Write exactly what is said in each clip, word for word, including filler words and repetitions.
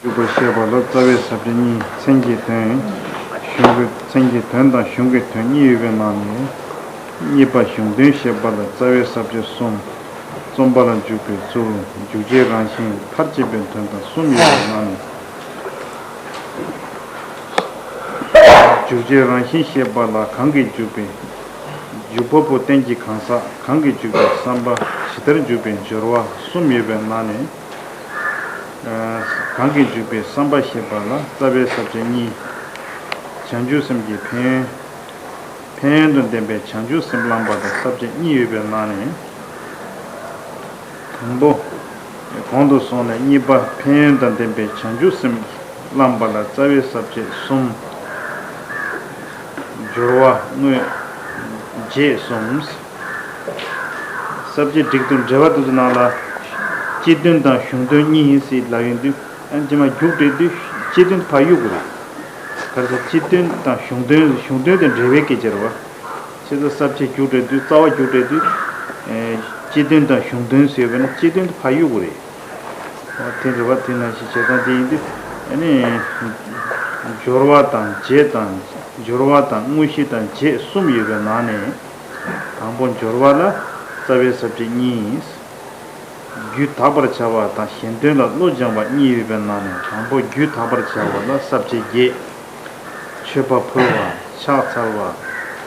འཇུག་པར་བཤད་པ་ལ་རྩ་བའི་ས་བཅད་གཉིས། མཚན་གྱི་དོན། གཞུང་གི། མཚན་གྱི་དོན་དང་གཞུང་གི་དོན་གཉིས་ཡོད་པའི་ནང་ནས། གཉིས་པ་གཞུང་དོན་བཤད་པ་ལ་རྩ་བའི་ས་བཅད་གསུམ། རྩོམ་པ་ལ་འཇུག་པའི་ཚུལ། འཇུག་བྱེད་རང་བཞིན། མཐར་གྱིས་པའི་དོན་དང་གསུམ་ཡོད་པའི་ནང་ནས། འཇུག་བྱེད་རང་བཞིན་བཤད་པ་ལ་གང་གིས་འཇུག་པའི་འཇུག་པ་པོ་རྟེན་གྱི་གང་ཟག། གང་གིས་འཇུག་པའི་བསམ་པ། ཇི་ལྟར་འཇུག་པའི་སྦྱོར་བ་གསུམ་ཡོད་པའི་ནང་ནས། གང་གིས་འཇུག་པའི་བསམ་པ་ཞེས་པ་ལ་རྩ་བའི་ས་བཅད་གཉིས། བྱང་ཆུབ་སེམས་ཀྱི་ཕན་ཡོན། ཕན་ཡོན་དང་ལྡན་པའི་བྱང་ཆུབ་སེམས་བླངས་པ་དང་ས་བཅད་གཉིས་ཡོད་པའི་ནང་ནས། དང་པོ། གོང་དུ་སོང་ནས་གཉིས་པ་ཕན་ཡོན་དང་ལྡན་པའི་བྱང་ཆུབ་སེམས་བླངས་པ་ལ་རྩ་བའི་ས་བཅད་གསུམ། སྦྱོར་བ་དངོས་རྗེས་གསུམ། ས་བཅད་སྒྲིག་དོན་འགྲེལ་པ་དེ་ཚོ་ནང་ལ། སྤྱི་དོན་དང་གཞུང་དོན་གཉིས་ཡིན་སྲིད་ལབ་ཡོང་དུས། ཨ་ནི་རྗེས་མ་རྒྱུགས་སྤྲད་དུས་སྤྱི་དོན་དེ་ཕར་གཡུག་དགོས་རེད། ག་རེ་ཟེར། སྤྱི་དོན་དང་གཞུང་དོན། གཞུང་དོན་དེ་འབྲེལ་བའི་སྐད་ཆ་རེད་བ། བྱས་ཙང་ས་བཅད་རྒྱུགས་སྤྲད་དུས། རྩ་བ་རྒྱུགས་སྤྲད་དུས། ཨེ། སྤྱི་དོན་དང་གཞུང་དོན་ཟེར་བས་ན་སྤྱི་དོན་དེ་ཕར་གཡུག་དགོས་རེད། དེ་རེད་བ། དེ་ནང་བཞིན་བྱེད་སྟངས་དེ་ཡིན་དུས། ཨ་ནི། སྦྱོར་བ་དང་རྗེས་དང་། སྦྱོར་བ་དང་དངོས་གཞི་དང་རྗེས་གསུམ་ཡོད་པའི་ནང་ནས། དང་པོ་སྦྱོར་བ་ལ་རྩ་བའི་ས་བཅད་གཉིས་ཡིན། རྒྱུད་དག་པར་བྱ་བ་དང་གཞན་དོན་ལ་བློ་སྦྱང་བ་གཉིས་ཡོད་པའི་ནང་ནས། དང་པོ་རྒྱུད་དག་པར་བྱ་བ་ལ་ས་བཅད་བརྒྱད། མཆོད་པ་ཕུལ་བ། ཕྱག་འཚལ་བ།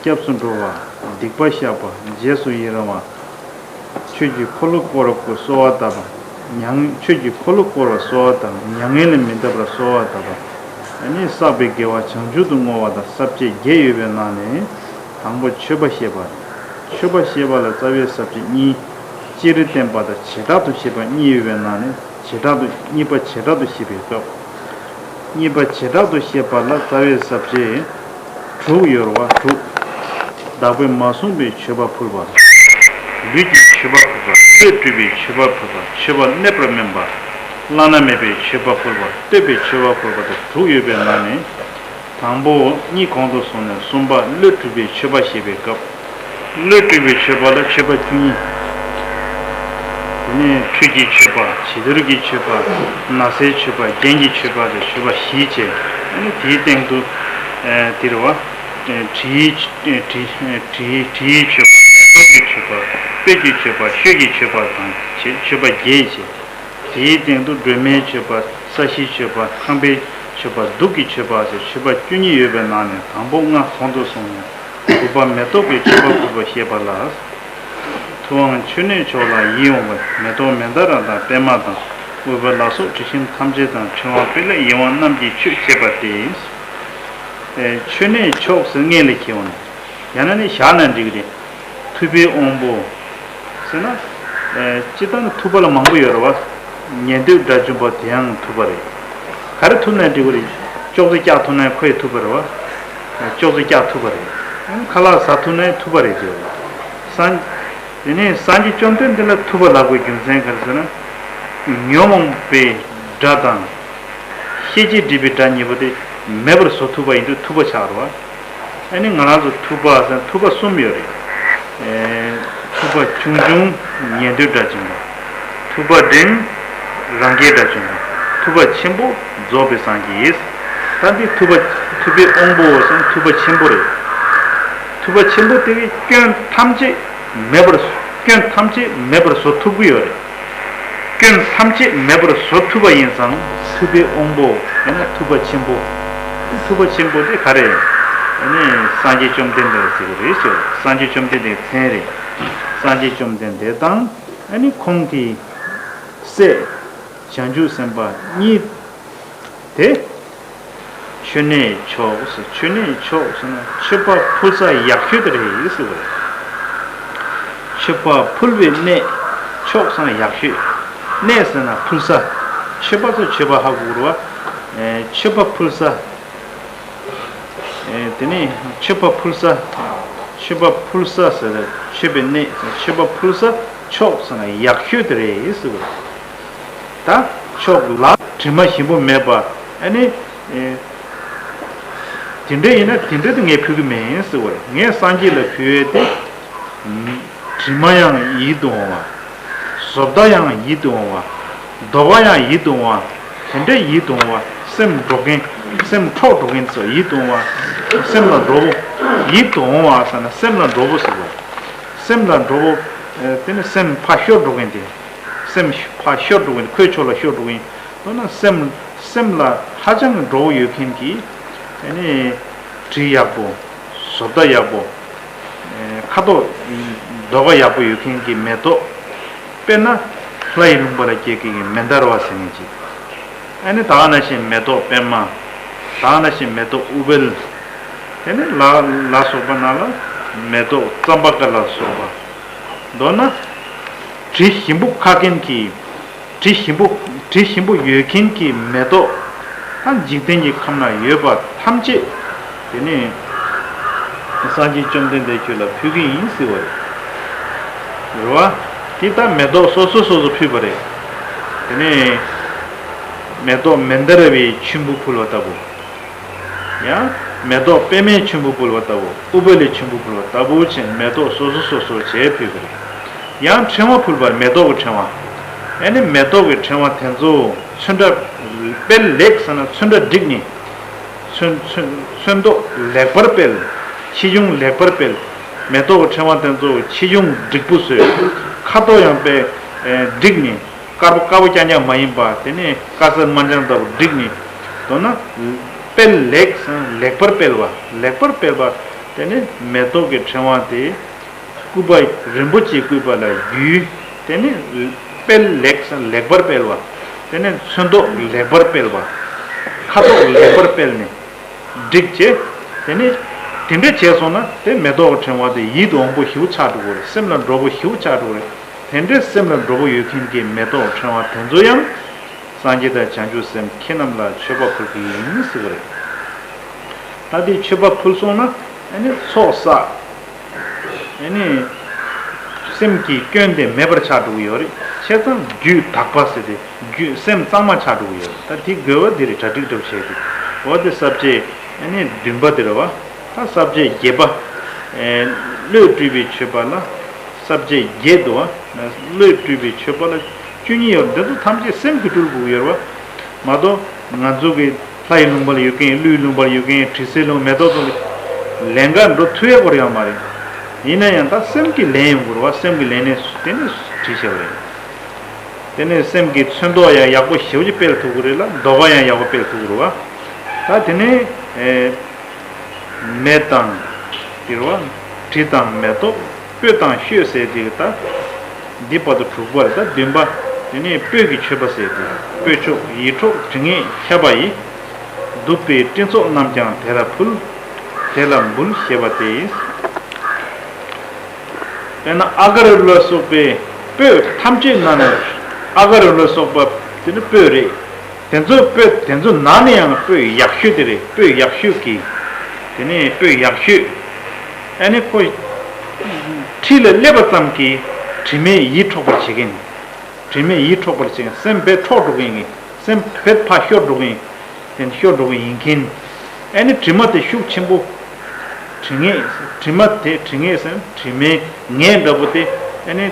སྐྱབས་སུ་འགྲོ་བ། སྡིག་པ་བཤགས་པ། རྗེས་སུ་ཡི་རང་བ། ཆོས་ཀྱི་འཁོར་ལོ་བསྐོར་བར་གསོལ་བ་བཏབ་པ། མྱ་ངན། ཆོས་ཀྱི་འཁོར་ལོ་བསྐོར་བར་གསོལ་བ་བཏབ། མྱ་ངན་ལས་མི་འདའ་བར་གསོལ་བ་བཏབ་པ། ཨ་ནི་བསགས་པའི་དགེ་བ་བྱང་ཆུབ་ཏུ་བསྔོ་བ་དང་ས་བཅད་བརྒྱད་ཡོད་པའི་ནང་ནས། དང་པོ་མཆོད་པ་བཤད་པ། མཆོད་པ་བཤད་པ་ལ་རྩ་བའི་ས་བཅད་གཉིས། སྤྱིར་བསྟན་པ་དང་བྱེ་བྲག་ཏུ་བཤད་པ་གཉིས་ཡོད་པའི་ནང་ནས། བྱེ་བྲག་ཏུ། གཉིས་པ་བྱེ་བྲག་ཏུ་བཤད་པའི་སྐབས། གཉིས་པ་བྱེ་བྲག་ཏུ་བཤད་པ་ལ་རྩ་བའི་ས་བཅད་དྲུག་ཡོད་རེད་བ། དྲུག། བདག་པོས་མ་བཟུང་བའི་མཆོད་པ་ཕུལ་བ། ལུས་ཀྱི་མཆོད་པ་ཕུལ་བ། བློས་སྤྲུལ་པའི་མཆོད་པ་ཕུལ་བ། མཆོད་པ་གནས་པར་སྨོན་པ། བླ་ན་མེད་པའི་མཆོད་པ་ཕུལ་བ། བསྟོད་པའི་མཆོད་པ་ཕུལ་བ་དང་དྲུག་ཡོད་པའི་ནང་ནས། དང་པོ་གཉིས་གོང་དུ་སོང་ནས་གསུམ་པ་བློས་སྤྲུལ་པའི་མཆོད་པ་ཞེས་པའི་སྐབས། བློས་སྤྲུལ་པའི་མཆོད་པ་ལ་མཆོད་པ་བཅུ་གཉིས། དེ་ནས་ཁྲུས་ཀྱི་མཆོད་པ། བྱི་དོར་གྱི་མཆོད་པ། ན་བཟའི་མཆོད་པ། རྒྱན་གྱི་མཆོད་པ་དང་མཆོད་པ་བཞི་བྱས། ཨ་ནི་དེའི་སྟེང་དུ། ཨ། དེ་རེད་བ། ཨ། དྲིའི། ཨ། དྲི། ཨ། དྲི། དྲིའི་མཆོད་པ། མེ་ཏོག་གི་མཆོད་པ། སྤོས་ཀྱི་མཆོད་པ། བཤོས་ཀྱི་མཆོད་པ་དང་བཅས་མཆོད་པ་བརྒྱད་བྱས། དེའི་སྟེང་དུ་སྒྲོལ་མའི་མཆོད་པ། ས་གཞིའི་མཆོད་པ། ཁང་པའི་མཆོད་པ། གདུགས་ཀྱི་མཆོད་པ་ཟེར་མཆོད་པ་བཅུ་གཉིས་ཡོད་པའི་ནང་ནས། དང་པོ་ལྔ་གོང་དུ་སོང་ནས་དྲུག་པ་མེ་ཏོག་གི་མཆོད་པ་ཕུལ་བ་ཞེས་པ་ལ། ཐུབ་དབང་མཆོད་གནས་མཆོག་ལ་ཡིད་འོང་བའི་མེ་ཏོག་མནྡ་ར་དང་པདྨ་དང་། འོད་འབར་ལ་སོགས་དྲི་ཞིམ་ཐམས་ཅད་དང་། ཕྲེང་བ་སྤེལ་ལེགས་ཡིད་འོང་རྣམས་ཀྱིས་མཆོད་ཅེས་པ་སྟེ། ཨེ། མཆོད་གནས་མཆོག་ཟེར་སྔོན་ལ་ཁྱེར་འོང་ནས། ཡང་ན་ནི་བཞག་ན་འགྲིག་གི་རེད། ཐུབ་པའི་དབང་པོ་ཟེར་ན། ཨེ། སྤྱིར་བཏང་ནི་ཐུབ་པ་ལ་མང་པོ་ཡོད་རེད་བ། ཉན་ཐོས་དགྲ་བཅོམ་པ་དེའང་ཐུབ་པ་རེད། ག་རེ་ཐུབ་ན་འགྲིག་གི་རེད། ཅོག་ཙེ་བཀྱག་ཐུབ་ན་ཁོ་ཡི་ཐུབ་པ་རེད་བ། ཨེ། ཅོག་ཙེ་བཀྱག་ཐུབ་པ་རེད། ཨེ། ཁ་ལག་ཟ་ཐུབ་ན་ཐུབ་པ་རེད་ཟེར་བ་རེད། སངས། དེ་ནས་སངས་རྒྱས་བཅོམ་ལྡན་འདས་ལ་ཐུབ་པ་ལབ་དགོས་རྒྱུ་མཚན་ག་རེ་ཟེར་ན། ཉོན་མོངས་པའི་དགྲ་དང་། ཤེས་བྱའི་སྒྲིབ་པའི་དགྲ་གཉིས་པོ་དེ་མེད་པར་བཟོ་ཐུབ་པ་ཡིན་དུས་ཐུབ་པ་ཆགས་རེད་བ། ཨ་ནི་ང་རང་ཚོ་ཐུབ་པ་ཟེར་ན་ཐུབ་པ་གསུམ་ཡོད་རེད། ཨེ། ཐུབ་པ་ཆུང་ཆུང་། ཉན་ཐོས་དགྲ་བཅོམ་པ། ཐུབ་པ་འབྲིང་། རང་རྒྱལ་དགྲ་བཅོམ་པ། ཐུབ་པ་ཆེན་པོ། རྫོགས་པའི་སངས་རྒྱས། ད་འདི་ཐུབ་པ། ཐུབ་པའི་དབང་པོ་ཟེར་ན་ཐུབ་པ་ཆེན་པོ་རེད། ཐུབ་པ་ཆེན་པོ་དེ་གིས་སྐྱོན་ཐམས་ཅད་མེད་པར། སྐྱོན་ཐམས་ཅད་མེད་པར་བཟོ་ཐུབ་ཀྱི་ཡོད་རེད། སྐྱོན་ཐམས་ཅད་མེད་པར་བཟོ་ཐུབ་པ་ཡིན་ཙང་། ཐུབ་པའི་དབང་པོ་ཡང་ན་ཐུབ་པ་ཆེན་པོ། ཐུབ་པ་ཆེན་པོ་དེ་ག་རེ་རེད། ཨ་ནི་སངས་རྒྱས་བཅོམ་ལྡན་འདས་ཟེར་གྱི་རེད་ཟེར། སངས་རྒྱས་བཅོམ་ལྡན་འདས་མཚན་རེད། སངས་རྒྱས་བཅོམ་ལྡན་འདས་དང་། ཨ་ནི་ཁོང་གི་སྲས་བྱང་ཆུབ་སེམས་དཔའ་གཉིས་དེ། མཆོད་གནས་མཆོག་ཟེར། མཆོད་གནས་མཆོག་ཟེར་ན་མཆོད་པ་ཕུལ་ས་ཡག་ཤོས་དེ་རེད་ཟེར་བ་རེད། མཆོད་པ་ཕུལ་བའི་གནས། མཆོག་ཟེར་ན་ཡག་ཤོས། གནས་ཟེར་ན་ཕུལ་ས། མཆོད་པ་ཚོ་མཆོད་པ་ཧ་གོ་གི་རེད་བ། ཨེ། མཆོད་པ་ཕུལ་ས། ཨེ། དེ་ནས་མཆོད་པ་ཕུལ་ས། མཆོད་པ་ཕུལ་ས་ཟེར། མཆོད་པའི་གནས། མཆོད་པ་ཕུལ་ས་མཆོག་ཟེར་ན་ཡག་ཤོས་དེ་རེད་ཟེར་བ་རེད། ད་མཆོག་ལ་དྲི་མ་ཞིམ་པོ་མེད་པ། ཨ་ནི། ཨེ། དེ་འདྲ་ཡིན་ན་དེ་འདྲ་དེ་ངས་ཕུལ་གི་མིན་ཟེར་བ་རེད། ངས་སངས་རྒྱས་ལ་ཕུལ་ཡས་དེ། དྲི་མ་ཡང་ཡིད་དུ་འོང་བ། བཟོ་ལྟ་ཡང་ཡིད་དུ་འོང་བ། འདོགས་པ་ཡང་ཡིད་དུ་འོང་བ། དེ་འདྲའི་ཡིད་དུ་འོང་བ། སེམས་འགྲོ་མཁན། སེམས་འཕྲོག་འགྲོ་མཁན་ཚོ་ཡིད་དུ་འོང་བ། སེམས་ལ་འགྲོ་བོ། ཡིད་དུ་འོང་བ་ཟེར་ན་སེམས་ལ་འགྲོ་བོ་ཟེར་བ། སེམས་ལ་འགྲོ་བོ། ཨེ། དེ་ནི་སེམས་ཕར་ཤོར་འགྲོ་མཁན་དེ། སེམས་ཕར་ཤོར་འགྲོ་མཁན། ཁོའི་ཕྱོགས་ལ་ཤོར་འགྲོ་མཁན། མདོར་ན་སེམས། སེམས་ལ་ཧ་ཅང་གི་འགྲོ་བོ་ཡོད་མཁན་གྱི། དེ་ནི་དྲི་ཡག་པོ། བཟོ་ལྟ་ཡག་པོ། ཨེ། ཁ་དོག་ལྡོག་ཀ་ཡག་པོ་ཡོད་མཁན་གྱི་མེ་ཏོག་དཔེར་ན་ལྷ་ཡི་ལུང་པ་ལ་སྐྱེས་མཁན་གྱི་མན་དཱ་ར་བ་ཟེར་མཁན་ཅིག་ཨ་ནི་ད་ག་ནང་བཞིན་མེ་ཏོག་པདྨ། ད་ག་ནང་བཞིན་མེ་ཏོག་ཨུཏྤལ། དེ་ནི་ལ་ལ་སོགས་པ་ནང་ལ་མེ་ཏོག་ཙམ་པ་ཀ་ལ་སོགས་པ། མདོར་ན་དྲི་ཞིམ་པོ་ཁ་མཁན་གྱི། དྲི་ཞིམ་པོ། དྲི་ཞིམ་པོ་ཡོད་མཁན་གྱི་མེ་ཏོག་ད་འཇིག་རྟེན་གྱི་ཁམས་ན་ཡོད་པ་ཐམས་ཅད། དེ་ནས་སངས་རྒྱས་བཅོམ་ལྡན་འདས་ཁྱོད་ལ་ཕུལ་གྱི་ཡིན་ཟེར་བ་རེད། རེད་བ། དེ་ལྟར་མེ་ཏོག་སོ་སོ་སོ་སོ་ཕུལ་བ་རེད། དེ་ནས་མེ་ཏོག་མནྡ་ར་བའི་ཆུན་པོ་ཕུལ་བ་ལྟ་བུ། ཡང་མེ་ཏོག་པདྨའི་ཆུན་པོ་ཕུལ་བ་ལྟ་བུ། ཨུཏྤལའི་ཆུན་པོ་ཕུལ་བ་ལྟ་བུ་བྱས་མེ་ཏོག་སོ་སོ་སོ་སོ་བྱས་ཕུལ་བ་རེད། ཡང་ཕྲེང་བ་ཕུལ་བར་མེ་ཏོག་གི་ཕྲེང་བ། ཨ་ནི་མེ་ཏོག་གི་ཕྲེང་བ་དེ་ཚོ་ཚོན་འདྲ་སྤེལ་ལེགས་ཟེར་ན་ཚོན་འདྲ་བསྒྲིགས་ནས། ཚོན་ཚོན་ཚོན་མདོག་ལེགས་པར་སྤེལ། ཆེ་ཆུང་ལེགས་པར་སྤེལ། མེ་ཏོག་གི་ཕྲེང་བ་དེ་ཚོ་ཆེ་ཆུང་འགྲིག་པོ་བཟོས། ཁ་དོག་ཡང་དཔེ་བསྒྲིགས་ནས། དཀར་པོ་དཀར་པོ་རྐྱང་རྐྱང་མ་ཡིན་པ། དེ་ནས་དཀར་གསལ་དམར་ལྗང་ལྟ་བུ་བསྒྲིགས་ནས། མདོར་ན་སྤེལ་ལེགས། ལེགས་པར་སྤེལ་བ། ལེགས་པར་སྤེལ་བ། དེ་ནས་མེ་ཏོག་གི་ཕྲེང་བ་དེ་སྐུད་པ་རིན་པོ་ཆེའི་སྐུད་པ་ལ་བརྒྱུས། དེ་ནས་སྤེལ་ལེགས། ལེགས་པར་སྤེལ་བ། དེ་ནས་ཚོན་མདོག་ལེགས་པར་སྤེལ་བ། ཁ་དོག་ལེགས་པར་སྤེལ་ནས་བསྒྲིགས་བྱས། དེ་ནས་དེ་འདྲ་བྱས་སོང་ན་དེ་མེ་ཏོག་གི་ཕྲེང་བ་དེ་ཡིད་དུ་འོང་པོ་ཞེ་པོ་ཆགས་འགྲོ་གི་རེད། སེམས་ལ་འགྲོ་བོ་ཞེ་པོ་ཆགས་འགྲོ་གི་རེད། དེ་འདྲའི་སེམས་ལ་འགྲོ་བོ་ཡོད་མཁན་གྱི་མེ་ཏོག་ཕྲེང་བ་དེ་ཚོ་ཡང་སངས་རྒྱས་དང་བྱང་ཆུབ་སེམས་ཁྱེད་རྣམས་ལ་མཆོད་པ་ཕུལ་གྱི་ཡིན་ཟེར་བ་རེད། ད་དེ་མཆོད་པ་ཕུལ་སོང་ན་ཨ་ནི་ཚོགས་བསགས། ཨ་ནི་སེམས་ཀྱི་སྐྱོན་དེ་མེད་པར་ཆགས་འགྲོ་གི་ཡོད་རེད། བྱས་ཙང་རྒྱུད་དག་པ་ཟེར་ཏེ་རྒྱུད་སེམས་གཙང་མ་ཆགས་འགྲོ་གི་ཡོད་རེད། ད་དེ་དགོས་པ་འདི་རེད། གྲ་སྒྲིག་གྲབས་བྱས་ཏེ། འོ་དེ་ས་བཅད་ཨ་ནི་བདུན་པ་དེ་རེད་བ། ད་ས་བཅད་བརྒྱད་པ། ཨེ། བློས་སྤྲུལ་པའི་མཆོད་པ་ལ། ས་བཅད་བརྒྱད་འདུག་བ། བློས་སྤྲུལ་པའི་མཆོད་པ་ལ་བཅུ་གཉིས་ཡོད། འདི་ཚོ་ཐམས་ཅད་སེམས་ཀྱིས་སྤྲུལ་དགོས་ཀྱི་ཡོད་རེད་བ། མ་གཏོགས་ང་ཚོ་གི་ལྷ་ཡི་ལུང་པར་ཡོད་མཁན། ཀླུའི་ལུང་པར་ཡོད་མཁན། དྲི་ཟའི་ལུང་། མེ་ཏོག་ཚོ་གི་ལན་འགའ་འགྲོ་ཐུབ་ཡག་པོ་ཡོད་མ་རེད། ཡིན་ན་ཡང་ད་སེམས་ཀྱིས་ལེན་ཡོང་དགོས་རེད་བ། སེམས་ཀྱིས་ལེན་ནས་དེ་ནས་བྲིས་བཞག་པ་རེད། དེ་ནས་སེམས་ཀྱི་ཚོན་མདོག་ཡང་ཡག་པོ་ཞེ་པོ་ཅིག་སྤེལ་ཐུབ་ཀྱི་རེད་ལ། ལྡོག་པ་ཡང་ཡག་པོ་སྤེལ་ཐུབ་ཀྱི་རེད་བ། ད་དེ་ནས་ཨེ། མེ་དང་། དེ་རེད་བ། དྲི་དང་མེ་ཏོག་སྤོས་དང་བཤོས་ཟེར་དེ་ད། འདི་བར་དུ་དྲུག་པ་རེད། ད་བདུན་པ། དེ་ནས་སྤོས་ཀྱི་མཆོད་པ་ཟེར་དེ། སྤོས་མཆོག་ཡིད་འཕྲོག་དྲི་ངད་ཁྱབ་པ་ཡི། བདུག་པའི་སྤྲིན་ཚོགས་རྣམས་ཀྱང་དེ་ལ་ཕུལ། དེ་ལ་འབུལ་ཞེས་པ་སྟེ། དཔེར་ན་ཨ་ག་རུ་ལ་སོགས་པའི་སྤོས་ཐམས་ཅད་ནང་ནས་ཨ་ག་རུ་ལ་སོགས་པ་དེ་ནི་སྤོས་རེད། དེ་ཚོ་སྤོས། དེ་ཚོ་ནང་ནས་ཡང་སྤོས་ཡག་ཤོས་དེ་རེད། སྤོས་ཡག་ཤོས་ཀྱི། དེ་ནས་སྤོས་ཡག་ཤོས། ཨ་ནི་ཁོ་ཁྲི་ལ་སླེབས་པ་ཙམ་གྱིས་དྲི་མས་ཡིད་འཕྲོག་པར་བྱེད་མཁན། དྲི་མས་ཡིད་འཕྲོག་པར་བྱེད་མཁན། སེམས་དཔེ་འཕྲོག་འགྲོ་མཁན་གྱི། སེམས་དཔེ་ཕར་ཤོར་འགྲོ་མཁན། དེ་ཤོར་འགྲོ་གི་ཡིན་མཁན། ཨ་ནི་དྲི་མ་དེ་ཤུགས་ཆེན་པོ། དྲི་ངད། དྲི་མ་དེ། དྲི་ངད་ཟེར་ན་དྲི་མའི་ངད་འདྲ་པོ་དེ། ཨ་ནི་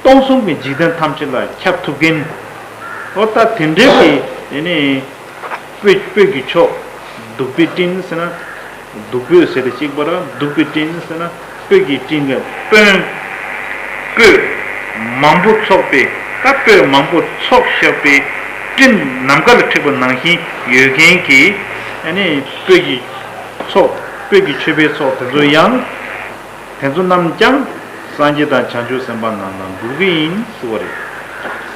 སྟོང་གསུམ་གྱི་འཇིག་རྟེན་ཐམས་ཅད་ལ་ཁྱབ་ཐུབ་མཁན། འོ་ད་དེ་འདྲའི་གི། ཨ་ནི་སྤོས། སྤོས་ཀྱི་མཆོག་བདུག་པའི་སྤྲིན་ཟེར་ན། བདུག་སྤོས་ཟེར་ཏེ་གཅིག་པ་ར། བདུག་པའི་སྤྲིན་ཟེར་ན། སྤོས་ཀྱི་སྤྲིན་གྱི་དཔོན། སྤོས་མང་པོ་ཚོགས་པའི། ད་སྤོས་མང་པོ་ཚོགས་བཞག་པའི་སྤྲིན་ནམ་མཁའ་ལ་འཁྲིགས་པ་ནང་བཞིན་ཡོད་མཁན་གྱི། ཨ་ནི་སྤོས་ཀྱི་ཚོགས། སྤོས་ཀྱི་མཆོད་པའི་ཚོགས་དེ་ཚོ་ཡང་། དེ་ཚོ་རྣམས་ཀྱང་སངས་རྒྱས་དང་བྱང་ཆུབ་སེམས་དཔའ་རྣམས་ལ་འབུལ་གྱི་ཡིན་ཟེར་བ་རེད།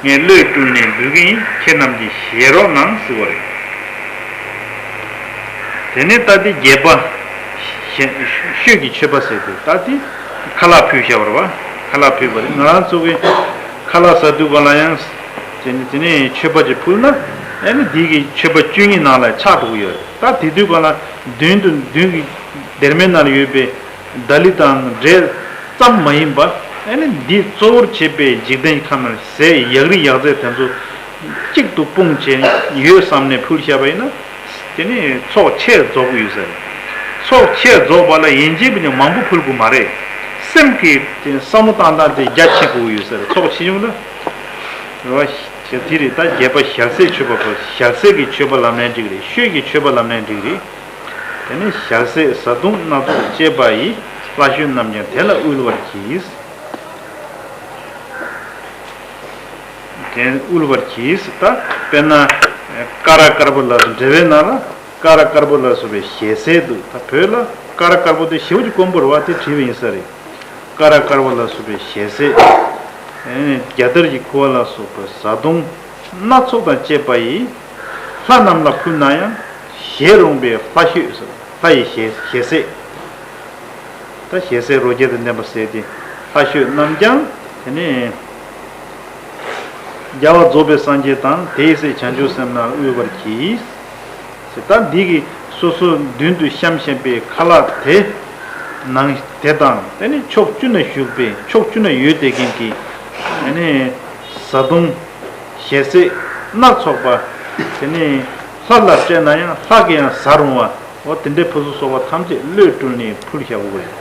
ངས་བློས་སྤྲུལ་ནས་འབུལ་གྱི་ཡིན། ཁྱེད་རྣམས་ཀྱིས་བཞེས་རོགས་གནང་ཟེར་བ་རེད། དེ་ནས་ད་ལྟའི་བརྒྱད་པ། བཤོས་ཀྱི་མཆོད་པ་ཟེར་དུས་ད་ལྟའི་ཁ་ལག་ཕུལ་བཞག་པ་རེད་བ། ཁ་ལག་ཕུལ་བ་རེད། ང་རང་ཚོ་གི་ཁ་ལག་ཟ་དུས་ག་ལ་ཡང་། དེ་ནས་དེ་ནས་མཆོད་པ་ཅིག་ཕུལ་ན། ཨ་ནི་འདི་གི་མཆོད་པ་བཅུ་གཉིས་ནང་ལ་ཆགས་འགྲོ་གི་ཡོད་རེད། ད་དེ་དུས་ག་ལ་མདུན་དུ། མདུན་གྱི་སྡེར་མའི་ནང་ལ་ཡོད་པའི་ད་ལི་དང་འབྲས་ཙམ་མ་ཡིན་པ། ཨ་ནི་འདི་གཙོ་བོར་བྱེད་པའི་འཇིག་རྟེན་ཁམས་ནང་ཟས་ཡག་རིགས་ཡག་རྫས་དེ་ཚོ་གཅིག་ཏུ་སྤུངས་བྱས་ཡོད་བསམ་ནས་ཕུལ་བཞག་པ་ཡིན་ན། དེ་ནི་ཚོགས་ཆེར་རྫོགས་ཡོད་ཟེར། ཚོགས་ཆེར་རྫོགས་པ་ལ་ཡིན་གཅིག་མིན་གཅིག་མང་པོ་ཕུལ་དགོས་མ་རེད། སེམས་ཀྱི་དེ་བསམ་བློ་བཏང་སྟངས་དེ་རྒྱ་ཆེ་དགོས་ཡོད་ཟེར། ཚོགས་ཆེ་ཆུང་ལ། རེད་བ། དེ་རེད། ད་བརྒྱད་པ་ཞལ་ཟས་མཆོད་པ་པོ། ཞལ་ཟས་ཀྱི་མཆོད་པ་ལབ་ནའི་འགྲིག་རེད། བཤོས་ཀྱི་མཆོད་པ་ལབ་ནའི་འགྲིག་རེད། དེ་ནས་ཞལ་ཟས་བཟའ་བཏུང་སྣ་ཚོགས་བཅས་པ་ཡིས། ལྷ་བཤོས་རྣམས་ཀྱང་དེ་ལ་དབུལ་བར་གྱིས། དེ་དབུལ་བར་གྱིས། ད་དཔེར་ན་ཀ་ར་དཀར་པོ་ལ་འགྲེལ་པའི་ནང་ལ། ཀ་ར་དཀར་པོ་ལ་སོགས་པའི་ཞལ་ཟས་འདུག་ད་བོད་ལ་ཀ་ར་དཀར་པོ་དེ་ཞེ་པོ་ཅིག་དཀོན་པོ་རེད་བ། དེ་བྲིས་པ་ཡིན་ས་རེད། ཀ་ར་དཀར་པོ་ལ་སོགས་པའི་ཞལ་ཟས། ཨེ་ནས་རྒྱ་དར་གྱི་ཁུ་བ་ལ་སོགས་པའི་བཟའ་བཏུང་སྣ་ཚོགས་དང་བཅས་པ་ཡིས། ལྷ་རྣམས་ལ་ཕུལ་ན་ཡང་བཞེས་རུང་བའི་ལྷ་བཤོས་ཟེར། ལྷ་ཡི་ཞལ་ཞལ་ཟས། ད་ཞལ་ཟས་རོ་བརྒྱ་དང་ལྡན་པ་ཟས་ཏེ། ལྷ་བཤོས་རྣམས་ཀྱང་དེ་ནས་རྒྱལ་བ་རྫོགས་པའི་སངས་རྒྱས་དང་། དེའི་སྲས་བྱང་ཆུབ་སེམས་རྣམས་དབུལ་བར་གྱིས། ད་འདི་གི་སོ་སོ་མདུན་དུ་བཤམས་བཞིན་པའི་ཁ་ལག་དེ་ནང་དེ་དང་། དེ་ནི་ཕྱོགས་བཅུ་ན་བཞུགས་པའི། ཕྱོགས་བཅུ་ན་ཡོད་བསྡད་མཁན་གྱི་དེ་ནི་བཟའ་བཏུང་ཞལ་ཟས་སྣ་ཚོགས་པ་དེ་ནི་ལྷ་ལ་སྤྲད་ན་ཡང་ལྷ་གིས་ཡང་བཟའ་རུང་བ། འོ་དེ་འདྲའི་ཕུན་སུམ་ཚོགས་པ་ཐམས་ཅད་བློས་སྤྲུལ་ནས་ཕུལ་བཞག་དགོས་རེད།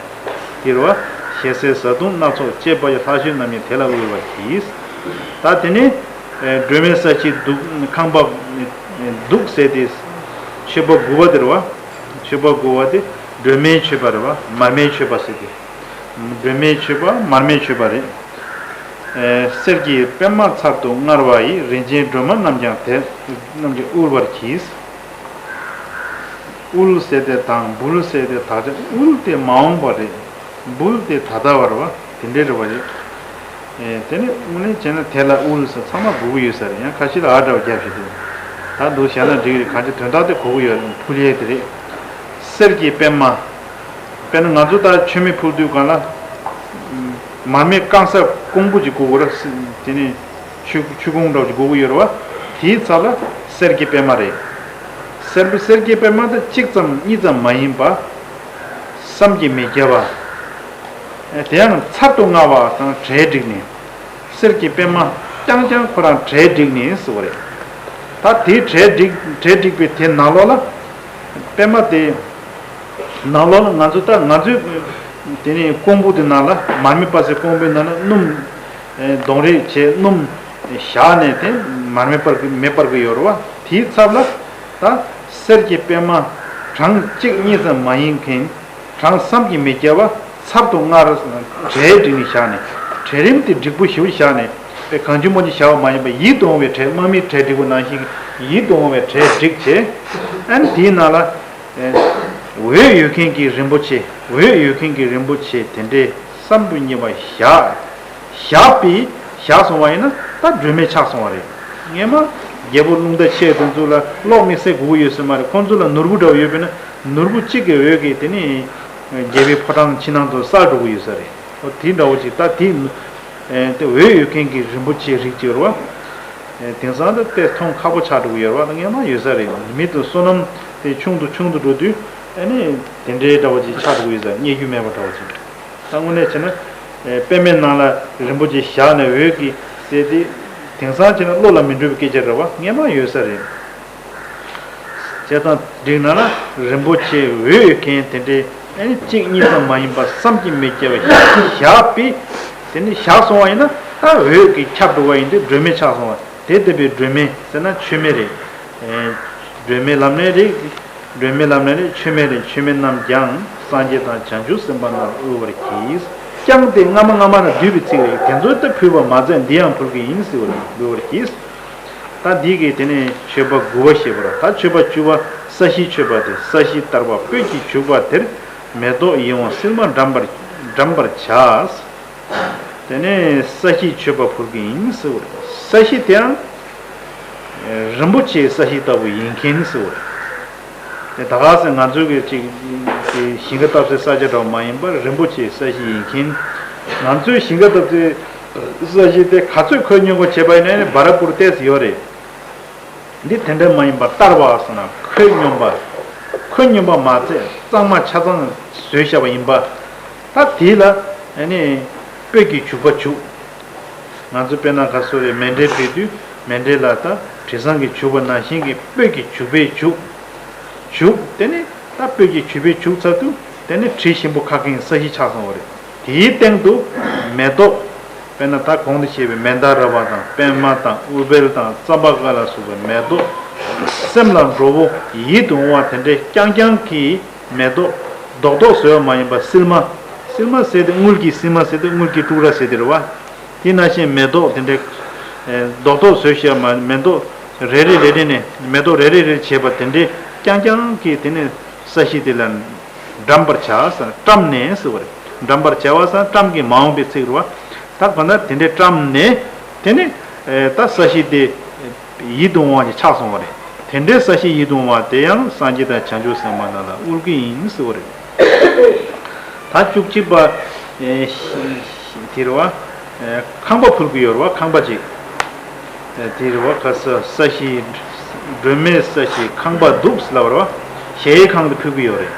དེ་རེད་བ། ཞལ་ཟས་བཟའ་བཏུང་སྣ་ཚོགས་བཅས་པ་ཡིས། ལྷ་བཤོས་རྣམས་ཀྱང་དེ་ལ་དབུལ་བར་གྱིས། ད་དེ་ནས་སྒྲོལ་མའི་ས་གཞི་གདུགས་ཁང་པ་གདུགས་ཟེར་ཏེ། མཆོད་པ་དགུ་པ་དེ་རེད་བ། མཆོད་པ་དགུ་པ་དེ་སྒྲོལ་མའི་མཆོད་པ་རེད་བ། མར་མེའི་མཆོད་པ་ཟེར་ཏེ། སྒྲོལ་མའི་མཆོད་པ་མར་མེའི་མཆོད་པ་རེད། གསེར་གྱི་པད་མ་ཚར་དུ་དངར་བ་ཡིས། རིན་ཆེན་སྒྲོལ་མ་རྣམས་ཀྱང་དེ་རྣམས་ཀྱང་དབུལ་བར་གྱིས། དབུལ་ཟེར་ཏེ་དང་འབུལ་ཟེར་ཏེ་དག་ཆ། དབུལ་དེ་མ་འོངས་པ་རེད། འབུལ་དེ་ད་ལྟ་བ་རེད་བ། དེ་འདྲའི་རེད་བ་རེད། དེ་ནས་དངོས་གནས་བྱས་ན་དེ་ལ་དབུལ་ཟེར་ཚང་མ་གོ་གི་ཡོད་ས་རེད། ཡང་ཁ་ཤས་ལ་ཨ་འདྲ་བ་རྒྱབ་བཞག་དུས། ད་འདུག་བྱས་ན་འགྲིག་རེད། གང་ཅི་དོན་དག་དེ་གོ་གི་ཡོད་རེད། ཕུལ་ཡས་དེ་རེད། གསེར་གྱི་པད་མ། དཔེར་ན་ང་ཚོ་ད་མཆོད་མེ་ཕུལ་དུས་སྒང་ལ། མར་མེ་བཀང་ས་ཀོང་བུ་ཅིག་དགོས་ཀྱི་རེད། དེ་ནས་ཆུ་ཆུ་ཀོང་འདྲ་བོ་ཅིག་དགོས་ཀྱི་ཡོད་རེད་བ། དེའི་ཚབ་ལ་གསེར་གྱི་པད་མ་རེད། གསེར་གསེར་གྱི་པད་མ་དེ་གཅིག་ཙམ་གཉིས་ཙམ་མ་ཡིན་པ། བསམ་གྱིས་མི་ཁྱབ་པ། དེ་ཡང་ཚར་དུ་དངར་བ་དང་གྲལ་བསྒྲིགས་ནས། གསེར་གྱི་པད་མ་རྐྱང་རྐྱང་ཁོ་རང་གྲལ་བསྒྲིགས་ནས་ཟེར་བ་རེད། ད་དེའི་གྲལ་བསྒྲིགས་གྲལ་བསྒྲིགས་པའི་དེ་ནང་ལོགས་ལ། པད་མ་དེ་ནང་ལོགས་ལ་ང་ཚོ་ད་ང་ཚོའི་དེ་ནས་ཀོང་བུ་དེ་ནང་ལ། མར་མེ་སྤར་སའི་ཀོང་བུའི་ནང་ལ་སྣུམ་སྡོང་རས་བྱས། སྣུམ་བཞག་ནས་དེ་མར་མེ་སྤར་གི་མེ་སྤར་གི་ཡོད་རེད་བ། དེའི་ཚབ་ལ་ད་གསེར་གྱི་པད་མ་གྲངས་གཅིག་གཉིས་ཙམ་མ་ཡིན་མཁན། གྲངས་བསམ་གྱིས་མི་ཁྱབ་པ་ཚར་དུ་དངར། གྲལ་བསྒྲིགས་ནས་བཞག་ནས། གྲལ་རིམ་དེ་འགྲིག་པོ་ཞེ་པོ་བཞག་ནས། དཔེ་གང་ཅི་མང་ཅི་བཞག་པ་མ་ཡིན་པ། ཡིད་དུ་འོང་བའི་གྲལ། དམག་མིའི་གྲལ་བསྒྲིགས་པ་ནང་བཞིན་ཡིད་དུ་འོང་བའི་གྲལ་བསྒྲིགས་བྱས། ཨ་ནི་དེའི་ནང་ལ་འོད་ཡོད་མཁན་གྱི་རིན་པོ་ཆེ། འོད་ཡོད་མཁན་གྱི་རིན་པོ་ཆེ་དེ་འདྲའི་བསམ་དུ་མི་ནུས་པ་བཞག་བཞག་པས་བཞག་སོང་བ་ཡིན་ན་ད་སྒྲོལ་མས་ཆགས་སོང་བ་རེད། སྔན་མ་རྒྱལ་པོ་རླུང་རྟ་མཆེད་དེ་ཚོ་ལ་གློག་དམིགས་བསལ་དགོས་ཀྱི་ཡོད་ས་མ་རེད། ཁོང་ཚོ་ལ་ནོར་བུ་འདྲ་བོ་ཡོད་པས་ན། ནོར་བུ་གཅིག་གི་འོད་ཀྱིས་དེ་ནི་རྒྱལ་པོའི་ཕོ་བྲང་ཕྱི་ནང་དུ་གསལ་འགྲོ་གི་ཡོད་ས་རེད། འོ་དེ་འདྲ་བོ་ཅིག་ད་དེ་དེ་འོད་ཡོད་མཁན་གྱི་རིན་པོ་ཆེའི་རིགས་ཅིག་ཡོད་རེད་བ། དེང་སང་ད་དེ་མཐོང་ཁག་པོ་ཆགས་འགྲོ་གི་ཡོད་རེད་བ། ད་སྔན་མ་ཡོད་ས་རེད། མི་དེ་བསོད་ནམས་དེ་ཆུང་དུ་ཆུང་དུ་འགྲོ་དུས། ཨ་ནི་དེ་འདྲའི་འདྲ་བོ་ཅིག་ཆགས་འགྲོ་གི་ཡོད་ས། རྙེད་རྒྱུ་མེད་པ་འདྲ་བོ་ཅིག་ད་དངོས་གནས་བྱས་ན། ཨེ་པད་མའི་ནང་ལ་རིན་པོ་ཆེ་བཞག་ནས་འོད་ཀྱིས་གསལ་ཏེ། དེང་སང་བྱས་ན་བློ་ལ་མི་འགྲོ་བའི་སྐད་ཆ་རེད་བ། སྔན་མ་ཡོད་ས་རེད། བྱས་ཙང་འགྲིག་ན་ལ་རིན་པོ་ཆེ་འོད་ཡོད་མཁན་དེ་འདྲའི། ཨེ་གཅིག་གཉིས་ཙམ་མ་ཡིན་པ་བསམ་གྱིས་མི་ཁྱབ་པ་བཞག་པས། དེ་ནི་བཞག་སོང་བ་ཡིན་ན་ད་འོད་ཀྱིས་ཁྱབ་འགྲོ་བ་ཡིན་དུས་སྒྲོལ་མས་ཆགས་སོང་བ། དེ་ལྟ་བུའི་སྒྲོལ་མ་ཟེར་ན་མཆོད་མེ་རེད། ཨེ་སྒྲོལ་མའི་ལམ་ནས་རེད། སྒྲོལ་མའི་ལམ་ནས་རེད། མཆོད་མེ་རེད། མཆོད་མེ་རྣམས་ཀྱང་སངས་རྒྱས་དང་བྱང་ཆུབ་སེམས་དཔའ་རྣམས་དབུལ་བར་གྱིས། ཀྱང་དེ་སྔ་མ་སྔ་མ་ན་བསྡུས་པའི་ཚིག་རེད། དེ་ཚོ་ད་ཕུལ་བ་མ་ཟད་འདི་ཡང་ཕུལ་གྱི་ཡིན་ཟེར་བ་རེད། དབུལ་བར་གྱིས། ད་འདི་གི་དེ་ནས་མཆོད་པ་དགུ་པ་བཤད་པ་རེད། ད་མཆོད་པ་བཅུ་པ་ས་གཞི་མཆོད་པ་དེ། ས་གཞི་བསྟར་བ་སྤོས་ཀྱིས་བྱུགས་པ་དེར། མེ་ཏོག་ཡིད་འོང་སིལ་མ་དགྲམ་པར་དགྲམ་པར་བྱ། དེ་ནས་ས་གཞི་མཆོད་པ་ཕུལ་གྱི་ཡིན་ཟེར་བ་རེད། ས་གཞི་དེའང་རིན་པོ་ཆེའི་ས་གཞི་ལྟ་བུ་ཡིན་མཁན་ཟེར་བ་རེད། དེ་ད་ག་ཟེ་ང་ཚོའི་གི་ཅིག་གི་ཞིང་ཁ་བཏབ་སའི་ས་ཆ་འདྲ་བ་མ་ཡིན་པར་རིན་པོ་ཆེའི་ས་གཞི་ཡིན་མཁན། ང་ཚོའི་ཞིང་ཁ་བཏབ་སའི་ས་གཞི་དེ་ག་ཚོད་ཁོད་སྙོམས་པོ་བྱས་པ་ཡིན་ན་ནི་འབའ་ར་པུར་ཏོག་ཙམ་ཡོད་རེད། འདི་དེ་འདྲ་མ་ཡིན་པར་བསྟར་བ་ཟེར་ན་ཁོད་སྙོམས་པ། ཁོད་སྙོམས་པ་མ་ཚད་གཙང་མ་ཆ་ཚང་བཟོས་བཞག་པ་ཡིན་པ། ད་དེ་ལ་ཨ་ནི་སྤོས་ཀྱིས་བྱུག་པ་བྱུག་ང་ཚོ་དཔེར་ན་ག་སོ་རེ་མཎྜལ་ཕུལ་དུས་མཎྜལ་ལ་ད་དྲི་བཟང་གིས་བྱུག་པ་ནང་བཞིན་གྱི་སྤོས་ཀྱིས་བྱུག་པས་བྱུག་བྱུག་དེ་ནི་ད་སྤོས་ཀྱིས་བྱུག་པས་བྱུག་ཚར་དུས་དེ་ནི་དྲི་ཞིམ་པོ་ཁ་མཁན་ས་གཞི་ཆགས་སོང་བ་རེད། དེའི་སྟེང་དུ་མེ་ཏོག་དཔེར་ན་ད་གོང་དུ་བཤད་པའི་མནྡཱ་ར་བ་དང་པདྨ་དང་ཨུཏྤལ་དང་ཙམ་པ་ཀ་ལ་སོགས་པའི་མེ་ཏོག་སེམས་ལ་འགྲོ་བོ་ཡིད་དུ་འོང་བ་དེ་འདྲའི་རྐྱང་རྐྱང་གི་མེ་ཏོག་རྡོག་རྡོག་བཟོས་པ་མ་ཡིན་པ་སིལ་མ། སིལ་མ་ཟེར་དེ་དངུལ་གྱི་སིལ་མ་ཟེར་དེ་དངུལ་གྱི་དཀྲུག་ར་ཟེར་དེ་རེད་བ། དེ་ནང་བཞིན་མེ་ཏོག་དེ་འདྲའི་རྡོག་རྡོག་བཟོས་བཞག་མ་མེ་ཏོག་རེ་རེ་རེ་རེ་ནས་མེ་ཏོག་རེ་རེ་རེ་བྱས་པ་དེ་འདྲའི་རྐྱང་རྐྱང་གི་དེ་ནས་ས་གཞི་དེ་ལ་འགྲམ་པར་བྱ་ཟེར། བཀྲམ་ནས་ཟེར་བ་རེད། འགྲམ་པར་བྱ་བ་ཟེར་བཀྲམ་གྱི་མ་འོངས་པའི་ཚིག་རེད་བ། ད་གང་ལྟར་དེ་འདྲའི་བཀྲམ་ནས་དེ་ནས་ད་ས་གཞི་དེ་ཡིད་དུ་འོང་བ་ཞིག་ཆགས་སོང་བ་རེད། དེ་འདྲའི་ས་གཞི་ཡིད་དུ་འོང་བ་དེ་ཡང་སངས་རྒྱས་དང་བྱང་ཆུབ་སེམས་དཔའ་རྣམས་ལ་དབུལ་གྱི་ཡིན་ཟེར་བ་རེད། ད་བཅུ་གཅིག་པ་དེ་རེད་བ། ཁང་པ་ཕུལ་གྱི་ཡོད་རེད་བ། ཁང་པ་ཅིག་དེ་རེད་བ། ཁ་ས་ས་གཞི་སྒྲོན་མེ་ས་གཞི་ཁང་པ་འདུག་ཟེར་ལབ་པ་རེད་བ། གཞལ་ཡས་ཁང་དུ་ཕུལ་གྱི་ཡོད་རེད།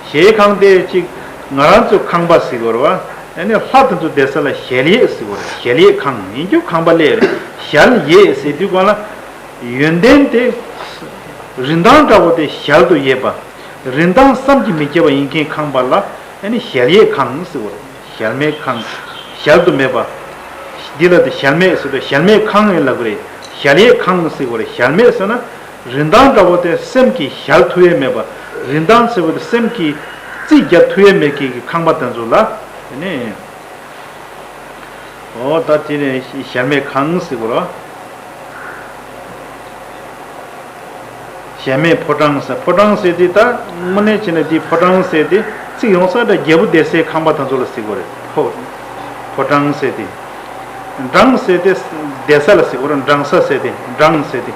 གཞལ་ཡས་ཁང་དེ་ཅིག་ང་རང་ཚོ་ཁང་པ་ཟེར་གྱི་ཡོད་རེད་བ། ཨ་ནི་ལྷ་དེ་ཚོ་བསྡད་ས་ལ་གཞལ་ཡས་ཟེར་གྱི་ཡོད་རེད། གཞལ་ཡས་ཁང་ཡིན་རྒྱུ་ཁང་པ་ལས་རེད། གཞལ་ཡས་ཟེར་དུས་གང་ལ་ཡོན་ཏན་དེ་རིན་ཐང་འདྲ་བོ་དེ་གཞལ་དུ་ཡོད་པ། རིན་ཐང་བསམ་གྱིས་མི་ཁྱབ་པ་ཡིན་མཁན་ཁང་པ་ལ་ཨ་ནི་གཞལ་ཡས་ཁང་ཟེར་བ་རེད། གཞལ་མེད་ཁང་། གཞལ་དུ་མེད་པ། འདི་ལ་དེ་གཞལ་མེད་ཟེར་དུས་གཞལ་མེད་ཁང་ཡིན་ལབ་གི་རེད། གཞལ་ཡས་ཁང་ཟེར་བ་རེད། གཞལ་མེད་ཟེར་ན་རིན་ཐང་འདྲ་བོ་དེ་སེམས་ཀྱིས་གཞལ་ཐུབ་ཡས་མེད་པ། རིན་ཐང་ཟེར་བ་དེ་སེམས་ཀྱིས་རྩིས་རྒྱག་ཐུབ་ཡས་མེད་མཁན་གྱི་ཁང་པ་དེ་ཚོ་ལ་ཨ་ནི། ཨོ་ད་དེ་ནས་གཞལ་མེད་ཁང་ཟེར་གོ་ར། གཞལ་མེད་ཕོ་བྲང་ཟེར། ཕོ་བྲང་ཟེར་དེ་ད་དངོས་གནས་བྱས་ན་དེ་ཕོ་བྲང་ཟེར་དེ་ཚིག་ཡོང་ས་འདྲ་རྒྱལ་པོ་བསྡད་སའི་ཁང་པ་དེ་ཚོ་ལ་ཟེར་གོ་རེད། ཕོ་ཕོ་བྲང་ཟེར་དེ། འབྲང་ཟེར་དེ་བསྡད་ས་ལ་ཟེར་གོ་ར། འབྲང་ས་ཟེར་དེ་འབྲང་ཟེར་དེ།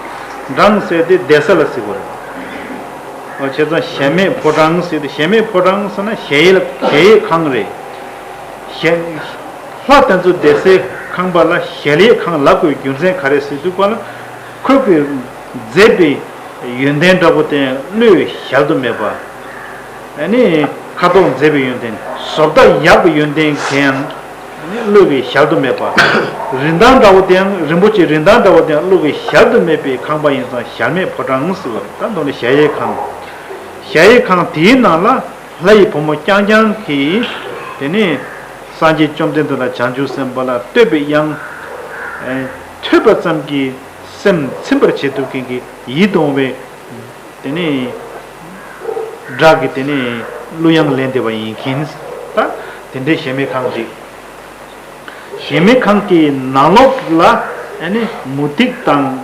འབྲང་ཟེར་དེ་བསྡད་ས་ལ་ཟེར་གོ་རེད། ཨོ་བྱས་ཙང་གཞལ་མེད་ཕོ་བྲང་ཟེར་དེ་གཞལ་མེད་ཕོ་བྲང་ཟེར་ན་གཞལ་ཡས་ལ་གཞལ་ཡས་ཁང་རེད། གཞལ། ལྷ་དེ་ཚོ་བསྡད་སའི་ཁང་པ་ལ་གཞལ་ཡས་ཁང་ལབ་དགོས་རྒྱུ་མཚན་ག་རེ་ཟེར་དུས་ག་ལ། ཁོས་ཀྱིས་མཛད་པའི་ཡོན་ཏན་འདྲ་པོ་དེ་བློས་གཞལ་དུ་མེད་པ། ཨ་ནི་ཁ་དོག་མཛད་པའི་ཡོན་ཏན། བཟོ་ལྟ་ཡག་པའི་ཡོན་ཏན་དེ་ཡང་བློས་ཀྱིས་གཞལ་དུ་མེད་པ། རིན་ཐང་འདྲ་པོ་དེ་ཡང་རིན་པོ་ཆེའི་རིན་ཐང་འདྲ་པོ་དེ་ཡང་བློས་ཀྱིས་གཞལ་དུ་མེད་པའི་ཁང་པ་ཡིན་ཙང་གཞལ་མེད་ཕོ་བྲང་ཟེར་བ་རེད། ད་མདོར་ན་གཞལ་ཡས་ཁང་། གཞལ་ཡས་ཁང་དེའི་ནང་ལ། ལྷ་ཡི་བུ་མོ་རྐྱང་རྐྱང་གིས་དེ་ནས་སངས་རྒྱས་བཅོམ་ལྡན་འདས་དང་བྱང་ཆུབ་སེམས་དཔའ་ལ་བསྟོད་པའི་དབྱངས་ཐོས་པ་ཙམ་གྱིས་སེམས་ཚིམ་པར་བྱེད་ཐུབ་མཁན་གྱི་ཡིད་དུ་འོང་བའི་དེ་ནས་སྒྲ་གི་དེ་ནས་གླུ་དབྱངས་ལེན་བསྡད་པ་ཡིན་མཁན། ད་དེ་འདྲའི་གཞལ་མེད་ཁང་ཅིག་གཞལ་མེད་ཁང་གི་ནང་ལོགས་ལ་ཨ་ནི་མུ་ཏིག་དང་།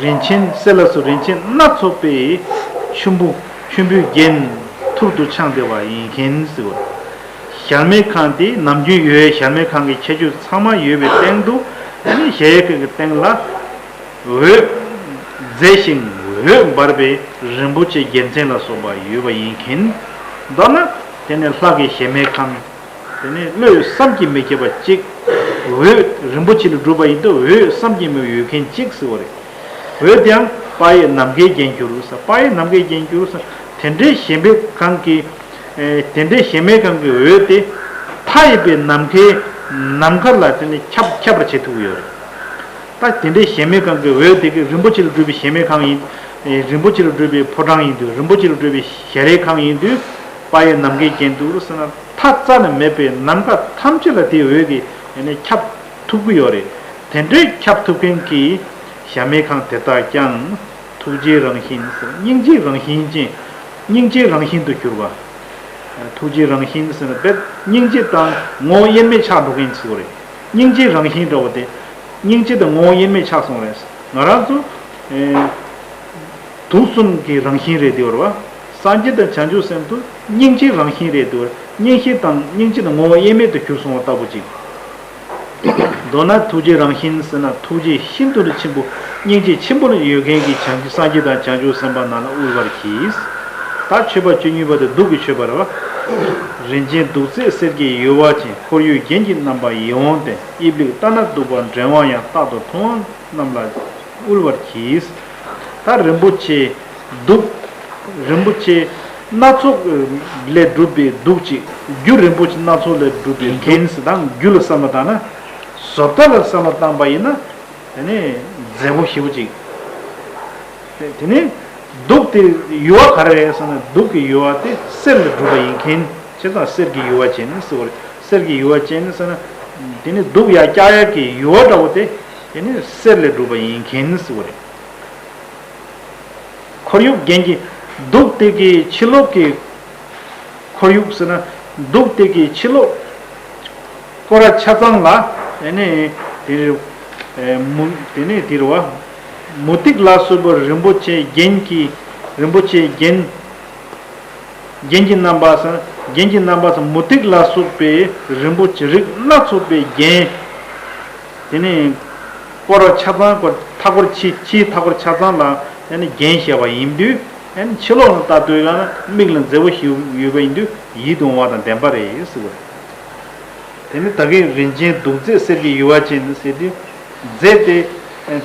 རིན་ཆེན་གསེར་ལ་སོགས་རིན་ཆེན་སྣ་ཚོགས་པའི་ཆུན་པོ་ཆུན་པོའི་རྒྱན་ཐུར་དུ་འཕྱང་བསྡད་པ་ཡིན་མཁན་ཟེར་བ། གཞལ་མེད་ཁང་དེ་ནམ་རྒྱུན་ཡོད་གཞལ་མེད་ཁང་གི་ཁྱད་ཆོས་ཚང་མ་ཡོད་པའི་སྟེང་དུ་ཨ་ནི་གཞལ་ཡས་ཁང་གི་སྟེང་ལ་འོད་མཛེས་ཤིང་འོད་འབར་བའི་རིན་པོ་ཆེ་རྒྱལ་མཚན་ལ་སོགས་པ་ཡོད་པ་ཡིན་མཁན། མདོར་ན་དེ་ནི་ལྷ་གི་གཞལ་མེད་ཁང་། དེ་ནས་བློས་བསམ་གྱིས་མི་ཁྱབ་པ་གཅིག་འོད་རིན་པོ་ཆེ་ལས་གྲུབ་པ་ཡིན་དུས་འོད་བསམ་གྱིས་མི་ཁྱབ་ཡོད་མཁན་གཅིག་ཟེར་བ་རེད། འོད་དེའང་དཔག་ཡས་ནམ་མཁའི་རྒྱན་གྱུར་ཟེར། དཔག་ཡས་ནམ་མཁའི་རྒྱན་གྱུར་ཟེར། དེ་འདྲའི་གཞལ་མེད་ཁང་གི་ཨེ། དེ་འདྲའི་གཞལ་མེད་ཁང་གི་འོད་དེ་མཐའ་ཡས་པའི་ནམ་མཁའི་ནམ་མཁའ་ལ་དེ་ནས་ཁྱབ་ཁྱབ་པར་བྱེད་ཐུབ་ཀྱི་ཡོད་རེད། ད་དེ་འདྲའི་གཞལ་མེད་ཁང་གི་འོད་དེ་གི་རིན་པོ་ཆེ་ལས་གྲུབ་པའི་གཞལ་མེད་ཁང་ཡིན། ཨེ། རིན་པོ་ཆེ་ལས་གྲུབ་པའི་ཕོ་བྲང་ཡིན་དུས་རིན་པོ་ཆེ་ལས་གྲུབ་པའི་གཞལ་ཡས་ཁང་ཡིན་དུས་དཔག་ཡས་ནམ་མཁའི་རྒྱན་དུ་ཟེར་ན། མཐའ་རྩ་ནས་མེད་པའི་ནམ་མཁའ་ཐམས་ཅད་ལ་དེའི་འོད་ཀྱིས་ཡེ་ནས་ཁྱབ་ཐུབ་ཀྱི་ཡོད་རེད། དེ་འདྲའི་ཁྱབ་ཐུབ་མཁན་གྱི་གཞལ་མེད་ཁང་དེ་དག་ཀྱང་ཐུགས་རྗེའི་རང་བཞིན་ཟེར། སྙིང་རྗེའི་རང་བཞིན་ཅན། སྙིང་རྗེའི་རང་བཞིན་དུ་གྱུར་པ། ཐུགས་རྗེའི་རང་བཞིན་ཟེར་ན་དཔེ་སྙིང་རྗེ་དང་ངོ་བོ་དབྱེར་མེད་ཆགས་འགྲོ་མཁན་ཟེར་བ་རེད། སྙིང་རྗེའི་རང་བཞིན་འདྲ་བོ་དེ། སྙིང་རྗེ་དང་ངོ་བོ་དབྱེར་མེད་ཆགས་སོང་རེད། ང་རང་ཚོ། ཨེ། དུག་གསུམ་གྱི་རང་བཞིན་རེད་དེ་བར་བ། སངས་རྒྱས་དང་བྱང་ཆུབ་སེམས་དེ་སྙིང་རྗེའི་རང་བཞིན་རེད་དེ་བར། སྙིང་རྗེ་དང་སྙིང་རྗེ་དང་ངོ་བོ་དབྱེར་མེད་དུ་གྱུར་སོང་བ་ལྟ་བུ་ཅིག་མདོར་ན་ཐུགས་རྗེའི་རང་བཞིན་ཟེར་ན་ཐུགས་རྗེ་ཤིན་ཏུ་ནས་ཆེན་པོ། སྙིང་རྗེ་ཆེན་པོ་ལ་ཡོད་མཁན་གྱི་བྱང་ཆུབ་སངས་རྒྱས་དང་བྱང་ཆུབ་སེམས་དཔའ་རྣམས་ལ་དབུལ་བར་གྱིས། ད་མཆོད་པ་བཅུ་གཉིས་པ་དེ་གདུགས་ཀྱི་མཆོད་པ་རེད་བ། རིན་ཆེན་གདུགས་བརྩེགས་གསེར་གྱི་ཡུ་བ་ཅན། ཁོར་ཡུག་རྒྱན་གྱི་རྣམ་པ་ཡིད་འོང་ལྡན། དབྱིབས་ལེགས་ལྟ་ན་སྡུག་པ་འགྲེང་བ་ཡང་། རྟག་ཏུ་མཐོང་བ་རྣམས་ལ་དབུལ་བར་གྱིས། ད་རིན་པོ་ཆེ་གདུགས། རིན་པོ་ཆེ་སྣ་ཚོགས་ལས་གྲུབ་པའི་གདུགས་ཅིག་རྒྱུ་རིན་པོ་ཆེ་སྣ་ཚོགས་ལས་གྲུབ་པའི་རྒྱན་ཟེར་དང་རྒྱུ་ལ་བསམ་བློ་བཏང་ན། བཟོ་ལྟ་ལ་བསམ་བློ་བཏང་པ་ཡིན་ན། དེ་ནས་མཛེས་པོ་ཞེ་པོ་ཅིག་དེ་ནས་གདུགས་དེ་ཡུ་བ་ག་རེ་རེད་ཟེར་ན་གདུགས་ཀྱི་ཡུ་བ་དེ་གསེར་ལས་གྲུབ་པ་ཡིན་མཁན་བྱས་ཙང་གསེར་གྱི་ཡུ་བ་ཅན་ཟེར་བ་རེད། གསེར་གྱི་ཡུ་བ་ཅན་ཟེར་ན། དེ་ནི་གདུགས་ཡར་བཀྱག་ཡག་གི་ཡུ་བ་འདྲ་བོ་དེ་དེ་ནི་གསེར་ལས་གྲུབ་པ་ཡིན་མཁན་ཟེར་བ་རེད། ཁོར་ཡུག་རྒྱན་གྱི་གདུགས་དེ་གི་ཕྱི་ལོགས་ཀྱི་ཁོར་ཡུག་ཟེར་ན་གདུགས་དེ་གི་ཕྱི་ལོགས་སྐོར་ར་ཆ་ཚང་ལ་དེ་ནི་དེ་རེད། ཨེ་མུ་དེ་ནི་དེ་རེད་བ། མུ་ཏིག་ལ་སོགས་པའི་རིན་པོ་ཆེ་རྒྱན་གྱི་རིན་པོ་ཆེ་རྒྱན། རྒྱན་གྱི་རྣམ་པ་སམ། རྒྱན་གྱི་རྣམ་པ་སམ་མུ་ཏིག་ལ་སོགས་པའི་རིན་པོ་ཆེ་རིགས་སྣ་ཚོགས་པའི་རྒྱན། དེ་ནི་སྐོར་བ་ཆ་ཚང་སྐོར་མཐའ་སྐོར་ཕྱི་ཕྱིའི་མཐའ་སྐོར་ཆ་ཚང་ལ་དེ་ནི་རྒྱན་བཤད་པ་ཡིན་དུས། དེ་ནི་ཕྱི་ལོགས་ལ་ལྟ་དུས་ལ་ན་མིག་ལ་མཛེས་པོ་ཞིག་ཡོད་པ་ཡིན་དུས་ཡིད་དུ་འོང་བ་དང་ལྡན་པ་རེད་ཟེར་བ། དེ་ནི་ད་གིན་རིན་ཆེན་གདུགས་མཛེས་གསེར་གྱི་ཡུ་བ་ཅན་ཟེར་དུས། མཛེས་ཏེ།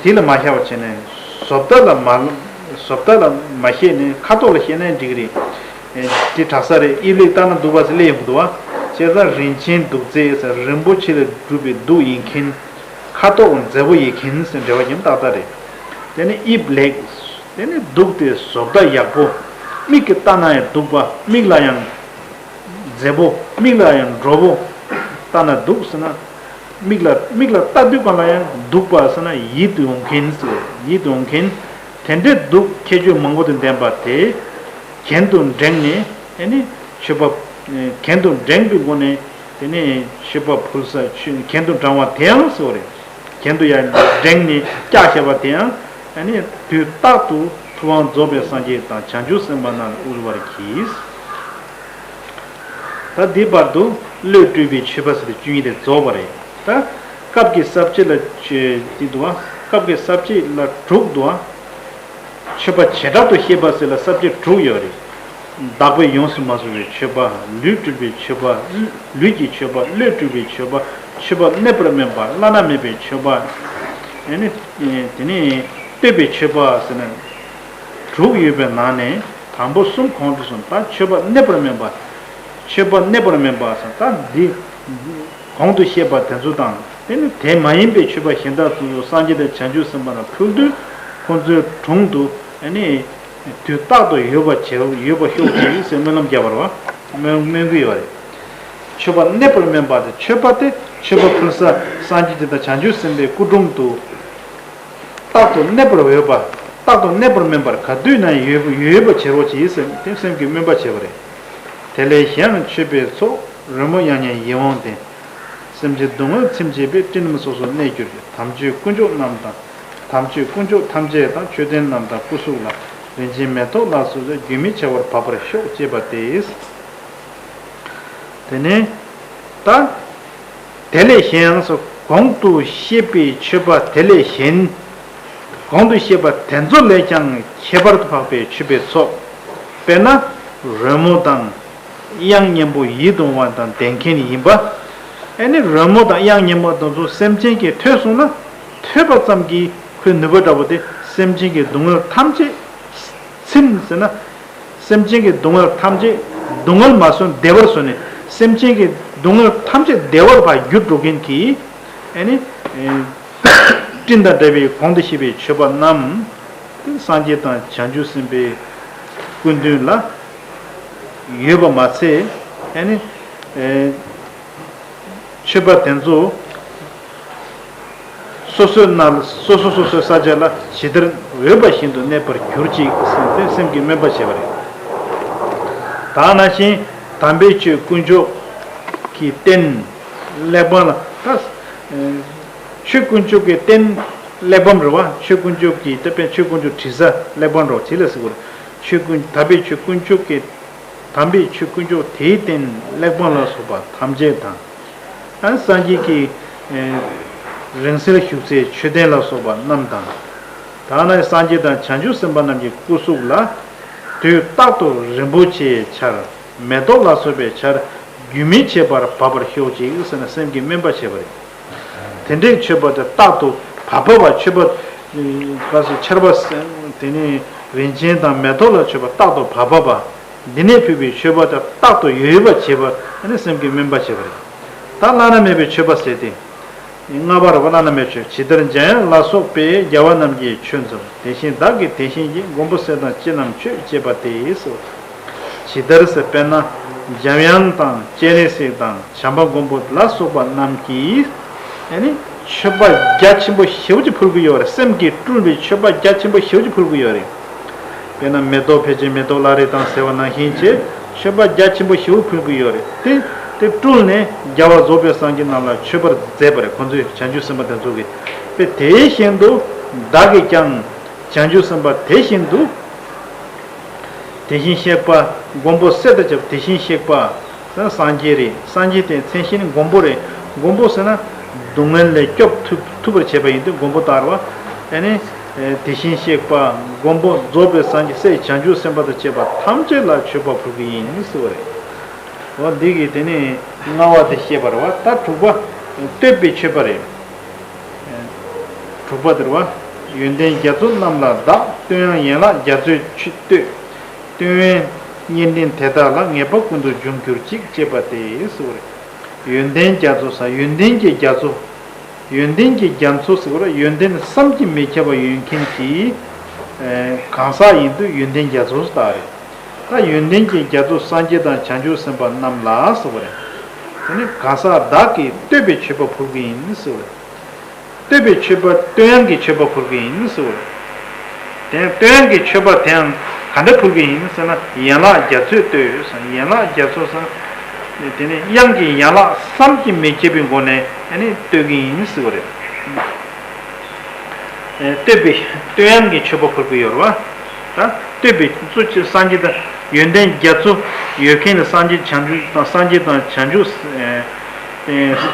དེ་ལ་མ་ཤར་བ་བྱས་ནས་བཟོ་ལྟ་ལ་མ། བཟོ་ལྟ་ལ་མ་བཤད་ནས་ཁ་དོག་ལ་བཤད་ན་འགྲིག་གི་རེད། དེ་དྲག་ས་རེད། དབྱིབས་ལེགས་ལྟ་ན་སྡུག་པ་ཟེར་སླེབས་ཡོང་གི་འདུག་བ། བྱས་ཙང་རིན་ཆེན་གདུགས་མཛེས་ཟེར་རིན་པོ་ཆེ་ལས་གྲུབ་པའི་གདུགས་ཡིན་མཁན། ཁ་དོག་མཛེས་པོ་ཡིན་མཁན་ཟེར་འབྲེལ་བ་ཡིན་ཏག་ཏག་རེད། དེ་ནི་དབྱིབས་ལེགས། དེ་ནི་གདུགས་དེ་བཟོ་ལྟ་ཡག་པོ། མིག་གིས་ལྟ་ན་ཡང་སྡུག་པ། མིག་ལ་ཡང་། མཛེས་པོ། མིག་ལ་ཡང་འགྲོ་བོ། ལྟ་ན་སྡུག་ཟེར་ན། མིག་ལ་མིག་ལ་ལྟ་དུས་གང་ལ་ཡང་སྡུག་པ་ཟེར་ན་ཡིད་དུ་འོང་མཁན་ཟེར། ཡིད་དུ་འོང་མཁན། དེ་འདྲའི་གདུགས་ཁྱད་ཆོས་མང་པོ་དང་ལྡན་པ་དེ། གྱེན་དུ་འགྲེང་ནས་ཨེ་ནི་མཆོད་པ། གྱེན་དུ་འགྲེང་པའི་སྒོ་ནས་དེ་ནས་མཆོད་པ་ཕུལ་ས་མཆོད་གྱེན་དུ་འགྲེང་བ་དེའང་ཟེར་བ་རེད། གྱེན་དུ་ཡར་འགྲེང་ནས་བཀྱག་བྱས་པ་དེའང་ཨེ་ནི་དུས་རྟག་ཏུ་ཐུབ་དབང་རྫོགས་པའི་སངས་རྒྱས་དང་བྱང་ཆུབ་སེམས་དཔའ་རྣམས་དབུལ་བར་གྱིས། ད་འདི་བར་དུ་བློས་སྤྲུལ་པའི་མཆོད་པ་ཟེར་ཏེ་བཅུ་གཉིས་དེ་རྫོགས་པ་རེད། ད་སྐབས་ཀྱི་ས་བཅད་ལ་བཅོས་ཏེ་འདུག་བ། སྐབས་ཀྱི་ས་བཅད་ལ་དྲུག་འདུག་བ། མཆོད་པ་བྱེ་བྲག་ཏུ་བཤད་པ་ཟེར་ལ་ས་བཅད་དྲུག་ཡོད་རེད། བདག་པོས་ཡོངས་སུ་མ་བཟུང་བའི་མཆོད་པ། ལུས་སྤྲུལ་པའི་མཆོད་པ། ལུས་ཀྱི་མཆོད་པ། བློས་སྤྲུལ་པའི་མཆོད་པ། མཆོད་པ་གནས་པར་སྨོན་པ། བླ་ན་མེད་པའི་མཆོད་པ། ཨེ་ནི། དེ་ནས་བསྟོད་པའི་མཆོད་པ་ཟེར་ན། དྲུག་ཡོད་པའི་ནང་ནས་དང་པོ་གསུམ་གོང་དུ་སོང་། ད་མཆོད་པ་གནས་པར་སྨོན་པ། མཆོད་པ་གནས་པར་སྨོན་པ་ཟེར་ད་འདི། གོང་དུ་བཤད་པ་དེ་ཚོ་དང་དེ་ནི་དེ་མ་ཡིན་པའི་མཆོད་པ་གཞན་དག་ཚོ་སངས་རྒྱས་དང་བྱང་ཆུབ་སེམས་དཔའ་ལ་ཕུལ་དུས་ཁོང་ཚོའི་དྲུང་དུ་ཨ་ནི་དུས་རྟག་ཏུ་ཡོད་པ་བྱེད་ཡོད་པ་ཤོག་ཅིག་ཟེར་སྨོན་ལམ་བརྒྱབ་པ་རེད་བ། སྨོན་སྨོན་གྱི་ཡོད་རེད། མཆོད་པ་གནས་པར་སྨོན་པ་དེ་མཆོད་པ་དེ་མཆོད་པ་ཕུལ་ས་སངས་རྒྱས་དེ་དང་བྱང་ཆུབ་སེམས་དཔའི་སྐུ་དྲུང་དུ་རྟག་ཏུ་གནས་པར་འོས་པ། རྟག་ཏུ་གནས་པར་སྨོན་པར་ག་དུས་ན་ཡོད་ཡོད་པ་བྱེད་རོགས་གྱིས་ཟེར་དེ་སེམས་ཀྱི་སྨོན་པ་བྱེད་པ་རེད། དེ་ལས་གཞན་མཆོད་པའི་ཚོགས། རོལ་མོ་ཡང་སྙན་ཡིད་འོང་ལྡན། སེམས་ཅན་སྡུག་བསྔལ་ཚིམ་བྱེད་པའི། སྤྲིན་རྣམས་སོ་སོར་གནས་གྱུར་ཅིག་དམ་ཆོས་དཀོན་མཆོག་རྣམས་དང་། དམ་ཆོས་དཀོན་མཆོག་ཐམས་ཅད་དང་། མཆོད་རྟེན་རྣམས་དང་སྐུ་གཟུགས་ལ། རིན་ཆེན་མེ་ཏོག་ལ་སོགས་པའི། རྒྱུན་མི་འཆད་པར་བབ་པར་ཤོག་ཅེས་པ་སྟེ། དེ་ནས་ད། དེ་ལས་གཞན་སོགས་གོང་དུ་བཤད་པའི་མཆོད་པ་དེ་ལས་གཞན། གོང་དུ་བཤད་པ་དེ་ཚོ་ལས་ཀྱང་ཁྱད་པར་དུ་འཕགས་པའི་མཆོད་པའི་ཚོགས། དཔེར་ན། རོལ་མོ་དང་། དབྱངས་སྙན་པོ་ཡིད་དུ་འོང་བ་དང་ལྡན་མཁན་ཡིན་པ། ཨ་ནི་རོལ་མོ་དང་དབྱངས་སྙན་པོ་དེ་ཚོ་སེམས་ཅན་གྱིས་ཐོས་སོང་ན། ཐོས་པ་ཙམ་གྱིས་ཁོའི་ནུས་པ་འདྲ་པོ་དེ་སེམས་ཅན་གྱི་སྡུག་བསྔལ་ཐམས་ཅད་ཚིམ་ཟེར་ན། སེམས་ཅན་གྱི་སྡུག་བསྔལ་ཐམས་ཅད་སྡུག་བསྔལ་མ་བཟོད་བདེ་བར་བཟོས་ནས་སེམས་ཅན་གྱི་སྡུག་བསྔལ་ཐམས་ཅད་བདེ་བར་ཕར་བསྒྱུར་འགྲོ་མཁན་གྱི་ཨ་ནི་སྤྲིན་དང་འདྲ་བའི་གོང་དུ་བཤད་པའི་མཆོད་པ་རྣམས་སངས་རྒྱས་དང་བྱང་ཆུབ་སེམས་དཔའི་སྐུ་མདུན་ལ་ཡོད་པ་མ་ཚད་ཨ་ནི། མཆོད་པ་དེ་ཚོ་སོ་སོའི་ནང་ལ་སོ་སོ་སོ་སོའི་ས་ཆ་ལ་ཇི་ལྟར་འོས་པ་བཞིན་དུ་གནས་པར་གྱུར་ཅིག་ཟེར་ཏེ་སེམས་ཀྱི་སྨོན་པ་བྱས་པ་རེད། ད་ནང་བཞིན་དམ་པའི་ཆོས་དཀོན་མཆོག་གི་རྟེན་གླེགས་བམ་ལ་ད་ཆོས་དཀོན་མཆོག་གི་རྟེན་གླེགས་བམ་རེད་བ། ཆོས་དཀོན་མཆོག་གི་ད་དཔེ་ཆོས་དཀོན་མཆོག་བྲི་ས་གླེགས་བམ་རོ་དེ་ལ་ཟེར་དགོས་རེད། ཆོས་དཀོན་དམ་པའི་ཆོས་དཀོན་མཆོག་གི་དམ་པའི་ཆོས་དཀོན་མཆོག་དེའི་རྟེན་གླེགས་བམ་ལ་སོགས་པ་ཐམས་ཅད་དང་། ཨ་སངས་རྒྱས་ཀྱི་ཨེ་རིང་བསྲེལ་བཞུགས་སའི་མཆོད་རྟེན་ལ་སོགས་པ་རྣམས་དང་། ད་ནི་སངས་རྒྱས་དང་བྱང་ཆུབ་སེམས་དཔའ་རྣམས་ཀྱི་སྐུ་གཟུགས་ལ་དུས་རྟག་ཏུ་རིན་པོ་ཆེའི་ཆར་མེ་ཏོག་ལ་སོགས་པའི་ཆར་རྒྱུན་མི་ཆད་པར་བབ་པར་ཤོག་ཅིག་ཟེར་ནས་སེམས་ཀྱི་སྨོན་པ་བྱས་པ་རེད། དེ་འདྲའི་མཆོད་པ་དེ་རྟག་ཏུ་བབ་བབ་པ་མཆོད་པ། ག་ཟེར་ཆར་པ་དེ་ནི་རིན་ཆེན་དང་མེ་ཏོག་ལ་མཆོད་པ་རྟག་ཏུ་བབ་བབ་པ། འདི་ནས་ཕུལ་བའི་མཆོད་པ་དེ་རྟག་ཏུ་ཡོད་པ་བྱེད་པ་ནི་སེམས་ཀྱི་སྨོན་པ་བྱེད་པ་རེད། ད་བླ་ན་མེད་པའི་མཆོད་པ་ཟེར་ཏེ། ལྔ་པ་རེད་བ། བླ་ན་མེད་མཆོད། ཇི་ལྟར་འཇམ་དབྱངས་ལ་སོགས་པས་རྒྱལ་བ་རྣམས་ཀྱི་ཆོས་འཛིན། དེ་བཞིན་བདག་གིས་དེ་བཞིན་གྱི། མགོན་པོ་སྲས་དང་བཅས་རྣམས་མཆོད་ཅེས་པ་སྟེ་སོ། ཇི་ལྟར་ཟེར་དཔེར་ན། འཇམ་དབྱངས་དང་སྤྱན་རས་གཟིགས་དང་བྱམས་པ་མགོན་པོ་ལ་སོགས་པ་རྣམས་ཀྱིས་ཨ་ནི་མཆོད་པ་རྒྱ་ཆེན་པོ་ཞེ་པོ་ཅིག་ཕུལ་གྱི་ཡོད་རེད། སེམས་ཀྱིས་སྤྲུལ་པའི་མཆོད་པ་རྒྱ་ཆེན་པོ་ཞེ་པོ་ཅིག་ཕུལ་གྱི་ཡོད་རེད། དཔེར་ན་མེ་ཏོག་ཕལ་ཆེར་མེ་ཏོག་བླ་རེ་དང་ཟེར་བ་ནང་བཞིན་བྱས་མཆོད་པ་རྒྱ་ཆེན་པོ་ཞེ་པོ་ཕུལ་གྱི་ཡོད་རེད། དེ་དེ་སྤྲུལ་ནས་རྒྱལ་བ་རྫོགས་པའི་སངས་རྒྱས་རྣམས་ལ་མཆོད་པར་མཛད་པ་རེད། ཁོང་ཚོས་བྱང་ཆུབ་སེམས་དཔའ་དེ་ཚོ་གིས། དཔེ་དེ་བཞིན་དུ་བདག་གིས་ཀྱང་བྱང་ཆུབ་སེམས་དཔའ་དེ་བཞིན་དུ། དེ་བཞིན་གཤེགས་པ་མགོན་པོ་གསེར་དང་བཅས་པ་དེ་བཞིན་གཤེགས་པ། སངས་རྒྱས་རེད། སངས་རྒྱས་དེ་མཚན་གཞི་ནི་མགོན་པོ་རེད། མགོན་པོ་ཟེར་ན་སྡུག་བསྔལ་ལས་སྐྱོབ་ཐུབ་ཐུབ་པར་བྱེད་པ་ཡིན་དུས་མགོན་པོ་ལྟ་བུ། ཨ་ནི་དེ་བཞིན་གཤེགས་པ་མགོན་པོ་རྫོགས་པའི་སངས་རྒྱས་སྲས་བྱང་ཆུབ་སེམས་དཔའ་དང་བཅས་པ་ཐམས་ཅད་ལ་མཆོད་པ་ཕུལ་གྱི་ཡིན་ཟེར་བ་རེད། འོ་འདི་གིས་དེ་ནས་ལྔ་པ་དེ་བཤད་པ་རེད་བ། ད་དྲུག་པ་བསྟོད་པའི་མཆོད་པ་རེད། དྲུག་པ་དེར་བ། ཡོན་ཏན་རྒྱ་མཚོ་རྣམས་ལ་བདག་བསྟོད་དབྱངས་ཡན་ལག་རྒྱ་མཚོས་མཆོད་བསྟོད། བསྟོད་པའི་བསྙེན་ལྡན་དེ་དག་ལ་ངེས་པ་ཀུན་ཏུ་འབྱུང་གྱུར་ཅིག་ཅེས་པ་སྟེ་ཟེར་བ་རེད། ཡོན་ཏན་རྒྱ་མཚོ་ས་ཡོན་ཏན་གྱི་རྒྱ་མཚོ། ཡོན་ཏན་གྱི་རྒྱ་མཚོ་ཟེར་བ་རེད། ཡོན་ཏན་བསམ་གྱིས་མི་ཁྱབ་པ་ཡོད་མཁན་གྱི་གང་ཟག་ཡིན་དུས་ཡོན་ཏན་རྒྱ་མཚོ་ཟེར་བ་རེད། ད་ཡོན་ཏན་གྱི་རྒྱ་མཚོ་སངས་རྒྱས་དང་བྱང་ཆུབ་སེམས་དཔའ་རྣམས་ལ་ཟེར་བ་རེད། དེ་ནི་གང་ཟག་བདག་གིས་བསྟོད་པའི་མཆོད་པ་ཕུལ་གྱི་ཡིན་ཟེར་བ་རེད། བསྟོད་པའི་མཆོད་པ་བསྟོད་དབྱངས་ཀྱི་མཆོད་པ་ཕུལ་གྱི་ཡིན་ཟེར་བ་རེད། དེ་བསྟོད་དབྱངས་ཀྱི་མཆོད་པ་དེའང་ག་འདྲ་ཕུལ་གྱི་ཡིན་ཟེར་ན་ཡན་ལག་རྒྱ་མཚོས་བསྟོད་ཟེར། ཡན་ལག་རྒྱ་མཚོ་ཟེར། དེ་ནི་དབྱངས་ཀྱི་ཡན་ལག་བསམ་གྱིས་མི་ཁྱབ་པའི་སྒོ་ནས་ཨ་ནི་བསྟོད་ཀྱི་ཡིན་ཟེར་བ་རེད། བསྟོད་པའི་བསྟོད་དབྱངས་ཀྱི་མཆོད་པ་ཕུལ་གྱི་ཡོད་རེད་བ། ད་བསྟོད་པའི་གཙོ་ཆེ་སངས་རྒྱས་དང་ཡོན་ཏན་རྒྱ་མཚོ་ཡོད་མཁན་ནི་སངས་རྒྱས་བྱང་ཆུབ་དང་སངས་རྒྱས་དང་བྱང་ཆུབ།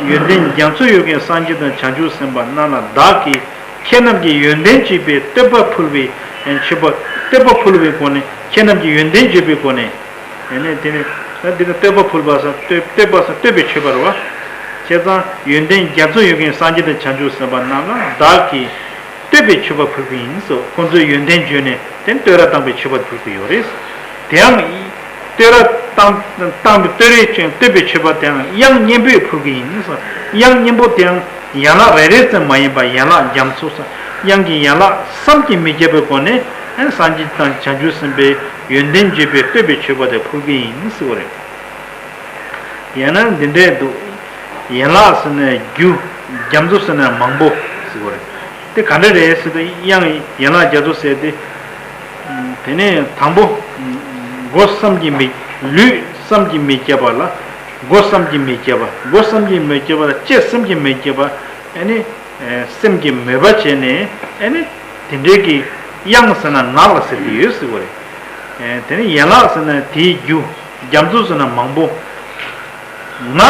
ཡོན་ཏན་རྒྱ་མཚོ་ཡོད་མཁན་སངས་རྒྱས་དང་བྱང་ཆུབ་སེམས་དཔའ་རྣམས་ལ་བདག་གིས་ཁྱེད་རྣམས་ཀྱི་ཡོན་ཏན་བརྗོད་པའི་བསྟོད་པ་ཕུལ་བའི་མཆོད་པ་བསྟོད་པ་ཕུལ་བའི་སྒོ་ནས་ཁྱེད་རྣམས་ཀྱི་ཡོན་ཏན་བརྗོད་པའི་སྒོ་ནས། ཨེ་ནས་དེ་ནས་ད་འདི་ནི་བསྟོད་པ་ཕུལ་བ་ཟེར་བསྟོད་བསྟོད་པ་ཟེར་བསྟོད་པའི་མཆོད་པ་རེད་བ། བྱས་ཙང་ཡོན་ཏན་རྒྱ་མཚོ་ཡོད་མཁན་སངས་རྒྱས་དང་བྱང་ཆུབ་སེམས་དཔའ་རྣམས་ལ་བདག་གིས་བསྟོད་པའི་མཆོད་པ་ཕུལ་གྱི་ཡིན་སོ། ཁོང་ཚོའི་ཡོན་ཏན་བརྗོད་ནས་དེ་ནི་བསྟོད་ར་བཏང་པའི་མཆོད་པ་ཕུལ་གྱི་ཡོད་རེད། དེའང་བསྟོད་ར་བཏང་བཏང་པའི་བསྟོད་རའི་ཅན་བསྟོད་པའི་མཆོད་པ་དེའང་དབྱངས་སྙན་པོས་ཕུལ་གྱི་ཡིན་སོ། དབྱངས་སྙན་པོ་དེའང་ཡན་ལག་རེ་རེ་ཙམ་མ་ཡིན་པར་ཡན་ལག་རྒྱ་མཚོ་སོ། དབྱངས་ཀྱི་ཡན་ལག་བསམ་གྱིས་མི་ཁྱབ་པའི་སྒོ་ནས་སངས་རྒྱས་དང་བྱང་ཆུབ་སེམས་དཔའི་ཡོན་ཏན་བརྗོད་པའི་བསྟོད་པའི་མཆོད་པ་དེ་ཕུལ་གྱི་ཡིན་ཟེར་བ་རེད། ཡང་ན་འདི་འདྲས་འདུག་ཡན་ལག་ཟེར་ན་རྒྱུ། རྒྱ་མཚོ་ཟེར་ན་མང་པོ་ཟེར་བ་རེད། དེ་ག་འདྲ་རེད་ཟེར་དུས་དབྱངས་ཡན་ལག་རྒྱ་མཚོ་ཟེར་ཏེ། དེ་ནས་དང་པོ། མགོ་བསམ་གྱིས་མི། ལུས་བསམ་གྱིས་མི་ཁྱབ་པ་ལ། མགོ་བསམ་གྱིས་མི་ཁྱབ་པ། མགོ་བསམ་གྱིས་མི་ཁྱབ་པ་ལ་ལྕེ་བསམ་གྱིས་མི་ཁྱབ་པ། ཨ་ནི། སེམས་ཀྱི་མོས་པ་བྱས་ནས་ཨ་ནི། དེ་འདྲའི་གི་དབྱངས་ཟེར་ན་ངག་ལ་ཟེར་གྱི་ཡོད་ཟེར་བ་རེད། དེ་ནི་ཡན་ལག་ཟེར་ན་དེའི་རྒྱུ། རྒྱ་མཚོ་ཟེར་ན་མང་པོ། ངག་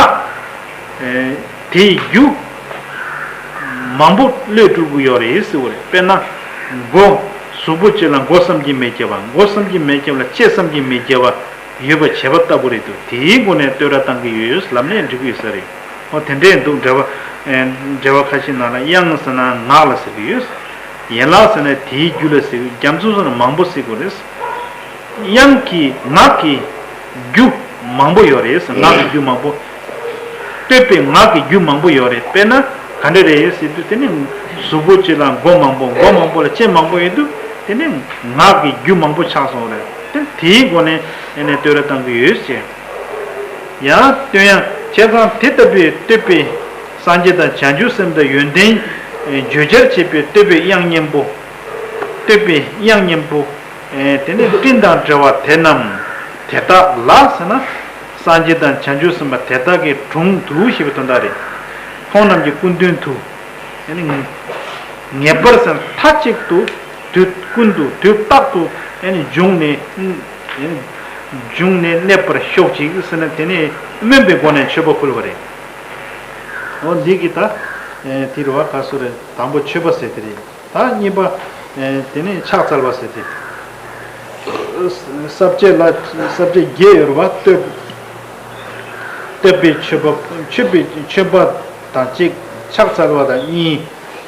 དེའི་རྒྱུ། མང་པོ་བློས་སྤྲུལ་གྱི་ཡོད་རེད་ཟེར་བ་རེད། དཔེར་ན། མགོ། གཟུགས་པོ་གཅིག་ལ་མགོ་བསམ་གྱིས་མི་ཁྱབ་པ། མགོ་བསམ་གྱིས་མི་ཁྱབ་ལ་ལྕེ་བསམ་གྱིས་མི་ཁྱབ་པ། ཡོད་པ་བྱས་པ་ལྟ་བུ་རེད་འདུག་དེའི་སྒོ་ནས་བསྟོད་ར་བཏང་གི་ཡོད་ལབ་ནས་འགྲིག་གི་ཡོད་ས་རེད། འོ་དེ་འདྲས་འདུག་འགྲེལ་པ། འགྲེལ་པ་ཁ་ཤས་ནང་ལ་དབྱངས་ཟེར་ན་ངག་ལ་ཟེར་གི་ཡོད། ཡན་ལག་ཟེར་ན་དེའི་རྒྱུ་ལ་ཟེར་གི། རྒྱ་མཚོ་ཟེར་ན་མང་པོ་ཟེར་གི་རེད། དབྱངས་ཀྱི་ངག་གི་རྒྱུ་མང་པོ་ཡོད་རེད། ངག་གི་རྒྱུ་མང་པོ། བསྟོད་པའི་ངག་གི་རྒྱུ་མང་པོ་ཡོད་རེད། དཔེར་ན་ག་འདྲ་རེད་ཟེར་དུས་དེ་ནི་གཟུགས་པོ་གཅིག་ལ་མགོ་མང་པོ། མགོ་མང་པོ་ལ་ལྕེ་མང་པོ་ཡོད་དུས་དེ་ནི་ངག་གི་རྒྱུ་མང་པོ་ཆགས་སོང་རེད། དེ་དེའི་སྒོ་ནས་ཨ་ནི་བསྟོད་ར་བཏང་གི་ཡོད་ཅེས། ཡང་བསྟོད་དབྱངས་བྱས་ཙང་དེ་ལྟ་བུའི་བསྟོད་པའི་སངས་རྒྱས་དང་བྱང་ཆུབ་སེམས་དང་ཡོན་ཏན་བརྗོད་བྱར་བྱེད་པའི་བསྟོད་པའི་དབྱངས་སྙན་པོ། བསྟོད་པའི་དབྱངས་སྙན་པོ། དེ་ནས་སྤྲིན་དང་འདྲ་བ་དེ་རྣམས་དེ་དག་ལ་ཟེར་ན། སངས་རྒྱས་དང་བྱང་ཆུབ་སེམས་དཔའ་དེ་དག་གི་དྲུང་དུ་ཞེས་པའི་དོན་དག་རེད། ཁོང་རྣམས་ཀྱི་སྐུ་མདུན་དུ། ཨ་ནི་ངེས་པར་ཟེར་མཐའ་གཅིག་ཏུ་དུས་ཀུན་ཏུ་དུས་རྟག་ཏུ་ཨ་ནི་བྱུང་ནས། ཨ་ནི་བྱུང་ནས་གནས་པར་ཤོག་ཅིག་ཟེར་ནས་དེ་ནས་སྨོན་པའི་སྒོ་ནས་མཆོད་པ་ཕུལ་བ་རེད། འོ་འདི་གི་ད་དེ་རེད་བ། ག་སུ་རེད། དང་པོ་མཆོད་པ་ཟེར་དེ་རེད། ད་གཉིས་པ། དེ་ནས་ཕྱག་འཚལ་བ་ཟེར་ཏེ། ས་བཅད་ལ་ས་བཅད་བརྒྱད་ཡོད་རེད་བ། བསྟོད། བསྟོད་པའི་མཆོད་པ། མཆོད་པའི་མཆོད་པ་དང་གཅིག་ཕྱག་འཚལ་བ་དང་གཉིས།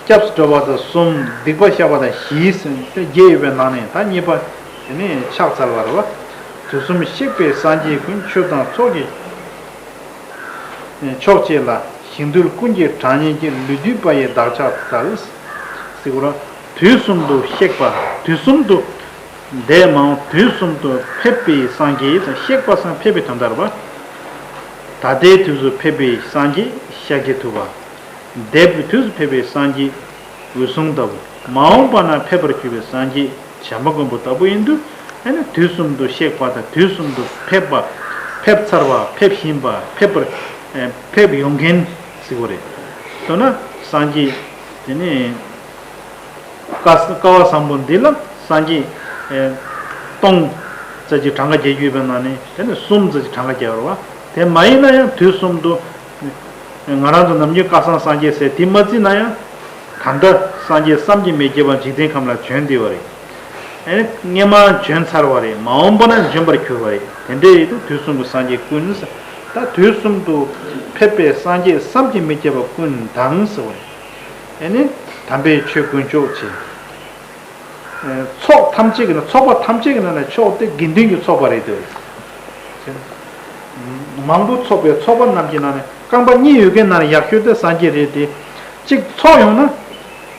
སྐྱབས་སུ་འགྲོ་བ་དང་གསུམ། སྡིག་པ་བཤགས་པ་དང་བཞི་ཟེར་ཏེ་བརྒྱད་ཡོད་པའི་ནང་ནས་ད་གཉིས་པ། དེ་ནས་ཕྱག་འཚལ་བ་རེད་བ། དུས་གསུམ་གཤེགས་པའི་སངས་རྒྱས་ཀུན། ཆོས་དང་ཚོགས་ཀྱི་མཆོག་བཅས་ལ། ཞིང་རྡུལ་ཀུན་གྱི་གྲངས་སྙེད་ཀྱི། ལུས་བཏུད་པ་ཡི་བདག་ཕྱག་འཚལ། ཟེར་བ། དུས་གསུམ་དུ་གཤེགས་པ། དུས་གསུམ་དུ། འདས་མ་འོངས་དུས་གསུམ་དུ་ཕེབས་པའི་སངས་རྒྱས་དང་། གཤེགས་པ་སངས་ཕེབས་པའི་དོན་དག་རེད་པ། ད་ལྟའི་དུས་སུ་ཕེབས་པའི་སངས་རྒྱས་ཤཱཀྱ་ཐུབ་པ། འདས་པའི་དུས་སུ་ཕེབས་པའི་སངས་རྒྱས་འོད་སྲུང་ལྟ་བུ། མ་འོངས་པ་ན་ཕེབས་པར་གྱུར་པའི་སངས་རྒྱས་བྱམས་པ་མགོན་པོ་ལྟ་བུ་ཡིན་དུས། ཨ་ནི་དུས་གསུམ་དུ་གཤེགས་པ་དང་དུས་གསུམ་དུ་ཕེབས་པ། ཕེབས་ཚར་བ། ཕེབས་བཞིན་པ། ཕེབས་པར། ཨེ། ཕེབས་ཡོང་མཁན་ཟེར་བ་རེད། མདོར་ན་སངས་རྒྱས་དེ་ནི། བསྐལ་བསྐལ་བ་བཟང་པོ་འདི་ལ་སངས་རྒྱས། ཨེ། སྟོང་ཙམ་གྱི་གྲངས་ཀ་རྒྱག་རྒྱུ་ཡོད་པ་ན་ནི་དེ་ནི་གསུམ་ཙམ་གྱི་གྲངས་ཀ་རྒྱག་རོགས། དེ་མ་ཡིན་ན་ཡང་དུས་གསུམ་དུ། ང་རང་ཚོ་ནམ་རྒྱུན་བསྐལ་བཟང་སངས་རྒྱས་ཟེར་དེ་མ་བརྩིས་ན་ཡང་། ད་ལྟ་སངས་རྒྱས་བསམ་གྱིས་མི་ཁྱབ་པ་འཇིག་རྟེན་ཁམས་ལ་བྱོན་བསྡད་པ་རེད། ཨེ། སྔོན་མ་བྱོན་ཚར་བ་རེད། མ་འོངས་པ་ན་འབྱོན་པར་གྱུར་པ་རེད། དེ་འདྲའི་ཡིན་དུས་དུས་གསུམ་གྱི་སངས་རྒྱས་ཀུན། ད་དུས་གསུམ་དུ་ཕེབས་པའི་སངས་རྒྱས་བསམ་གྱིས་མི་ཁྱབ་པ་ཀུན་དང་ཟེར་བ་རེད། ཨེ་ནི། དམ་པའི་ཆོས་དཀོན་མཆོག་ཅེས། ཚོགས་ཐམས་ཅད་ཀྱི་ནང་ཚོགས་པ་ཐམས་ཅད་ཀྱི་ནང་ནས་མཆོག་དེ་དགེ་འདུན་གྱི་ཚོགས་པ་རེད་དེ། མང་པོ་ཚོགས་པའི་ཚོགས་པ་རྣམས་ཀྱི་ནང་ནས་རྐང་པ་གཉིས་ཡོད་མཁན་ནང་ནས་ཡག་ཤོས་དེ་སངས་རྒྱས་རེད་དེ། གཅིག་ཚོགས་ཡོང་ན།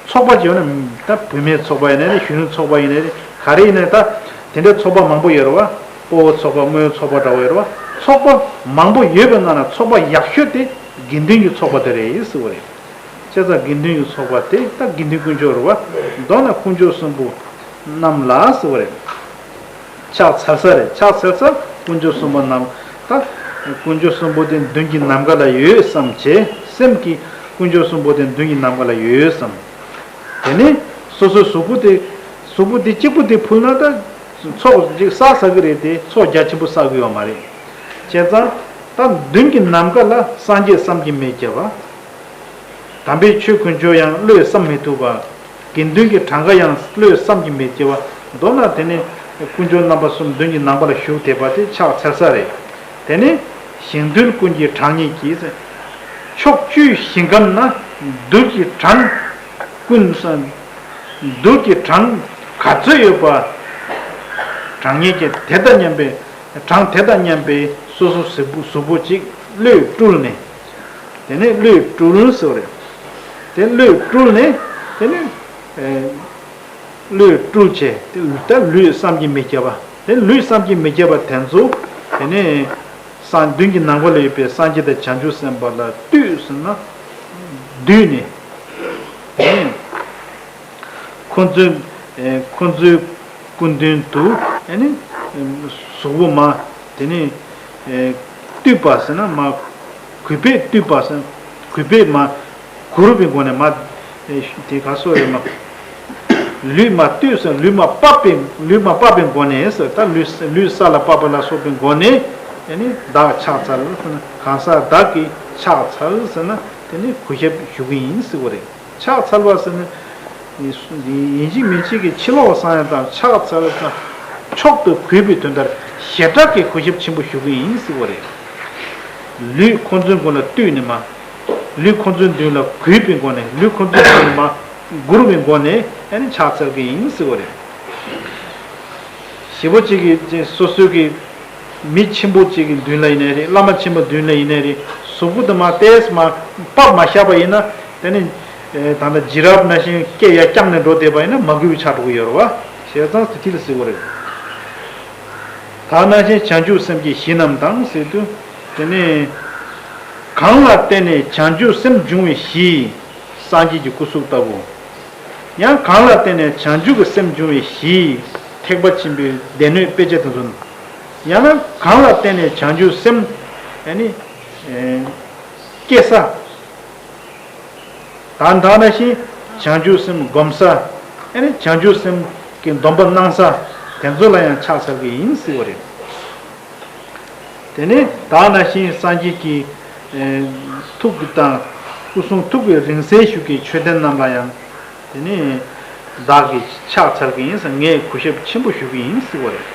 ཚོགས་པ་ཅིག་ཡོང་ན་ད་བུད་མེད་ཚོགས་པ་ཡིན་ནའི་རེད། གཞོན་ནུ་ཚོགས་པ་ཡིན་ནའི་རེད། ག་རེ་ཡིན་ནའི་ད་དེ་འདྲའི་ཚོགས་པ་མང་པོ་ཡོད་རེད་བ། སྤོ་བོ་ཚོགས་པ། རྨོ་བོ་ཚོགས་པ་འདྲ་བོ་ཡོད་རེད་བ། ཚོགས་པ་མང་པོ་ཡོད་པའི་ནང་ན་ཚོགས་པ་ཡག་ཤོས་དེ་དགེ་འདུན་གྱི་ཚོགས་པ་དེ་རེད་ཟེར་བ་རེད། བྱས་ཙང་དགེ་འདུན་གྱི་ཚོགས་པ་དེ་ད་དགེ་འདུན་དཀོན་མཆོག་རེད་བ། མདོར་ན་དཀོན་མཆོག་གསུམ་པོ་རྣམས་ལ་ཟེར་བ་རེད། ཕྱག་འཚལ་ས་རེད། ཕྱག་འཚལ་ས་དཀོན་མཆོག་གསུམ་པོ་རྣམས། ད་དཀོན་མཆོག་གསུམ་པོ་དེ་མདུན་གྱི་ནམ་མཁའ་ལ་ཡོད་བསམ་བྱས། སེམས་ཀྱིས་དཀོན་མཆོག་གསུམ་པོ་དེ་མདུན་གྱི་ནམ་མཁའ་ལ་ཡོད་བསམ། དེ་ནས་སོ་སོའི་གཟུགས་པོ་དེ། གཟུགས་པོ་དེ་གཅིག་པུ་དེ་ཕུལ་ན་ད་ཚོགས་གཅིག་བསགས་ས་གི་རེད་དེ། ཚོགས་རྒྱ་ཆེན་པོ་བསགས་གི་ཡོད་མ་རེད། བྱས་ཙང་ད་མདུན་གྱི་ནམ་མཁའ་ལ་སངས་རྒྱས་བསམ་གྱིས་མི་ཁྱབ་པ། དམ་པའི་ཆོས་དཀོན་མཆོག་ཡང་བློས་བསམ་མི་ཐུབ་པ། དགེ་འདུན་གྱི་གྲངས་ཀ་ཡང་བློས་བསམ་གྱིས་མི་ཁྱབ་པ། མདོར་ན་དེ་ནི་དཀོན་མཆོག་རྣམ་པ་གསུམ་མདུན་གྱི་ནམ་མཁའ་ལ་བཞུགས་བསྡད་པ་དེ་ཕྱག་འཚལ་ས་རེད། དེ་ནི་ཞིང་རྡུལ་ཀུན་གྱི་གྲངས་སྙེད་ཀྱིས། ཕྱོགས་བཅུའི་ཞིང་ཁམས་ན་རྡུལ་གྱི་གྲངས་ཀུན། རྡུལ་གྱི་གྲངས་ག་ཚོད་ཡོད་པ། གྲངས་སྙེད་ཀྱི་དེ་དང་མཉམ་པའི། གྲངས་དེ་དང་མཉམ་པའི་སོ་སོ་གཟུགས་པོ་གཟུགས་པོ་གཅིག་བློས་སྤྲུལ་ནས། དེ་ནས་བློས་སྤྲུལ་ཟེར་བ་རེད། དེ་བློས་སྤྲུལ་ནས། དེ་ནས་ཨེ། བློས་སྤྲུལ་བྱས་དེ་ད་ལུས་བསམ་གྱིས་མི་ཁྱབ་པ། དེ་ལུས་བསམ་གྱིས་མི་ཁྱབ་པ་དེ་ཚོ། དེ་ནས་སངས་མདུན་གྱི་ནམ་མཁའ་ལ་ཡོད་པའི་སངས་རྒྱས་དང་བྱང་ཆུབ་སེམས་དཔའ་ལ་བཏུད་ཟེར་ན། བསྡུས་ནས། དེ་ནས། ཁོ་ཚོའི། ཨེ། ཁོ་ཚོའི་སྐུ་མདུན་དུ། ཨེ་ནི། གཟུགས་པོ་མ། དེ་ནི། ཨེ། བཏུད་པ་ཟེར་ན་མ། གུས་པས་བཏུད་པ་ཟེར། གུས་པས་མ། གུས་པའི་སྒོ་ནས་མ། ཨེ། དེ་ག་སོགས་རེད་མ། ལུས་མ་བཏུད་ཟེར། ལུས་མ་ཕབ་པའི། ལུས་མ་ཕབ་པའི་སྒོ་ནས་ཟེར། ད་ལུས། ལུས་ས་ལ་ཕབ་པ་ལ་སོགས་པའི་སྒོ་ནས། ཨེ་ནི་བདག་ཕྱག་འཚལ་ཟེར་ན། གང་ཟག་བདག་གིས་ཕྱག་འཚལ་ཟེར་ན། དེ་ནི་གུས་ཞབས་ཞུ་གི་ཡིན་ཟེར་བ་རེད། ཕྱག་འཚལ་བ་ཟེར་ན། ཡིན་གཅིག་མིན་གཅིག་གི་ཕྱི་ལོགས་བསམ་ཡས་དང་། ཕྱག་འཚལ་བ་ཟེར་ན་མཆོག་ཏུ་གུས་པའི་དོན་དག་ཞེ་དྲག་གི་གུས་ཞབས་ཆེན་པོ་ཞུ་གི་ཡིན་ཟེར་བ་རེད། ལུས་ཁོ་ཚོའི་མགོ་ལ་བཏུད་ནས་མ། ལུས་ཁོ་ཚོའི་མདུན་ལ་གུས་པའི་སྒོ་ནས། ལུས་ཁོ་ཚོའི་མདུན་ལ་མ། གུས་པའི་སྒོ་ནས་ཨ་ནི་ཕྱག་འཚལ་གི་ཡིན་ཟེར་བ་རེད། ཞེ་པོ་ཅིག་གིས་སོ་སོའི་གི་མི་ཆེན་པོ་ཅིག་གི་མདུན་ལ་ཡིན་ནའི་རེད། བླ་མ་ཆེན་པོ་མདུན་ལ་ཡིན་ནའི་རེད། གཟུགས་པོ་དེ་མ་ཏོག་ཙམ་མ་ཕབ་མ་བཞག་པ་ཡིན་ན། དེ་ནི་ད་ལྟ་ཇི་རབ་ནང་བཞིན་སྐེ་ཡར་བརྐྱངས་ནས་འགྲོ་བསྡད་པ་ཡིན་ན་མ་གུས་པ་ཆགས་འགྲོ་གི་ཡོད་རེད་བ། བྱས་ཙང་དེ་ལ་ཟེར་བ་རེད། ད་ནང་བཞིན་བྱང་ཆུབ་སེམས་ཀྱི་གཞི་རྣམས་དང་ཟེར་དུས། དེ་ནི་གང་ལ་བརྟེན་ནས་བྱང་ཆུབ་སེམས་འབྱུང་བའི་གཞི། སངས་རྒྱས་ཀྱི་སྐུ་གཟུགས་ལྟ་བུ། ཡང་གང་ལ་བརྟེན་ནས་བྱང་ཆུབ་ཀྱི་སེམས་འབྱུང་བའི་གཞི། ཐེག་པ་ཆེན་པོའི་སྡེ་སྣོད་དཔེ་བྱད་དེ་ཚོ། ཡང་ན་གང་ལ་བརྟེན་ནས་བྱང་ཆུབ་སེམས། ཨ་ནི། ཨེ། སྐྱེ་ས། ད་ད་ནང་བཞིན་བྱང་ཆུབ་སེམས་སྒོམ་ས། ཨ་ནི་བྱང་ཆུབ་སེམས་ཀྱི་སྡོམ་པ་གནང་ས། དེ་ཚོ་ལ་ཡང་ཕྱག་འཚལ་གྱི་ཡིན་ཟེར་བ་རེད། དེ་ནས་ད་ནང་བཞིན་སངས་རྒྱས་ཀྱི། ཨེ། ཐུགས་ཀྱི་དང་། སྐུ་གསུང་ཐུགས་ཀྱི་རིང་བསྲེལ་ཞུགས་ཀྱི་མཆོད་རྟེན་རྣམས་ལ་ཡང་། དེ་ནས་བདག་གིས་ཕྱག་འཚལ་གྱི་ཡིན་ཟེར། ངས་གུས་ཞབས་ཆེན་པོ་ཞུ་གི་ཡིན་ཟེར་བ་རེད།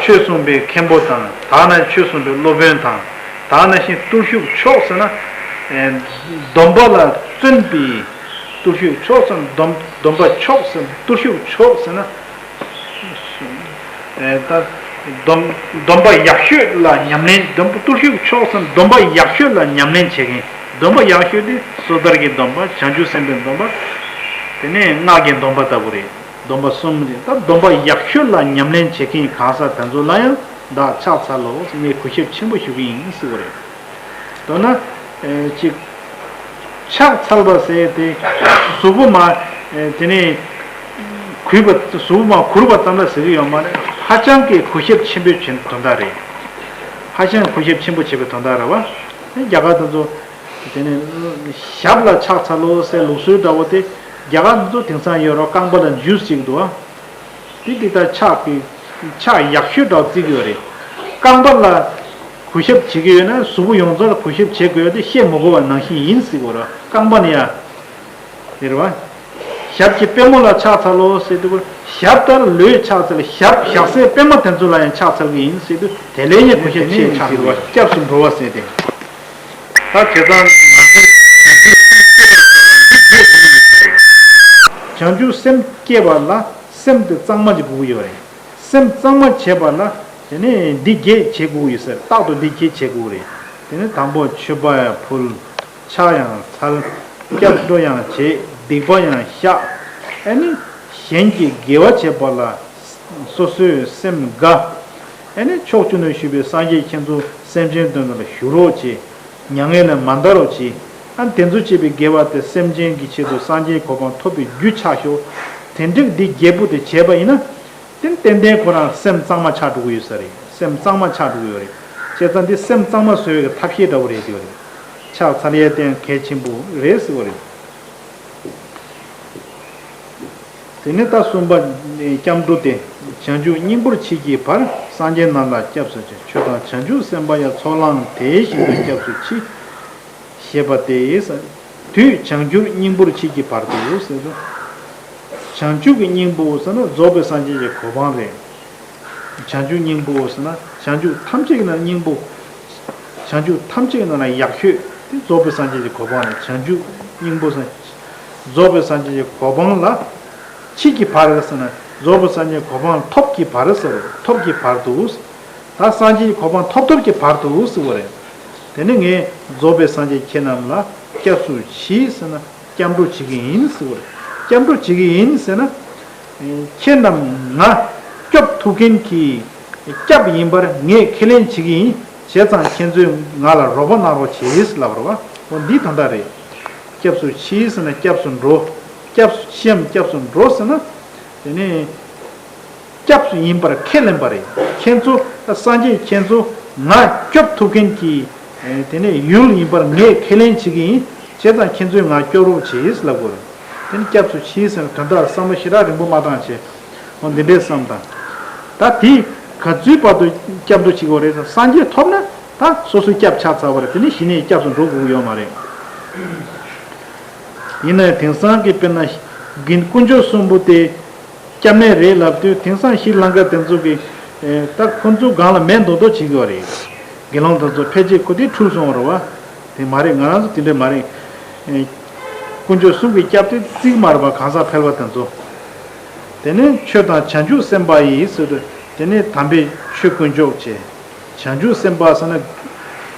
ཆོས་གསུངས་པའི་མཁན་པོ་དང་། ད་ནི་ཆོས་གསུངས་པའི་སློབ་དཔོན་དང་། ད་ནང་བཞིན་བརྟུལ་ཞུགས་མཆོག་ཟེར་ན། ཨེ། སྡོམ་པ་ལ་བརྩོན་པའི་བརྟུལ་ཞུགས་མཆོག་ཟེར། སྡོམ། སྡོམ་པ་མཆོག་ཟེར། བརྟུལ་ཞུགས་མཆོག་ཟེར་ན། ཨེ། ད་སྡོམ། སྡོམ་པ་ཡག་ཤོས་ལ་ཉམས་ལེན། སྡོམ། བརྟུལ་ཞུགས་མཆོག་ཟེར་ན་སྡོམ་པ་ཡག་ཤོས་ལ་ཉམས་ལེན་བྱེད་མཁན། སྡོམ་པ་ཡག་ཤོས་དེ་སོ་ཐར་གྱི་སྡོམ་པ། བྱང་ཆུབ་སེམས་དཔའི་སྡོམ་པ། དེ་ནས་སྔགས་ཀྱི་སྡོམ་པ་ལྟ་བུ་རེད། སྡོམ་པ་གསུམ་རེད། ད་སྡོམ་པ་ཡག་ཤོས་ལ་ཉམས་ལེན་བྱེད་མཁན་གང་ཟག་དེ་ཚོ་ལ་ཡང་བདག་ཕྱག་འཚལ་ལོ། ངས་གུས་ཞབས་ཆེན་པོ་ཞུ་གི་ཡིན་ཟེར་བ་རེད། མདོར་ན། ཨེ། ཅིག་ཕྱག་འཚལ་བ་ཟེར་ཏེ། གཟུགས་པོ་མ། ཨེ། དེ་ནས་གུས་པ། གཟུགས་པོ་མ་གུས་པ་ཙམ་ལ་ཟེར་གྱི་ཡོད་མ་རེད། ཧ་ཅང་གི་གུས་ཞབས་ཆེན་པོ་བྱེད་དོན་དག་རེད། ཧ་ཅང་གུས་ཞབས་ཆེན་པོ་བྱེད་པའི་དོན་དག་རེད་བ། རྒྱ་གར་དེ་ཚོ། དེ་ནས་ཞབས་ལ་ཕྱག་འཚལ་ལོ་ཟེར་ལུགས་སྲོལ་འདྲ་བོ་དེ། རྒྱ་གར་དེ་ཚོ་དེང་སང་ཡོད་རོགས་རྐང་པ་ལ་འཇུས་ཅིག་འདུག་བ། དེ་འདི་ལྟར་ཕྱག་གི་ཕྱག་ཡག་ཤོས་འདྲ་བརྩི་གི་ཡོད་རེད། རྐང་པ་ལ་གུས་ཞབས་བྱེད་ཀྱི་ཡོད་ན་གཟུགས་པོ་ཡོངས་རྫོགས་ལ་གུས་ཞབས་བྱེད་དགོས་ཡོད་དེ་བཤད་མི་དགོས་པ་ནང་བཞིན་ཡིན་ཟེར་གོ་ར། རྐང་པ་ནི་ཡ། དེ་རེད་བ། ཞབས་ཀྱི་པད་མོ་ལ་ཕྱག་འཚལ་ལོ་ཟེར་དུས། ཞབས་ལྟར་ལུས་ཕྱག་འཚལ། ཞབས་ཞབས་སའི་པད་མོ་དེ་ཚོ་ལ་ཡང་ཕྱག་འཚལ་གྱི་ཡིན་ཟེར་དུས། དེ་ལས་ཡང་གུས་ཞབས་ཆེ་ཆགས་འགྲོ་བ། སྐྱབས་སུ་འགྲོ་བ་ཟེར་ཏེ། ད་བྱས་ཙང་ང་ཚོས་བྱང་ཆུབ་སེམས་བསྐྱེད་པར་བྱ་བ་འདི་བརྗོད་དགོས་ཀྱི་ཡོད་རེད། བྱང་ཆུབ་སེམས་བསྐྱེད་པ་ལ། སེམས་དེ་གཙང་མ་ཅིག་དགོས་ཀྱི་ཡོད་རེད། སེམས་གཙང་མ་བྱེད་པ་ལ། དེ་ནས་འདི་བརྒྱད་བྱེད་དགོས་ཀྱི་ཡོད་ཟེར། རྟག་ཏུ་འདི་བརྒྱད་བྱེད་དགོས་རེད། དེ་ནས་དང་པོ་མཆོད་པ་ཡང་ཕུལ། ཕྱག་ཡང་འཚལ། སྐྱབས་འགྲོ་ཡང་བྱེད། སྡིག་པ་ཡང་བཤགས། ཨ་ནི་གཞན་གྱི་དགེ་བ་བྱེད་པ་ལ་སོ་སོའི་སེམས་དགའ། ཨ་ནི་ཕྱོགས་བཅུ་ན་བཞུགས་པའི་སངས་རྒྱས་ཁྱེད་ཚོ་སེམས་ཅན་དོན་དུ་ལ་བཞུགས་རོགས་བྱེད། མྱ་ངན་ལས་མ་འདའ་རོགས་བྱེད། ཨ་ནི་དེ་ཚོ་བྱས་པའི་དགེ་བ་དེ་སེམས་ཅན་གྱི་ཆེད་དུ་སངས་རྒྱས་གོ་འཕང་ཐོབ་པའི་རྒྱུ་ཆགས་ཤོག། དེ་འདྲའི་འདི་བརྒྱད་པོ་དེ་བྱས་པ་ཡིན་ན། དེ་ནི་ཏན་ཏན་ཁོ་རང་སེམས་གཙང་མ་ཆགས་འགྲོ་གི་ཡོད་ས་རེད། སེམས་གཙང་མ་ཆགས་འགྲོ་གི་ཡོད་རེད། བྱས་ཙང་འདི་སེམས་གཙང་མ་བཟོ་བའི་ཐབས་ཤེས་འདྲ་བོ་རེད་དེ་རེད། ཕྱག་འཚལ་ཡས་དེ་གལ་ཆེན་པོ་རེད་ཟེར་བ་རེད། དེ་ནས་ད་གསུམ་པ་སྐྱབས་འགྲོ་དེ། བྱང་ཆུབ་སྙིང་པོར་མཆིས་ཀྱི་བར། སངས་རྒྱས་རྣམས་ལ་སྐྱབས་སུ་མཆི། ཆོས་དང་བྱང་ཆུབ་སེམས་དཔའ་ཡང་། ཚོགས་ལའང་དེ་བཞིན་དུ་སྐྱབས་སུ་མཆི། ཞེས་པ་སྟེ། དུས་བྱང་ཆུབ་སྙིང་པོར་མཆིས་ཀྱི་བར་དུ་ཟེར་དུས། བྱང་ཆུབ་ཀྱི་སྙིང་པོ་ཟེར་ན་རྫོགས་པའི་སངས་རྒྱས་ཀྱི་གོ་འཕང་རེད། བྱང་ཆུབ་སྙིང་པོ་ཟེར་ན་བྱང་ཆུབ་ཐམས་ཅད་ཀྱི་ནང་སྙིང་པོ། བྱང་ཆུབ་ཐམས་ཅད་ཀྱི་ནང་ན་ཡག་ཤོས་དེ་རྫོགས་པའི་སངས་རྒྱས་ཀྱི་གོ་འཕང་རེད། བྱང་ཆུབ་སྙིང་པོ་ཟེར་ན། རྫོགས་པའི་སངས་རྒྱས་ཀྱི་གོ་འཕང་ལ། མཆིས་ཀྱི་བར་ཟེར་ན། རྫོགས་པའི་སངས་རྒྱས་གོ་འཕང་ཐོབ་ཀྱི་བར་ཟེར་བ་རེད། ཐོབ་ཀྱི་བར་དུ། ད་སངས་རྒྱས་ཀྱི་གོ་འཕང་ཐོབ་ཐོབ་ཀྱི་བར་དུ་ཟེར་བ་རེད། དེ་ནས་ངས་རྫོགས་པའི་སངས་རྒྱས་ཁྱེད་རྣམས་ལ་སྐྱབས་སུ་མཆི་ཟེར་ན་སྐྱབས་འགྲོ་བྱེད་ཀྱི་ཡིན་ཟེར་བ་རེད། སྐྱབས་འགྲོ་བྱེད་ཀྱི་ཡིན་ཟེར་ན། ཁྱེད་རྣམས་ང་སྐྱོབ་ཐུབ་མཁན་གྱི་སྐྱབས་ཡིན་པར་ངས་ཁས་ལེན་བྱེད་ཀྱི་ཡིན། བྱས་ཙང་ཁྱེད་ཚོས་ང་ལ་རོགས་པ་གནང་རོགས་བྱེད་ཟེར་ལབ་རེད་བ། འོ་འདི་དོན་དག་རེད། སྐྱབས་སུ་མཆི་ཟེར་ན་སྐྱབས་སུ་འགྲོ། སྐྱབས་སུ་མཆིའམ་སྐྱབས་སུ་འགྲོ་ཟེར་ན། དེ་ནས། སྐྱབས་སུ་ཡིན་པར་ཁས་ལེན་པ་རེད། ཁྱེད་ཚོ་སངས་རྒྱས་ཁྱེད་ཚོ་ང་སྐྱོབ་ཐུབ་མཁན་གྱི། དེ་ནས་ཡུལ་ཡིན་པར་ངས་ཁས་ལེན་བྱེད་ཀྱི་ཡིན། བྱས་ཙང་ཁྱེད་ཚོས་ང་སྐྱོབ་རོགས་བྱེད་ལབ་དགོས་རེད། དེ་ནས་སྐྱབས་སུ་མཆི་ཟེར་ན་དོན་དག་བསམ་བློ་ཞེ་དྲག་རིང་པོ་མ་བཏང་བྱས། འོ་འདི་འདྲའི་བསམ་དང་། ད་དེ་ག་ཚོད་བར་དུ་སྐྱབས་འགྲོ་བྱེད་དགོས་རེད་ཟེར། སངས་རྒྱས་ཐོབ་ན་ད་སོ་སོའི་སྐྱབས་ཆགས་ཚར་བ་རེད། དེ་ནས་གཞི་ནས་སྐྱབས་སུ་འགྲོ་དགོས་ཀྱི་ཡོད་མ་རེད། ཡིན་ནའི་དེང་སང་གི་དཔེར་ན་དགེ་དཀོན་མཆོག་གསུམ་པོ་དེ། སྐྱབས་གནས་རེད་ལབ་དུས་དེང་སང་ཤྲི་ལང་ཀ་དེ་ཚོ་གི། ཨེ། ད་ཁོ་ཚོ་སྒང་ལ་མེད་མདོག་མདོག་བྱེད་ཀྱི་ཡོད་རེད། དགེ་སློང་དེ་ཚོ་ཕལ་ཆེར་ཁོ་དེ་འཁྲུལ་སོང་བ་རེད་བ། དེ་མ་རེད། ང་རང་ཚོ་དེ་འདྲ་མ་རེད། ཨེ། དཀོན་མཆོག་གསུམ་གྱི་སྐྱབས་དེ་རྩིས་མ་རེད་བ། གང་ཟག་ཕལ་པ་དེ་ཚོ། དེ་ནས་ཆོས་དང་བྱང་ཆུབ་སེམས་དཔའ་ཡིས་ཟེར་དུས། དེ་ནས་དམ་པའི་ཆོས་དཀོན་མཆོག་བྱས། བྱང་ཆུབ་སེམས་དཔའ་ཟེར་ན།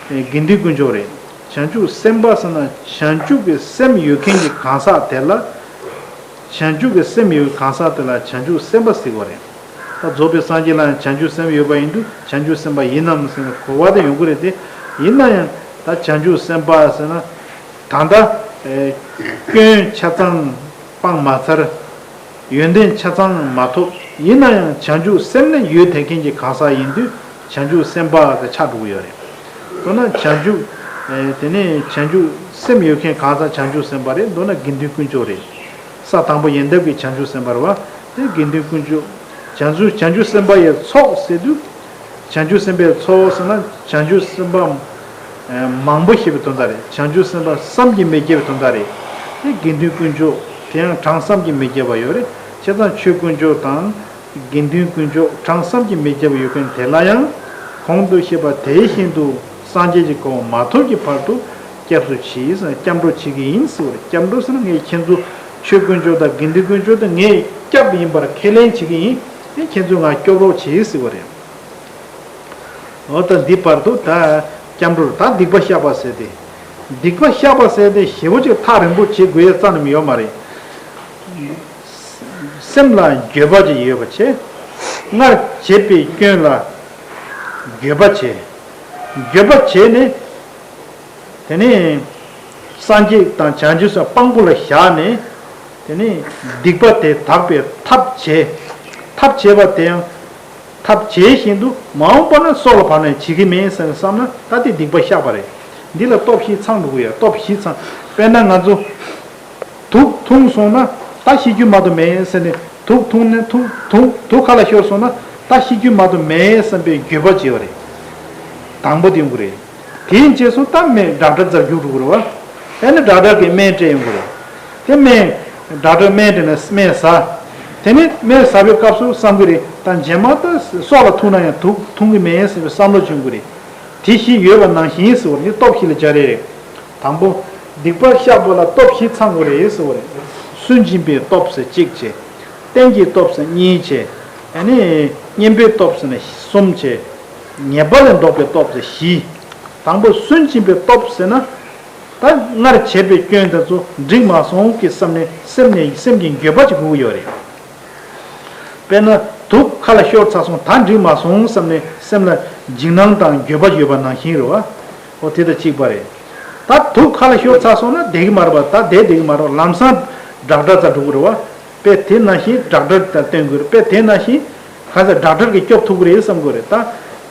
ཨེ། དགེ་འདུན་དཀོན་མཆོག་རེད། བྱང་ཆུབ་སེམས་དཔའ་ཟེར་ན་བྱང་ཆུབ་ཀྱི་སེམས་ཡོད་མཁན་གྱི་གང་ཟག་དེ་ལ། བྱང་ཆུབ་ཀྱི་སེམས་ཡོད་གང་ཟག་དེ་ལ་བྱང་ཆུབ་སེམས་དཔའ་ཟེར་བ་རེད། ད་རྫོགས་པའི་སངས་རྒྱས་ལ་ཡང་བྱང་ཆུབ་སེམས་ཡོད་པ་ཡིན་དུས་བྱང་ཆུབ་སེམས་དཔའ་ཡིན་ནམ་ཟེར་ན་གོ་བ་དེ་ཡོང་གི་རེད་དེ། ཡིན་ན་ཡང་ད་བྱང་ཆུབ་སེམས་དཔའ་ཟེར་ན། ད་ལྟ། ཨེ། སྐྱོན་ཆ་ཚང་སྤངས་མ་ཚར། ཡོན་ཏན་ཆ་ཚང་མ་ཐོབ། ཡིན་ན་ཡང་བྱང་ཆུབ་སེམས་ནི་ཡོད་བསྡད་མཁན་གྱི་གང་ཟག་ཡིན་དུས་བྱང་ཆུབ་སེམས་དཔའ་དེ་ཆགས་འགྲོ་གི་ཡོད་རེད། མདོར་ན་བྱང་ཆུབ། ཨེ། དེ་ནས་བྱང་ཆུབ་སེམས་ཡོད་མཁན་གང་ཟག་བྱང་ཆུབ་སེམས་དཔའ་རེད། མདོར་ན་དགེ་འདུན་དཀོན་མཆོག་རེད། ས་དང་པོ་ཡོན་ཏན་གྱི་བྱང་ཆུབ་སེམས་དཔའ་རེད་བ། དེ་དགེ་འདུན་དཀོན་མཆོག་བྱང་ཆུབ་བྱང་ཆུབ་སེམས་དཔའ་ཡི་ཚོགས་ཟེར་དུས། བྱང་ཆུབ་སེམས་དཔའི་ཚོགས་ཟེར་ན་བྱང་ཆུབ་སེམས་དཔའ་མང་པོ་ཞེས་པའི་དོན་དག་རེད། བྱང་ཆུབ་སེམས་དཔའ་བསམ་གྱིས་མི་ཁྱབ་པའི་དོན་དག་རེད། དེ་དགེ་འདུན་དཀོན་མཆོག་དེ་ཡང་གྲངས་བསམ་གྱིས་མི་ཁྱབ་པ་ཡོད་རེད། བྱས་ཙང་ཆོས་དཀོན་མཆོག་དང་། དགེ་འདུན་དཀོན་མཆོག་གྲངས་བསམ་གྱིས་མི་ཁྱབ་པ་ཡོད་མཁན་དེ་ལ་ཡང་། གོང་དུ་བཤད་པ་དེ་བཞིན་དུ་སངས་རྒྱས་ཀྱི་གོ་འཕང་མ་ཐོབ་ཀྱི་བར་དུ་སྐྱབས་སུ་མཆི་ཟེར་ན་སྐྱབས་འགྲོ་བྱེད་ཀྱི་ཡིན་ཟེར་བ་རེད། སྐྱབས་འགྲོ་ཟེར་ན་ངས་ཁྱེད་ཚོ་ཆོས་དཀོན་མཆོག་དང་དགེ་འདུན་དཀོན་མཆོག་དེ་ངའི་སྐྱབས་ཡིན་པར་ཁས་ལེན་བྱེད་ཀྱི་ཡིན། དེ་ཁྱེད་ཚོས་ང་སྐྱོབ་རོགས་བྱེད་ཟེར་བ་རེད། འོ་ད་འདི་བར་དུ་ད་སྐྱབས་འགྲོར་ད་སྡིག་པ་བཤགས་པ་ཟེར་ཏེ། སྡིག་པ་བཤགས་པ་ཟེར་ཏེ་ཞེ་པོ་ཅིག་ཐག་རིང་པོ་བྱེད་དགོས་ཡ་རྩ་ནས་ཡོད་མ་རེད། སེམས་ལ་འགྱོད་པ་ཅིག་ཡོད་པ་བྱས། སྔར་བྱས་པའི་སྐྱོན་ལ་འགྱོད་པ་བྱས། འགྱོད་པ་བྱས་ནས་ དེ་ནས་སངས་རྒྱས་དང་བྱང་ཆུབ་སེམས་དཔང་པོ་ལ་བཞག་ནས། དེ་ནས་སྡིག་པ་དེ་དག་པའི་ཐབས་བྱས། ཐབས་བྱས་པ་དེ་ཡང་། ཐབས་བྱས་བཞིན་དུ་མ་འོངས་པ་ན་སྲོག་ལ་བབས་ན་བྱེད་ཀྱི་མེད་ཟེར་བསམ་ན། ད་དེ་སྡིག་པ་བཤགས་པ་རེད། འདི་ལ་སྟོབས་བཞི་ཚང་དགོས་ཀྱི་ཡོད། སྟོབས་བཞི་ཚང་། དཔེར་ན་ང་ཚོ་དུག་འཐུང་སོང་ན། ད་ཤི་རྒྱུ་མ་གཏོགས་མེད་ཟེར་ནས། དུག་འཐུང་ནས་འཐུང་འཐུང་དུག་ཁ་ལ་ཤོར་སོང་ན། ད་ཤི་རྒྱུ་མ་གཏོགས་མེད་བསམ་པའི་འགྱོད་པ་བྱེད་པ་རེད། དང་པོ་དེ་ཡོང་གི་རེད། དེའི་རྗེས་སུ་ད་སྨན་ཌོག་ཊར་རྩར་རྒྱུགས་འགྲོ་གི་རེད་བ། ཨེ་ནི་ཌོག་ཊར་གྱིས་སྨན་སྤྲད་ཡོང་གི་རེད། དེ་སྨན་ཌོག་ཊར་སྨན་སྤྲད་ནས་སྨན་ཟ། དེ་ནས་སྨན་ཟ་བའི་སྐབས་སུ་བསམ་གྱི་རེད། ད་རྗེས་མ་ད་སྲོག་ལ་ཐུག་ན་ཡང་དུག་འཐུང་གི་མེད་ཟེར་བའི་བསམ་བློ་བྱུང་གི་རེད། དེ་བཞི་ཡོད་པ་ནང་བཞིན་ཟེར་བ་ནི་སྟོབས་བཞི་ལ་སྦྱར་ཡས་རེད། དང་པོ། སྡིག་པ་བཤགས་པ་ལ་སྟོབས་བཞི་ཚང་དགོས་རེད་ཟེར་བ་རེད། སུན་འབྱིན་པའི་སྟོབས་ཟེར་གཅིག་བྱས། རྟེན་གྱི་སྟོབས་ཟེར་གཉིས་བྱས། ཨ་ནི་གཉེན་པོའི་སྟོབས་ཟེར་ནས་གསུམ་བྱས། ཉེས་པ་ལས་ལྡོག་པའི་སྟོབས་ཟེར་བཞི། དང་པོ་སུན་འབྱིན་པའི་སྟོབས་ཟེར་ན། ད་སྔར་བྱས་པའི་སྐྱོན་དེ་ཚོ་འགྲིག་མ་སོང་གི་བསམ་ནས་སེམས་ནས་སེམས་ཀྱི་འགྱོད་པ་ཅིག་དགོས་ཀྱི་ཡོད་རེད། དཔེར་ན་དུག་ཁ་ལ་ཤོར་ཚར་སོང་། ད་འགྲིག་མ་སོང་བསམ་ནས་སེམས་ལ་འཇིགས་སྣང་དང་འགྱོད་པ་ཡོད་པ་ནང་བཞིན་རེད་བ། འོ་དེ་དང་གཅིག་པ་རེད། ད་དུག་ཁ་ལ་ཤོར་ཚར་སོང་ན་བསྡད་ཀྱི་མ་རེད་བ། ད་བསྡད་བསྡད་ཀྱི་མ་རེད་བ། ལམ་སང་ཌོག་ཊར་རྩར་འགྲོ་གི་རེད་བ། དཔེ་དེ་ནང་བཞིན་ཌོག་ཊར་དང་བསྟུན་དགོས་རེད། དཔེ་དེ་ནང་བཞིན་ག་ཚོད་ཌོག་ཊར་གྱིས་སྐྱོབ་ཐུབ་ཀྱི་རེད་བསམ་དགོས་རེད་ད།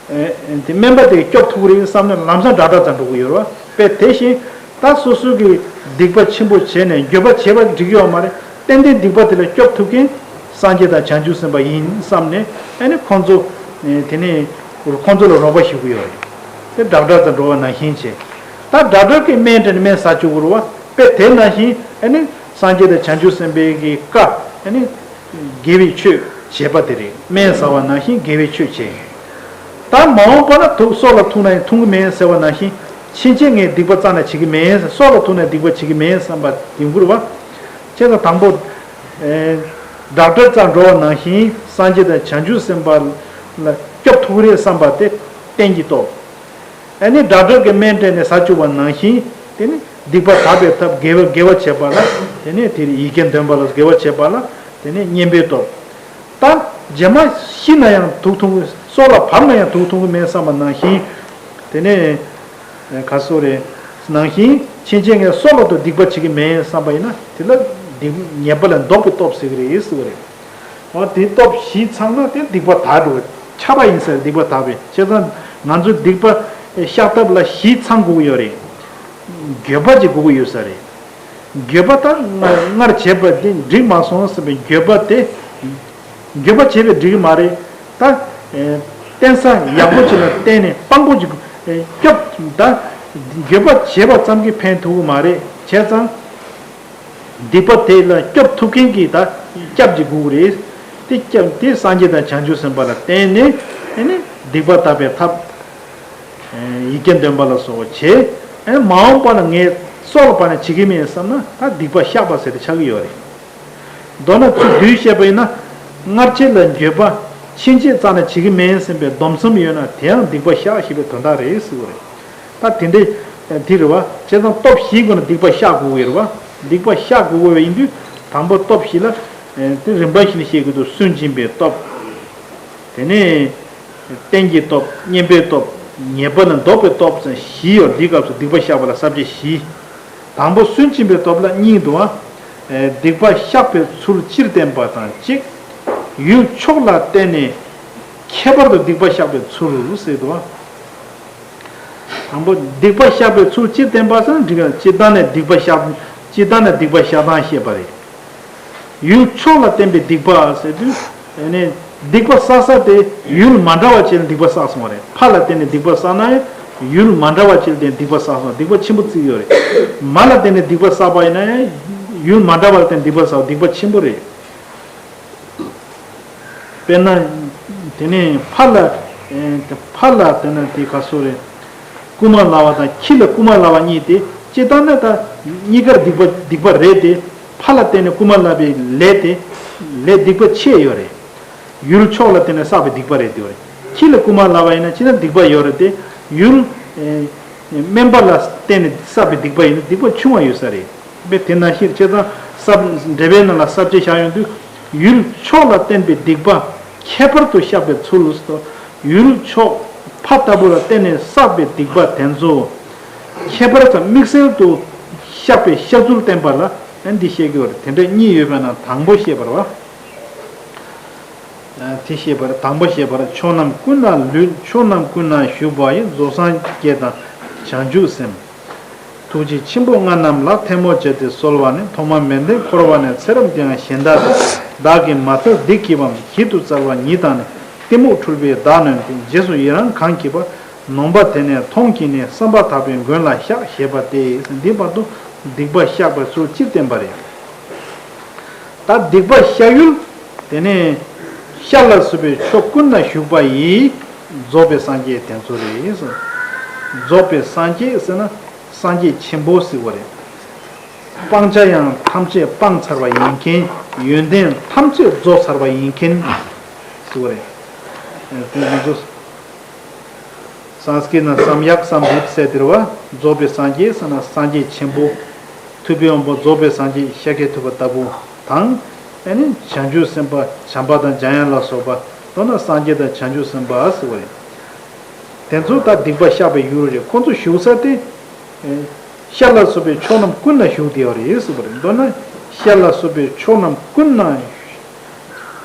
ཨེ་དེ་སྨན་པ་དེས་སྐྱོབ་ཐུབ་ཀྱི་རེད་བསམ་ན་ལམ་སང་ཌོག་ཊར་རྩར་འགྲོ་གི་ཡོད་རེད་བ། དཔེ་དེ་བཞིན་ད་སོ་སོ་གིས་སྡིག་པ་ཆེན་པོ་བྱས་ནས་འགྱོད་པ་བྱས་པ་འགྲིག་ཡོད་མ་རེད། ཏན་ཏན་སྡིག་པ་དེ་ལ་སྐྱོབ་ཐུབ་མཁན་སངས་རྒྱས་དང་བྱང་ཆུབ་སེམས་དཔའ་ཡིན་བསམ་ནས། ཨ་ནི་ཁོང་ཚོ་དེ་ནས་ཁོང་ཚོ་ལ་རོགས་པ་ཞུ་གི་ཡོད་རེད། དེ་ཌོག་ཊར་དང་འགྲོ་བ་ནང་བཞིན་བྱས། ད་ཌོག་ཊར་གྱིས་སྨན་སྤྲད་ནས་སྨན་ཟ་བཅུག་གི་རེད་བ། དཔེ་དེ་ནང་བཞིན་ཨ་ནི་སངས་རྒྱས་དང་བྱང་ཆུབ་སེམས་དཔའི་གི་བཀའ། ཨ་ནི་དགེ་བའི་ཆོས་བྱེད་པ་དེ་རེད། སྨན་ཟ་བ་ནང་བཞིན་དགེ་བའི་ཆོས་བྱེད། ད་མ་འོངས་པ་ན་དུག་སྲོག་ལ་ཐུག་ན་ཡང་འཐུང་གི་མེད་ཟེར་བ་ནང་བཞིན། ཕྱིན་ཆད་ངས་སྡིག་པ་རྩ་ནས་བྱེད་ཀྱི་མེད། སྲོག་ལ་ཐུག་ན་སྡིག་པ་བྱེད་ཀྱི་མེད་བསམ་པ་ཡོང་གི་རེད་བ། བྱས་ཙང་དང་པོ། ཨེ། ཌོག་ཊར་རྩར་འགྲོ་བ་ནང་བཞིན་སངས་རྒྱས་དང་བྱང་ཆུབ་སེམས་དཔའ་ལ་སྐྱོབ་ཐུབ་ཀྱི་རེད་བསམ་པ་དེ་རྟེན་གྱི་སྟོབས། ཨ་ནི་ཌོག་ཊར་གྱིས་སྨན་སྤྲད་ནས་ཟ་བཅུག་པ་ནང་བཞིན། དེ་ནི་སྡིག་པ་དག་པའི་ཐབས་དགེ་བ་དགེ་བ་བྱེད་པ་ལ། དེ་ནི་དེ་ཡི་གེ་འདོན་པ་ལ་དགེ་བ་བྱེད་པ་ལ། དེ་ནི་གཉེན་པོའི་སྟོབས། ད་རྗེས་མ་ཤི་ན་ཡང་དུག་འཐུང་གི། སྲོག་ལ་བབས་ན་ཡང་དུག་འཐུང་གི་མེད་བསམ་པ་ནང་བཞིན། དེ་ནི་ག་སོ་རེད། ནང་བཞིན་ཕྱིན་ཆད་ངས་སྲོག་ལ་དུ་སྡིག་པ་བྱེད་ཀྱི་མེད་བསམ་པ་ཡིན་ན། དེ་ལ་སྡིག་ཉེས་པ་ལས་ལྡོག་པའི་སྟོབས་ཟེར་གྱི་རེད་ཟེར་བ་རེད། འོ་དེ་སྟོབས་བཞི་ཚང་ན་དེ་སྡིག་པ་དག་འགྲོ་བ་ཁྱབ་པ་ཡིན་ས་རེད། སྡིག་པ་དག་པའི་བྱས་ཙང་ང་ཚོ་སྡིག་པ་བཤགས་ཐབས་ལ་བཞི་ཚང་དགོས་ཀྱི་ཡོད་རེད། འགྱོད་པ་ཅིག་དགོས་ཀྱི་ཡོད་ས་རེད། འགྱོད་པ་ད་སྔར་སྔར་བྱས་པ་དེ་འགྲིག་མ་སོང་བསམ་པའི་འགྱོད་པ་དེ། འགྱོད་པ་བྱས་པས་འགྲིག་གི་མ་རེད། ད་ཨེ་བརྟེན་ས་ཡག་པོ་ཅིག་ལ་བརྟེན་ནས་དཔང་པོ་ཅིག་ཨེ་སྐྱོབ། ད་འགྱོད་པ་བྱས་པ་ཙམ་གྱིས་ཕན་ཐོགས་ཀྱི་མ་རེད། བྱས་ཙང་སྡིག་པ་དེ་ལ་སྐྱོབ་ཐུབ་མཁན་གྱི་ད་སྐྱབས་ཅིག་དགོས་ཀྱི་རེད། དེ་སྐྱབས་དེ་སངས་རྒྱས་དང་བྱང་ཆུབ་སེམས་དཔའ་ལ་བརྟེན་ནས། ཨེ་ནི་སྡིག་པ་དག་པའི་ཐབས། ཡིག་བརྒྱ་འདོན་པ་ལ་སོགས་བྱས། ཨེ་མ་འོངས་པ་ལ་ངས་སྲོག་ལ་བབས་ན་བྱེད་ཀྱི་མིན་བསམ་ན། ད་སྡིག་པ་བཤགས་པ་ཟེར་དེ་ཆགས་ཀྱི་ཡོད་རེད། མདོར་ན་ཚིག་བསྡུས་བཤད་པ་ཡིན་ན། སྔར་བྱས་ལ་འགྱོད་པ། ཕྱིན་ཆད་རྩ་ནས་བྱེད་ཀྱི་མིན་བསམ་པའི་སྡོམ་གསུམ་ཡོད་ན་དེའང་སྡིག་པ་བཤགས་ཞེས་པའི་དོན་དག་རེད་ཟེར་བ་རེད། ད་དེ་འདྲའི་དེ་རེད་བ། བྱས་ཙང་སྟོབས་བཞིའི་སྒོ་ནས་སྡིག་པ་བཤགས་དགོས་ཀྱི་རེད་བ། སྡིག་པ་བཤགས་དགོས་ཀྱི་ཡིན་དུས། དང་པོ་སྟོབས་བཞི་ལ། དེ་རིམ་པ་བཞིན་བཤད་ཀྱི་འདུག་སུན་འབྱིན་པའི་སྟོབས། དེ་ནས་རྟེན་གྱི་སྟོབས། གཉེན་པོའི་སྟོབས། ཉེས་པ་ལས་ལྡོག་པའི་སྟོབས་ཟེར་བཞི་ཡོད། འདིའི་སྐབས་སུ་སྡིག་པ་བཤགས་པ་ལ་ས་བཅད་བཞི། དང་པོ་སུན་འབྱིན་པའི་སྟོབས་ལ་གཉིས་འདུག་ཨ། སྡིག་པ་བཤགས་པའི་ཚུལ་སྤྱིར་བསྟན་པ་དང་གཅིག་ཡུལ་ཕྱོགས་ལ་བརྟེན་ནས་ཁྱད་པར་དུ་སྡིག་པ་བཤགས་པའི་ཚུལ་ཟེར་འདུག་ཨ། དང་པོ་སྡིག་པ་བཤགས་པའི་ཚུལ་སྤྱིར་བསྟན་པ་ཟེར་ན་འགྲིག་ག་སྤྱིར་བཏང་ནས་སྡིག་པ་བཤགས། སྤྱིར་བཏང་ནས་སྡིག་པ་བཤགས་སྟངས་བཤད་པ་རེད། ཡུལ་ཕྱོགས་ལ་བརྟེན་པའི་སྡིག་པ་ཟེར་དུས། ཨ་ནི་སྡིག་པ་བསགས་ས་དེ་ཡུལ་མ་འདྲ་བ་ཅིག་ལ་སྡིག་པ་བསགས་སོང་བ་རེད། ཕ་ལ་བརྟེན་ནས་སྡིག་པ་བསགས་ན་ཡང་ཡུལ་མ་འདྲ་བ་ཅིག་ལ་བརྟེན་སྡིག་པ་བསགས་སོང་། སྡིག་པ་ཆེན་པོ་བརྩི་གི་ཡོད་རེད། མ་ལ་བརྟེན་ནས་སྡིག་པ་བསགས་པ་ཡིན་ན་ཡང་ཡུལ་མ་འདྲ་བ་ལ་བརྟེན་སྡིག་པ་བསགས། སྡིག་པ་ཆེན་པོ་རེད། དཔེར་ན། དེ་ནས་ཕ་ལ། ཨེ། ཕ་ལ་དེ་ན་དེ་ག་སོ་རེད། རྐུ་མ་ལབ་པ་དང་ཁྱི་ལ་རྐུ་མ་ལབ་པ་གཉིས་དེ་སྤྱིར་བཏང་ན་ད་གཉིས་ཀར་སྡིག་པ་སྡིག་པ་རེད་དེ། ཕ་ལ་བརྟེན་ནས་རྐུ་མ་ལབ་པའི་ལས་དེ་ལས་སྡིག་པ་ཆེ་ཡོད་རེད། ཡུལ་ཕྱོགས་ལ་བརྟེན་ནས་བསགས་པའི་སྡིག་པ་རེད་དེ་ཡོད་རེད། ཁྱི་ལ་རྐུ་མ་ལབ་པ་ཡིན་ན་ཅི་ན་སྡིག་པ་ཡོད་རེད་དེ། ཡུལ། ཨེ། དམན་པ་ལ་བརྟེན་ནས་བསགས་པའི་སྡིག་པ་ཡིན་ན་སྡིག་པ་ཆུང་བ་ཡོད་ས་རེད། དཔེ་དེ་ནང་བཞིན་བྱས་ཙང་ས་འགྲེལ་པའི་ནང་ལ་ས་བཅད་བཞག་ཡོང་དུས། ཡུལ་ཕྱོགས་ལ་བརྟེན་པའི་སྡིག་པ་ཁྱད་པར་དུ་བཤགས་པའི་ཚུལ་ལ་སོགས། ཡུལ་ཕྱོགས་ཕ་ལྟ་བུ་ལ་བརྟེན་ནས་བསགས་པའི་སྡིག་པ་དེ་ཚོ། ཁྱད་པར་དང་དམིགས་བསལ་དུ་བཤགས་པའི་བཤགས་ཚུལ་བསྟན་པ་ལ་འདི་བཤད་ཀྱི་ཡོད་རེད། དེ་འདྲ་གཉིས་ཡོད་པའི་ནང་དང་པོ་བཤད་པ་རེད་བ། དེ་བཤད་པར་དང་པོ་བཤད་པར་ཕྱོགས་རྣམས་ཀུན་ན་ལུས་ཕྱོགས་རྣམས་ཀུན་ན་བཞུགས་པ་ཡི་རྫོགས་སངས་རྒྱས་དང་བྱང་ཆུབ་སེམས། ཐུགས་རྗེ་ཆེན་པོ་ལྔ་རྣམས་ལ་ཐལ་མོ་སྦྱར་ཏེ་གསོལ་བ་ནི། ཐོག་མ་མེད་ལྡན་འཁོར་བ་ནས་ཚེ་རབས་འདིའང་གཞན་དག་དང་། བདག་གིས་མ་ཐུལ་སྡིག་གི་བམ། ཞིབ་ཏུ་བཙལ་བ་ཉིད་དང་ནི། གཏི་མུག་འཁྲུལ་པས་བདག་ནོན་ཏེ། རྗེས་སུ་ཡི་རང་གང་བགྱིས་པ། ནོངས་པ་དེ་ནས་མཐོང་བགྱིས་ནས། བསམ་པ་ཐག་པས་མགོན་ལ་བཤགས། ཞེས་པ་སྟེ། འདི་བར་དུ་སྡིག་པ་བཤགས་པའི་ཚུལ་སྤྱིར་བསྟན་པ་རེད། ད་སྡིག་པ་བཤགས་ཡུལ། དེ་ནས་ཤར་ལ་སོགས་པའི་ཕྱོགས་ཀུན་ན་བཞུགས་པ་ཡི་རྫོགས་པའི་སངས་རྒྱས་དེ་ཚོ་རེད། རྫོགས་པའི་སངས་རྒྱས་ཟེར་ན་སངས་རྒྱས་ཆེན་པོ་ཟེར་བ་རེད། སྤང་བྱ་ཡང་ཐམས་ཅད་སྤངས་ཚར་བ་ཡིན་མཁན། ཡོན་ཏན་ཐམས་ཅད་རྫོགས་ཚར་བ་ཡིན་མཁན་ཟེར་བ་རེད། དེ་ང་ཚོ་སཾ་སྐྲྀཏ་ན་སམྱཀ་སཾ་བུདྡྷ་ཟེར་དེ་རེད་བ། རྫོགས་པའི་སངས་རྒྱས་ཟེར་ན་སངས་རྒྱས་ཆེན་པོ། ཐུབ་པའི་དབང་པོ་རྫོགས་པའི་སངས་རྒྱས་ཤཱཀྱ་ཐུབ་པ་ལྟ་བུ་དང་། ཨ་ནི་བྱང་ཆུབ་སེམས་དཔའ་བྱམས་པ་དང་འཇམ་དབྱངས་ལ་སོགས་པ། མདོར་ན་སངས་རྒྱས་དང་བྱང་ཆུབ་སེམས་དཔའ་ཟེར་བ་རེད། དེ་ཚོ་ད་སྡིག་པ་བཤགས་པའི་ཡུལ་རེད། ཁོ་ཚོ་བཞུགས་ས་དེ། ཤར་ལ་སོགས་པའི་ཕྱོགས་རྣམས་ཀུན་ན་བཞུགས་བསྡད་ཡོད་རེད་ཟེར་བ་རེད། མདོར་ན་ཤར་ལ་སོགས་པའི་ཕྱོགས་རྣམས་ཀུན་ན་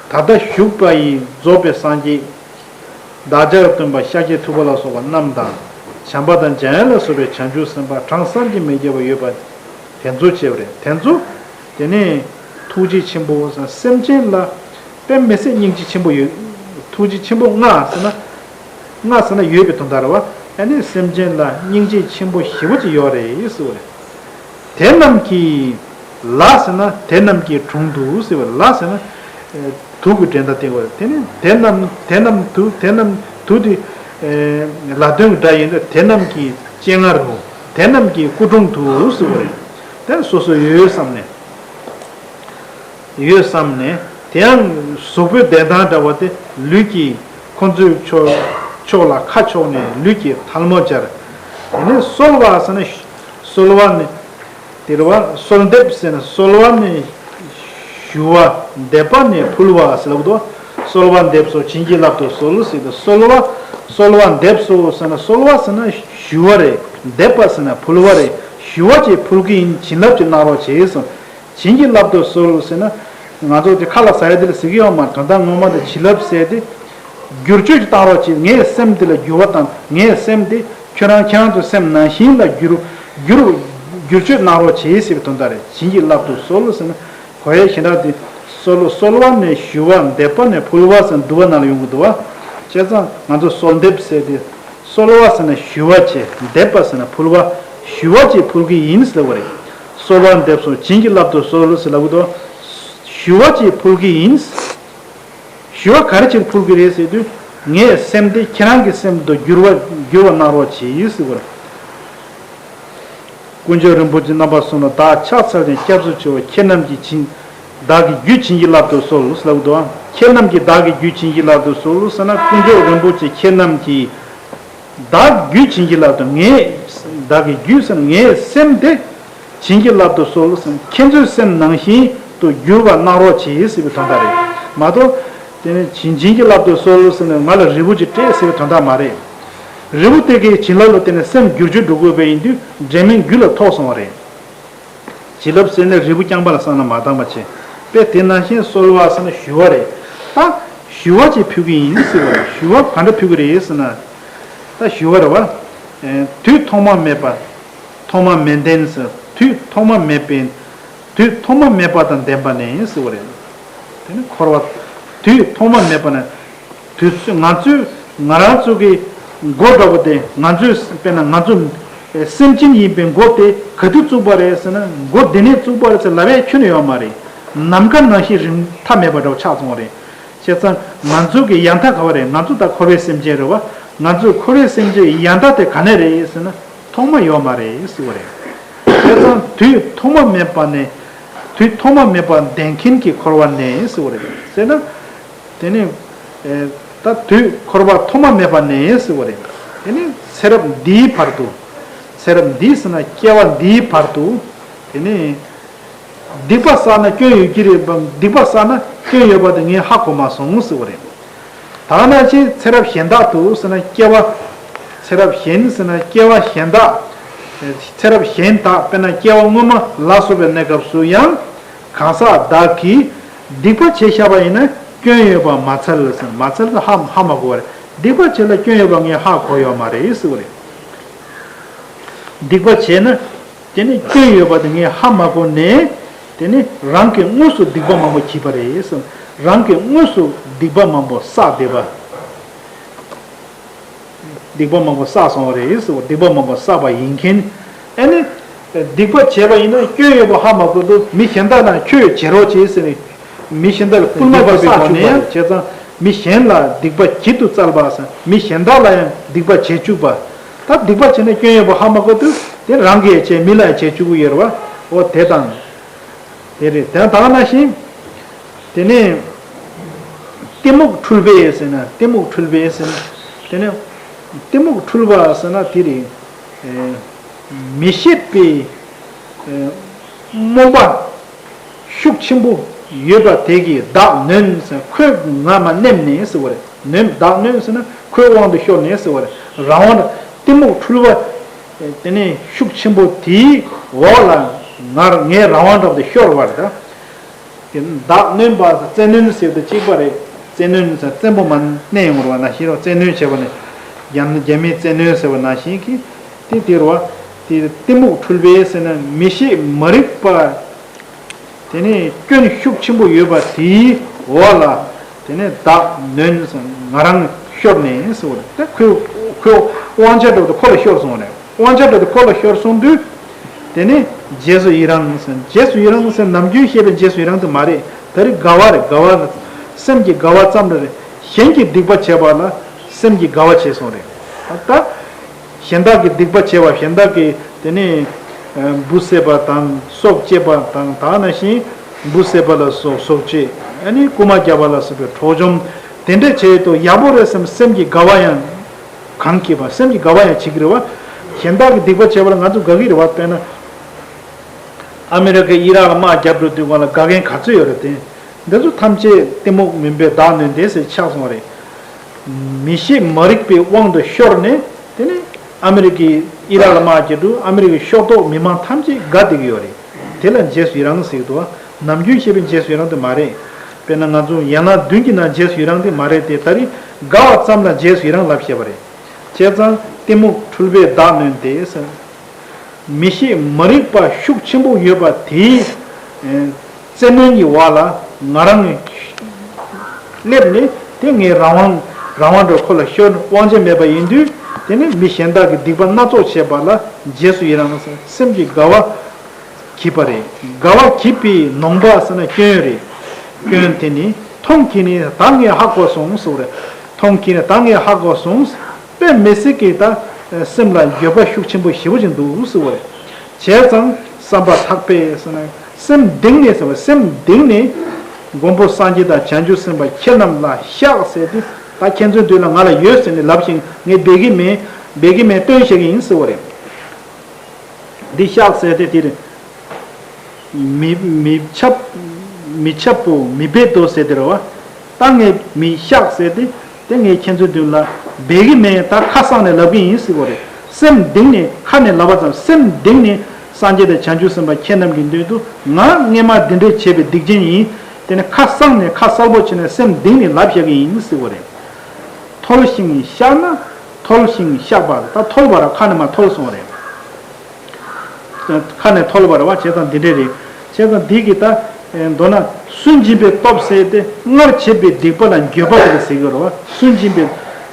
ད་ལྟ་བཞུགས་པ་ཡི་རྫོགས་པའི་སངས་རྒྱས། བདག་ཅག་སྟོན་པ་ཤཱཀྱ་ཐུབ་པ་ལ་སོགས་པ་རྣམས་དང་། བྱམས་པ་དང་འཇམ་དབྱངས་ལ་སོགས་པའི་བྱང་ཆུབ་སེམས་དཔའ་གྲངས་བསམ་གྱིས་མི་ཁྱབ་པ་ཡོད་པ། དེ་ཚོ་བྱས་པ་རེད། དེ་ཚོ། དེ་ནས་ཐུགས་རྗེ་ཆེན་པོ་སེམས་ཅན་ལ་དཔེ་མི་སྲིད་སྙིང་རྗེ་ཆེན་པོ་ཡོད། ཐུགས་རྗེ་ཆེན་པོ་ལྔ་ཟེར་ན། ལྔ་ཟེར་ན་ཡོད་པའི་དོན་དག་རེད་བ། ཨ་ནི་སེམས་ཅན་ལ་སྙིང་རྗེ་ཆེན་པོ་ཞེ་པོ་ཅིག་ཡོད་རེད་ཟེར་བ་རེད། དེ་རྣམས་ཀྱི་ལ་ཟེར་ན་དེ་རྣམས་ཀྱི་དྲུང་དུ་ཟེར་བ་རེད། ལ་ཟེར་ན་དུ་གི་འགྲེང་བརྡ་བསྟན་དགོས་རེད། དེ་ནི་དེ་རྣམས་དེ་རྣམས་དུ་དེ་རྣམས་དུ་དེ་ལ་དོན་གྱི་སྒྲ་ཡིན་ཏེ། དེ་རྣམས་ཀྱི་སྤྱན་སྔ་རུ། དེ་རྣམས་ཀྱི་སྐུ་དྲུང་དུ་ཟེར་བ་རེད། དེ་སོ་སོ་ཡོད་བསམ་ནས། ཡོད་བསམ་ནས། དེ་ཡང་གཟུགས་པོའི་བདེན་སྟངས་འདྲ་བ་དེ་ལུས་ཀྱིས་ཁོ་ཚོའི་ཕྱོགས་ཕྱོགས་ལ་ཁ་ཕྱོགས་ནས་ལུས་ཀྱིས་ཐལ་མོ་སྦྱར། དེ་ནས་གསོལ་བ་ཟེར་ན་གསོལ་བ་ནི། དེ་རེད་བ། གསོལ་འདེབས་ཟེར་ན་གསོལ་བ་ནི་ཞུ་བ། འདེབས་པ་ནི་ཕུལ་བ་ཟེར་ལབ་འདུག་གསོལ་བ་འདེབས་སོ་བྱིན་གྱིས་བརླབ་ཏུ་གསོལ་ཟེར་དུས། གསོལ་བ། གསོལ་བ་འདེབས་སོ་ཟེར་ན་གསོལ་བ་ཟེར་ན་ཞུ་བ་རེད། འདེབས་པ་ཟེར་ན་ཕུལ་བ་རེད། ཞུ་བ་ཅིག་ཕུལ་གྱི་ཡིན། བྱིན་རླབས་ཅིག་གནང་རོགས་བྱེད་གསུངས། བྱིན་གྱིས་བརླབ་ཏུ་གསོལ་ཟེར་ན། ང་ཚོ་དེ་ཁ་ལ་ཟ་ཡ་དེ་ལ་ཟེར་གྱི་ཡོད་མ་རེད། དོན་དག་ངོ་མ་དེ་བྱིན་རླབས་ཟེར་དེ། བསྒྱུར་བཅོས་ཀྱི་བཏང་རོགས་བྱེད། ངའི་སེམས་དེ་ལ་འགྱུར་བ་བཏང་། ངའི་སེམས་དེ་ཁྱོད་རང་ཁྱེད་རང་ཚོའི་སེམས་ནང་བཞིན་ལ་བསྒྱུར་བསྒྱུར་བསྒྱུར་བཅོས་གནང་རོགས་བྱེད་ཟེར་བའི་དོན་དག་རེད། བྱིན་གྱིས་བརླབ་ཏུ་གསོལ་ཟེར་ན། གོ་ཡ་ཞེ་དྲག་དེ། གསོལ་གསོལ་བ་ནས་ཞུ་བ། འདེབས་པ་ནས་ཕུལ་བ་ཟེར་འདུལ་བ་ནང་ལ་ཡོང་གི་འདུག་བ། བྱས་ཙང་ང་ཚོ་གསོལ་འདེབས་ཟེར་དེ། གསོལ་བ་ཟེར་ན་ཞུ་བ་བྱས། འདེབས་པ་ཟེར་ན་ཕུལ་བ། ཞུ་བ་ཅིག་ཕུལ་གྱི་ཡིན་ཟེར་བ་རེད། གསོལ་བ་འདེབས་སོ་བྱིན་གྱིས་བརླབ་ཏུ་གསོལ་ཟེར་ལབ་གི་འདུག་ཞུ་བ་ཅིག་ཕུལ་གྱི་ཡིན། ཞུ་བ་ག་རེ་ཅིག་ཕུལ་གྱི་རེད་ཟེར་དུས། ངའི་སེམས་དེ་ཁྱེད་རང་གི་སེམས་དུ་འགྱུར་བ་འགྱུར་བ་གནང་རོགས་བྱེད་ཟེར་བ་རེད། དཀོན་མཆོག་རིན་པོ་ཆེ་རྣམ་པ་གསུམ་ལ་བདག་ཕྱག་འཚལ་ཞིང་སྐྱབས་སུ་མཆིའོ། ཁྱེད་རྣམས་ཀྱིས་བྱིན། བདག་གི་རྒྱུད་བྱིན་གྱིས་བརླབ་ཏུ་གསོལ་ལབ་འདུག་ཁྱེད་རྣམས་ཀྱིས་བདག་གི་རྒྱུད་བྱིན་གྱིས་བརླབ་ཏུ་གསོལ་ཟེར་ན། དཀོན་མཆོག་རིན་པོ་ཆེ་ཁྱེད་རྣམས་ཀྱིས་བདག་རྒྱུད་བྱིན་གྱིས་བརླབ་ཏུ། ངས་བདག་གི་རྒྱུད་ཟེར་ན་ངའི་སེམས་དེ་བྱིན་གྱིས་བརླབ་ཏུ་གསོལ་ཟེར་ན། ཁྱེད་ཚོའི་སེམས་ནང་བཞིན་དུ་འགྱུར་བ་གནང་རོགས་བྱེད་ཟེར་བའི་དོན་དག་རེད་མ་གཏོགས། དེ་ནས་བྱིན་བྱིན་གྱིས་བརླབ་ཏུ་གསོལ་ཟེར་ནས་ང་ལ་རིལ་བུ་ཅིག་སྤྲད་ཟེར་བའི་དོན་དག་མ་རེད། རིལ་བུ་དེ་གའི་བྱིན་རླབས་ལ་བརྟེན་ནས་སེམས་བསྒྱུར་བཅོས་འགྲོ་དགོས་པ་ཡིན་དུས། འབྲེལ་མེད་རྒྱུད་ལ་ཐོགས་སོང་བ་རེད། བྱིན་རླབས་ཟེར་ནས་རིལ་བུ་རྐྱང་པ་ལ་བསམ་བློ་མ་བཏང་པ་བྱས། དཔེ་དེ་ནང་བཞིན་གསོལ་བ་ཟེར་ན་ཞུ་བ་རེད། ད་ཞུ་བ་ཅིག་ཕུལ་གྱི་ཡིན་ཟེར་བ་རེད། ཞུ་བ་ག་འདྲ་ཕུལ་གྱི་རེད་ཟེར་ན། ད་ཞུ་བ་རེད་བ། དུས་ཐོག་མ་མེད་པ། ཐོག་མ་མེད་ལྡན་ཟེར། དུས་ཐོག་མ་མེད་པའི། དུས་ཐོག་མ་མེད་པ་དང་ལྡན་པ་ནས་ཟེར་བ་རེད། དེ་ནི་འཁོར་བ། དུས་ཐོག་མ་མེད་པ་ནས། དུས་ཚོད་ང་ཚོས་ང་རང་ཚོ་གི་མགོ་འདྲ་བོ་དེ། ང་ཚོས་དཔེར་ན་ང་ཚོ་སེམས་ཅན་ཡིན་པའི་མགོ་དེ་ག་དུས་བཙུགས་པ་རེད་ཟེར་ན། མགོ་འདི་ནས་བཙུགས་པ་རེད་ཟེར་ལབ་ཡ་ཁྱོན་ནས་ཡོད་མ་རེད། ནམ་མཁའ་ནང་བཞིན་རིང་མཐའ་མེད་པ་འདྲ་བོ་ཆགས་སོང་བ་རེད། བྱས་ཙང་ང་ཚོ་གི་ཡང་མཐའ་ག་བ་རེད། ང་ཚོ་ད་འཁོར་བའི་སེམས་ཅན་རེད་བ། ང་ཚོ་འཁོར་བའི་སེམས་ཅན་ཡང་མཐའ་དེ་ག་ནས་རེད་ཟེར་ན། ཐོག་མ་ཡོད་མ་རེད་ཟེར་བ་རེད། བྱས་ཙང་དུས་ཐོག་མ་མེད་པ་ནས། དུས་ཐོག་མ་མེད་པ་ལྡན་མཁན་གྱི་འཁོར་བ་ནས་ཟེར་བ་རེད། ཟེར་ན། དེ་ནི། ཨེ། ད་དུས་འཁོར་བ་ཐོག་མ་མེད་པ་ནས་ཟེར་བ་རེད། དེ་ནི་ཚེ་རབས་འདིའི་བར་དུ། ཚེ་རབས་འདི་ཟེར་ན་སྐྱེ་བ་འདིའི་བར་དུ། དེ་ནི། སྡིག་པ་བསགས་ན་སྐྱོན་ཡོད་ཀྱི་རེད་པ། སྡིག་པ་བསགས་ན་སྐྱོན་ཡོད་པ་དེ་ངས་ཧ་གོ་མ་སོང་ཟེར་བ་རེད། ད་ག་ནང་བཞིན་ཚེ་རབས་གཞན་དག་ཏུ་ཟེར་ན་སྐྱེ་བ། ཚེ་རབས་གཞན་ཟེར་ན་སྐྱེ་བ་གཞན་དག་ཚེ་རབས་གཞན་དག་དཔེར་ན་སྐྱེ་བ་སྔོན་མ་ལ་སོགས་པའི་གནས་སྐབས་སུ་ཡང་གང་ཟག་བདག་གིས་སྡིག་པ་བྱས་བཞག་པ་ཡིན་ན་སྐྱོན་ཡོད་པ་མ་ཚར་ཟེར། མ་ཚར་ཟེར་ཧ་ཧ་མ་གོ་བ་རེད། སྡིག་པ་བྱས་ལ་སྐྱོན་ཡོད་པ་ངས་ཧ་གོ་ཡོད་མ་རེད་ཟེར་བ་རེད། སྡིག་པ་བྱས་ན་དེ་ནི་སྐྱོན་ཡོད་པ་དེ་ངས་ཧ་མ་གོ་ནས། དེ་ནི་རང་གིས་དངོས་སུ་སྡིག་པ་མང་པོ་བགྱིས་པ་རེད་ཟེར། རང་གིས་དངོས་སུ་སྡིག་པ་མང་པོ་བསགས་བསྡད་པ། སྡིག་པ་མང་པོ་བསགས་སོང་བ་རེད་ཟེར། སྡིག་པ་མང་པོ་བསགས་པ་ཡིན་མཁན། ཨ་ནི། སྡིག་པ་བྱས་པ་ཡིན་ན་སྐྱོན་ཡོད་པ་ཧ་མ་གོ་དུས་མི་གཞན་དག་ལ་ཁྱོད་བྱེད་རོགས་བྱེད་ཟེར་ནས། མི་གཞན་དག་ལ་སྐུལ་མ་སྡིག་པ་བྱེད་པའི་བསགས་སྒོ་བཅུག་ནས་པ་ཡང་རེད། བྱས་ཙང་མི་གཞན་ལ་སྡིག་པ་བགྱིད་དུ་སྩལ་བ་ཟེར། མི་གཞན་དག་ལ་ཡང་སྡིག་པ་བྱེད་བཅུག་པ། ད་སྡིག་པ་བྱས་ན་སྐྱོན་ཡོད་པ་ཧ་མ་གོ་དུས་དེ་རང་གིས་བྱས་མི་ལ་ཡང་བྱེད་བཅུག་གི་ཡོད་རེད་བ། འོ་དེ་དང་། དེ་རེད། དེ་དང་ནང་བཞིན། དེ་ནས་གཏི་མུག་འཁྲུལ་པས་ཟེར་ན། གཏི་མུག་འཁྲུལ་པས་ཟེར་ན། དེ་ནས་གཏི་མུག་འཁྲུལ་པ་ཟེར་ན་དེ་རེད། ཨེ། མི་ཤེས་པའི། ཨེ། རྨོངས་པ་ཤུགས་ཆེན་པོ་ཡོད་པ་དེ་གིས་བདག་ནོན་ཟེར། ཁོས་ང་མ་ནེམ་ནས་ཟེར་བ་རེད། ནོན། བདག་ནོན་ཟེར་ན་ཁོའི་དབང་དུ་ཤོར་ནས་ཟེར་བ་རེད། རང་དབང་གཏི་མུག་འཁྲུལ་པ། དེ་ནས་ཤུགས་ཆེན་པོ་དེའི་འོག་ལ་ང་ངའི་རང་དབང་འདྲ་པོ་དེ་ཤོར་བ་རེད་ད། དེ་བདག་ནོན་པ་བཙན་གནོན་ཟེར་དུས་གཅིག་པ་རེད། བཙན་གནོན་ཟེར་བཙན་པོ་མ་གནས་ཡོང་བ་ནང་བཞིན་རོ། བཙན་གནོན་བྱས་པ་ནི་རྒྱ་རྒྱ་མིས་བཙན་གནོན་ཟེར་བ་ནང་བཞིན་གྱི་དེ་དེ་རོ། དེ་གཏི་མུག་འཁྲུལ་པས་ཟེར་ན་མི་ཤེས་མ་རིག་པ། དེ་ནས་སྐྱོན་ཤུགས་ཆེན་པོ་ཡོད་པ་དེའི་འོག་ལ་དེ་ནས་བདག་ནོན་ཟེར་ང་རང་ཤོར་ནས་ཟེར་བ་རེད། དེ་ཁོའི་ཁོའི་དབང་ཆ་འདྲ་པོ་དེ་ཁོ་ལ་ཤོར་སོང་བ་རེད། དབང་ཆ་འདྲ་པོ་དེ་ཁོ་ལ་ཤོར་སོང་དུས། དེ་ནས་རྗེས་སུ་ཡི་རང་ཟེར། རྗེས་སུ་ཡི་རང་ཟེར་ནམ་རྒྱུན་བཤད་པའི་རྗེས་སུ་ཡི་རང་དེ་མ་རེད། ད་རེས་དགའ་བ་རེད། དགའ་བ་རེད། སེམས་ཀྱི་དགའ་བ་ཙམ་རེད། གཞན་གྱིས་སྡིག་པ་བྱས་པ་ལ་སེམས་ཀྱི་དགའ་བ་བྱས་སོང་རེད། ད་གཞན་དག་གིས་སྡིག་པ་བྱས་པ། གཞན་དག་གིས་དེ་ནས་འབུ་བསད་པ་དང་སྲོག་བཅད་པ་དང་། ད་ནང་བཞིན་འབུ་བསད་པ་ལ་སོགས་སྲོག་བཅད། ཨ་ནི་རྐུན་མ་བརྒྱབ་པ་ལ་སོགས་པའི་འཕྲོག་བཅོམ་དེ་འདྲ་བྱས་དུས་ཡག་པོ་རེད་བསམ་སེམས་ཀྱི་དགའ་བ་ཡང་གང་སྐྱེས་པ། སེམས་ཀྱི་དགའ་བ་ཡང་བྱེད་ཀྱི་རེད་བ། གཞན་དག་གིས་སྡིག་པ་བྱས་པ་ལ་ང་ཚོ་དགའ་གི་རེད་བ། དཔེར་ན། ཨ་མི་རི་ཀས་ཨི་རག་ལ་དམག་བརྒྱབ་འགྲོ་དུས་སྒང་ལ་དགའ་མཁན་ག་ཚོད་ཡོད་རེད་དེ། འདི་ཚོ་ཐམས་ཅད་གཏི་མུག་མུན་པས་བདག་ནོན་ཏེ་ཟེར་ཆགས་སོང་བ་རེད། མི་ཤེས་མ་རིག་པའི་དབང་དུ་ཤོར་ནས་དེ་ནས་ཨ་མི་རི་ཀས་ཨི་རག་ལ་དམག་བརྒྱབ་འགྲོ། ཨ་མི་རི་ཀའི་ཤོག་ཐོག་མི་མང་ཐམས་ཅད་དགའ་བསྡད་ཀྱི་ཡོད་རེད། དེ་ལ་རྗེས་སུ་ཡི་རང་ཟེར་གྱི་འདུག་བ། ནམ་རྒྱུན་བཤད་པའི་རྗེས་སུ་ཡི་རང་དེ་མ་རེད། དཔེར་ན་ང་ཚོ་ཡན་ལག་བདུན་གྱི་ནང་རྗེས་སུ་ཡི་རང་དེ་མ་རེད་དེ། ད་རེས་དགའ་བ་ཙམ་ལ་རྗེས་སུ་ཡི་རང་ལབ་བཤད་པ་རེད། བྱས་ཙང་གཏི་མུག་འཁྲུལ་པས་བདག་ནོན་ཏེ་ཟེར། མི་ཤེས་མ་རིག་པ་ཤུགས་ཆེན་པོ་ཡོད་པ་དེའི་བཙན་གནོན་གྱི་འོག་ལ་ང་རང་སླེབས་ནས་དེ་ངའི་རང་དབང་རང་དབང་འདྲ་ཁོ་ལ་ཤོར། དབང་ཆ་མེད་པ་ཡིན་དུས་དེ་ནི་མི་གཞན་དག་གིས་སྡིག་པ་སྣ་ཚོགས་བྱས་པ་ལ་རྗེས་སུ་ཡི་རང་ཟེར། སེམས་ཀྱི་དགའ་བ་བགྱིས་པ་རེད། དགའ་བ་བགྱིས་པའི་ནོངས་པ་ཟེར་ན་སྐྱོན་རེད། སྐྱོན་དེ་ནི་མཐོང་གིས་ནི་ད་ངས་ཧ་གོ་སོང་ཟེར་བ་རེད། མཐོང་གིས་ནི་ད་ངས་ཧ་གོ་སོང་། དཔེ་མི་སྲིད་ཀྱི་ད་སེམས་ལ་འགྱོད་པ་ཤུགས་ཆེན་པོ་ཞེ་པོ་ཅིག་འདུག་ཟེར་བ་རེད། བྱས་ཙང་བསམ་པ་ཐག་པས་ཟེར་ན་སེམས་གཏིང་ནས་ཟེར་བ། སེམས་གཏིང་ནས་མགོན་པོ་སངས་རྒྱས་དང་བྱང་ཆུབ་སེམས་དཔའ་ཁྱེད་རྣམས་ལ་བཤགས་ཟེར་ཏེ། ད་ཁྱེད་ཚོའི་མདུན་ལ་ང་ལ་ཡོད་ཟེར་ནས་ལབ་ཞིང་ངས་འབད་ཀྱི་མེད། འབད་ཀྱི་མེད། སྟོན་བྱེད་ཀྱི་ཡིན་ཟེར་བ་རེད། འདི་བཤགས་ཟེར་ཏེ་དེ་རེད། མི་མི་འཆབ། མི་འཆབ་བོ་མི་འབད་དོ་ཟེར་དེ་རེད་བ། ད་ངས་མི་བཤགས་ཟེར་ཏེ་དེ་ངས་ཁྱེད་ཚོའི་མདུན་ལ་འབད་ཀྱི་མེད། ད་ཁ་གསང་ནས་ལབ་ཀྱི་ཡིན་ཟེར་བ་རེད། སེམས་གཏིང་ནས། ཁ་ནས་ལབ་པ་ཙམ། སེམས་གཏིང་ནས་སངས་རྒྱས་དང་བྱང་ཆུབ་སེམས་དཔའ་ཁྱེད་རྣམས་ཀྱི་མདུན་དུ་ང་སྔས་མ་འདི་འདྲས་བྱས་པའི་སྡིག་ཅན་ཡིན། དེ་ནས་ཁ་གསང་ནས་ཁ་གསལ་པོ་བྱས་ནས་སེམས་གཏིང་ནས་ལབ་བཞག་གི་ཡིན་ཟེར་བ་རེད། མཐོལ་ཞིང་བཤགས་ན། མཐོལ་ཞིང་བཤགས་པ། ད་མཐོལ་བ་ར་ཁ་ནས་མར་མཐོལ་སོང་བ་རེད། ཁ་ནས་མཐོལ་བ་རེད་བ། བྱས་ཙང་འདི་འདྲས་རེད། བྱས་ཙང་འདི་གི་ད་མདོར་ན་སུན་འབྱིན་པའི་སྟོབས་ཟེར་ཏེ་སྔར་བྱས་པའི་སྡིག་པ་ལ་འགྱོད་པ་དེ་ལ་ཟེར་གྱི་རེད་བ། སུན་འབྱིན་པའི་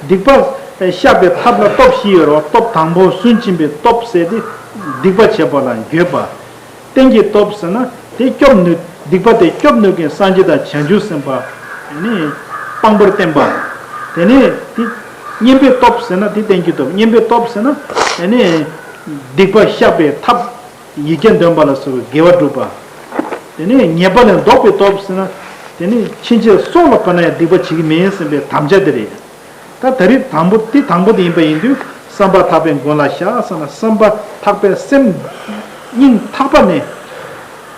སྡིག་པ་བཤགས་པའི་ཐབས་ལ་སྟོབས་བཞི་ཡོད་རེད་བ། སྟོབས་དང་པོ་སུན་འབྱིན་པའི་སྟོབས་ཟེར་ཏེ་སྡིག་པ་བྱས་པ་ལ་འགྱོད་པ། རྟེན་གྱི་སྟོབས་ཟེར་ན་དེ་སྐྱོབ་ནུས། སྡིག་པ་དེ་སྐྱོབ་ནུས་མཁན་སངས་རྒྱས་དང་བྱང་ཆུབ་སེམས་དཔའ་ནི་དཔང་པོར་བསྟེན་པ། དེ་ནས་དེ་གཉེན་པོའི་སྟོབས་ཟེར་ན་དེ་རྟེན་གྱི་སྟོབས། གཉེན་པོའི་སྟོབས་ཟེར་ན་དེ་ནས་སྡིག་པ་བཤགས་པའི་ཐབས། ཡིག་བརྒྱ་འདོན་པ་ལ་སོགས་པའི་དགེ་བ་སྒྲུབ་པ། དེ་ནས་ཉེས་པ་ལས་ལྡོག་པའི་སྟོབས་ཟེར་ན་དེ་ནི་ཕྱིན་ཆད་སྲོག་ལ་བབ་ན་ཡང་སྡིག་པ་བྱེད་ཀྱི་མིན་ཟེར་བའི་དམ་བཅའ་དེ་རེད། ད་ད་རེས་དང་པོ་དེ་དང་པོ་དེ་ཡིན་པ་ཡིན་དུས་བསམ་པ་ཐག་པས་མགོན་ལ་བཤགས་ཟེར་ན། བསམ་པ་ཐག་པས་སེམས་སྙིང་ཐག་པ་ནས།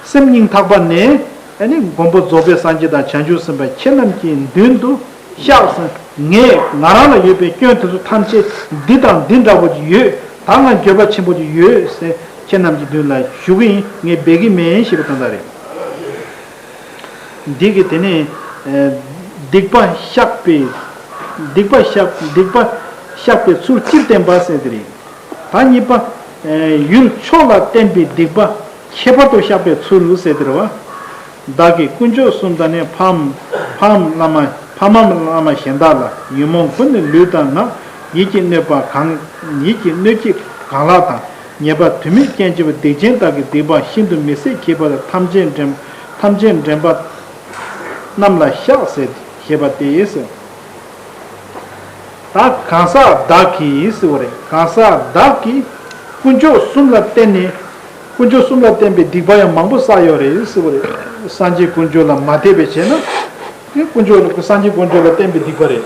སེམས་སྙིང་ཐག་པ་ནས་ཨ་ནི་མགོན་པོ་རྫོགས་པའི་སངས་རྒྱས་དང་བྱང་ཆུབ་སེམས་དཔའ་ཁྱེད་རྣམས་ཀྱི་མདུན་དུ་བཤགས་ཟེར། ངས་ང་རང་ལ་ཡོད་པའི་སྐྱོན་དེ་ཚོ་ཐམས་ཅད་འདི་དང་འདི་འདྲ་པོ་ཡོད། ད་ང་འགྱོད་པ་ཆེན་པོ་ཅིག་ཡོད་ཟེར་ཁྱེད་རྣམས་ཀྱི་མདུན་ལ་ཞུ་གི་ཡིན། ངས་འབད་ཀྱི་མེད་ཞེས་པའི་དོན་དག་རེད། འདི་གི་དེ་ནས་སྡིག་པ་བཤགས་པའི་སྡིག་པ་བཤགས་སྡིག་པ་བཤགས་པའི་ཚུལ་སྤྱིར་བསྟན་པ་ཟེར་དེ་རེད། ད་གཉིས་པ། ཡུལ་མཆོག་ལ་བརྟེན་པའི་སྡིག་པ་ཁྱད་པར་དུ་བཤགས་པའི་ཚུལ་ཟེར་དེ་རེད་བ། བདག་གིས་དཀོན་མཆོག་གསུམ་དང་ནི་ཕའམ་ཕའམ་བླ་མ་ཕ་མའམ་བླ་མ་གཞན་དག་ལ་ཉོན་མོངས་ཀུན་ནས་ལུས་དང་ངག་ཡིད་ཀྱི་གནོད་པ་གང་ཡིད་ཀྱི་གནོད་བྱེད་གང་ལགས་དང་ཉེས་པ་དུས་མེད་རྐྱེན་བྱེད་པ་སྡིག་ཅན་དག་གི་སྡིག་པ་ཤིན་ཏུ་མི་བཟད་བགྱིས་པ་ཐམས་ཅད་འདྲེན་ཐམས་ཅད་འདྲེན་པ་རྣམས་ལ་བཤགས་ཟེར་ཞེས་པ་སྟེ། ད་གང་ཟག་བདག་གིས་ཟེར་བ་རེད། གང་ཟག་བདག་གིས་དཀོན་མཆོག་གསུམ་ལ་བརྟེན་ནས་དཀོན་མཆོག་གསུམ་ལ་བརྟེན་པའི་སྡིག་པ་ཡང་མང་པོ་བསགས་ཡོད་རེད་ཟེར་བ་རེད། སངས་རྒྱས་དཀོན་མཆོག་ལ་མ་དད་པའི་བྱས་ན་དེ་དཀོན་མཆོག་ལ་སངས་རྒྱས་དཀོན་མཆོག་ལ་བརྟེན་པའི་སྡིག་པ་རེད།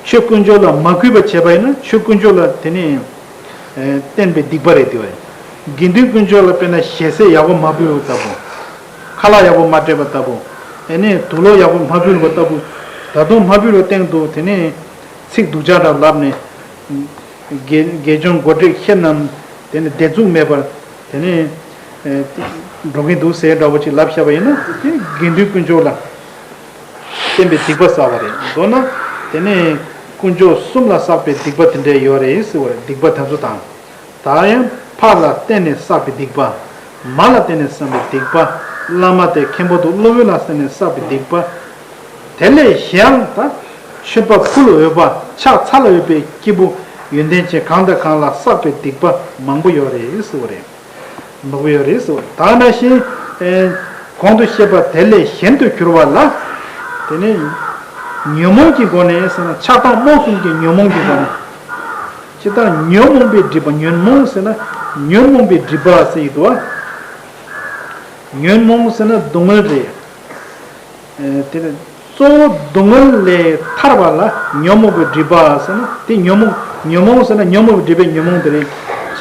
ཆོས་དཀོན་མཆོག་ལ་མ་གུས་པ་བྱས་པ་ཡིན་ན་ཆོས་དཀོན་མཆོག་ལ་དེ་ནས་བརྟེན་པའི་སྡིག་པ་རེད་དེ་བ་རེད། དགེ་འདུན་དཀོན་མཆོག་ལ་དཔེར་ན་ཞལ་ཟས་ཡག་པོ་མ་ཕུལ་བ་ལྟ་བུ། ཁ་ལག་ཡག་པོ་མ་སྤྲད་པ་ལྟ་བུ། ཨེ་ནས་དུག་ལོག་ཡག་པོ་མ་ཕུལ་བ་ལྟ་བུ། ད་དུང་མ་ཕུལ་བའི་སྟེང་དུ་དེ་ནས་ཚིག་སྡུག་ཅག་འདྲ་ལབ་ནས། དགེ་དགེ་སྦྱོང་མགོ་བྲེགས་ཁྱེད་རྣམས་དེ་ནས་བདེ་ཚུགས་མེད་པར་དེ་ནས་འགྲོ་གིན་འདུག་ཟེར་འདྲ་བོ་ཅིག་ལབ་བཞག་པ་ཡིན་ན་དེ་དགེ་འདུན་དཀོན་མཆོག་ལ་བརྟེན་པའི་སྡིག་པ་བསགས་པ་རེད། མདོར་ན་དེ་ནས་དཀོན་མཆོག་གསུམ་ལ་བསགས་པའི་སྡིག་པ་དེ་འདྲ་ཡོད་རེད་ཟེར་བ་རེད། སྡིག་པ་དེ་ཚོ་དང་། ད་ཡང་ཕ་ལ་བརྟེན་ནས་བསགས་པའི་སྡིག་པ། མ་ལ་བརྟེན་ནས་བསགས་པའི་སྡིག་པ། བླ་མ་སྟེ་མཁན་པོ་དང་སློབ་དཔོན་ལ་བརྟེན་ནས་བསགས་པའི་སྡིག་པ། དེ་ལས་གཞན་ཡང་ད་མཆོད་པ་ཕུལ་འོས་པ་ཕྱག་འཚལ་འོས་པའི་སྐྱེས་བུ་ཡོན་ཏན་ཅན་གང་དང་གང་ལ་བསགས་པའི་སྡིག་པ་མང་པོ་ཡོད་རེད་ཟེར་བ་རེད། མང་པོ་ཡོད་རེད་ཟེར་བ་རེད། ད་ནང་བཞིན་གོང་དུ་བཤད་པ་དེ་ལས་གཞན་དུ་གྱུར་པ་ལ། དེ་ནས་ཉོན་མོངས་ཀྱི་སྒོ་ནས་ཟེར་ན་ཆགས་སྡང་རྨོངས་གསུམ་གྱི་ཉོན་མོངས་ཀྱི་སྒོ་ནས། ཇི་ལྟར་ཉོན་མོངས་པའི་སྒྲིབ་པ། ཉོན་མོངས་ཟེར་ན་ཉོན་མོངས་པའི་སྒྲིབ་པ་ཟེར་ཡི་འདུག་བ། ཉོན་མོངས་ཟེར་ན་སྡུག་བསྔལ་རེད། ཨེ་དེ་ནི་གཙོ་བོ་སྡུག་བསྔལ་ལས་ཐར་བ་ལ་ཉོན་མོངས་པའི་སྒྲིབ་པ་ཟེར་ན་དེ་ཉོན་མོངས་ཉོན་མོངས་ཟེར་ན་ཉོན་མོངས་པའི་སྒྲིབ་པའི་ཉོན་མོངས་དེ་རེད།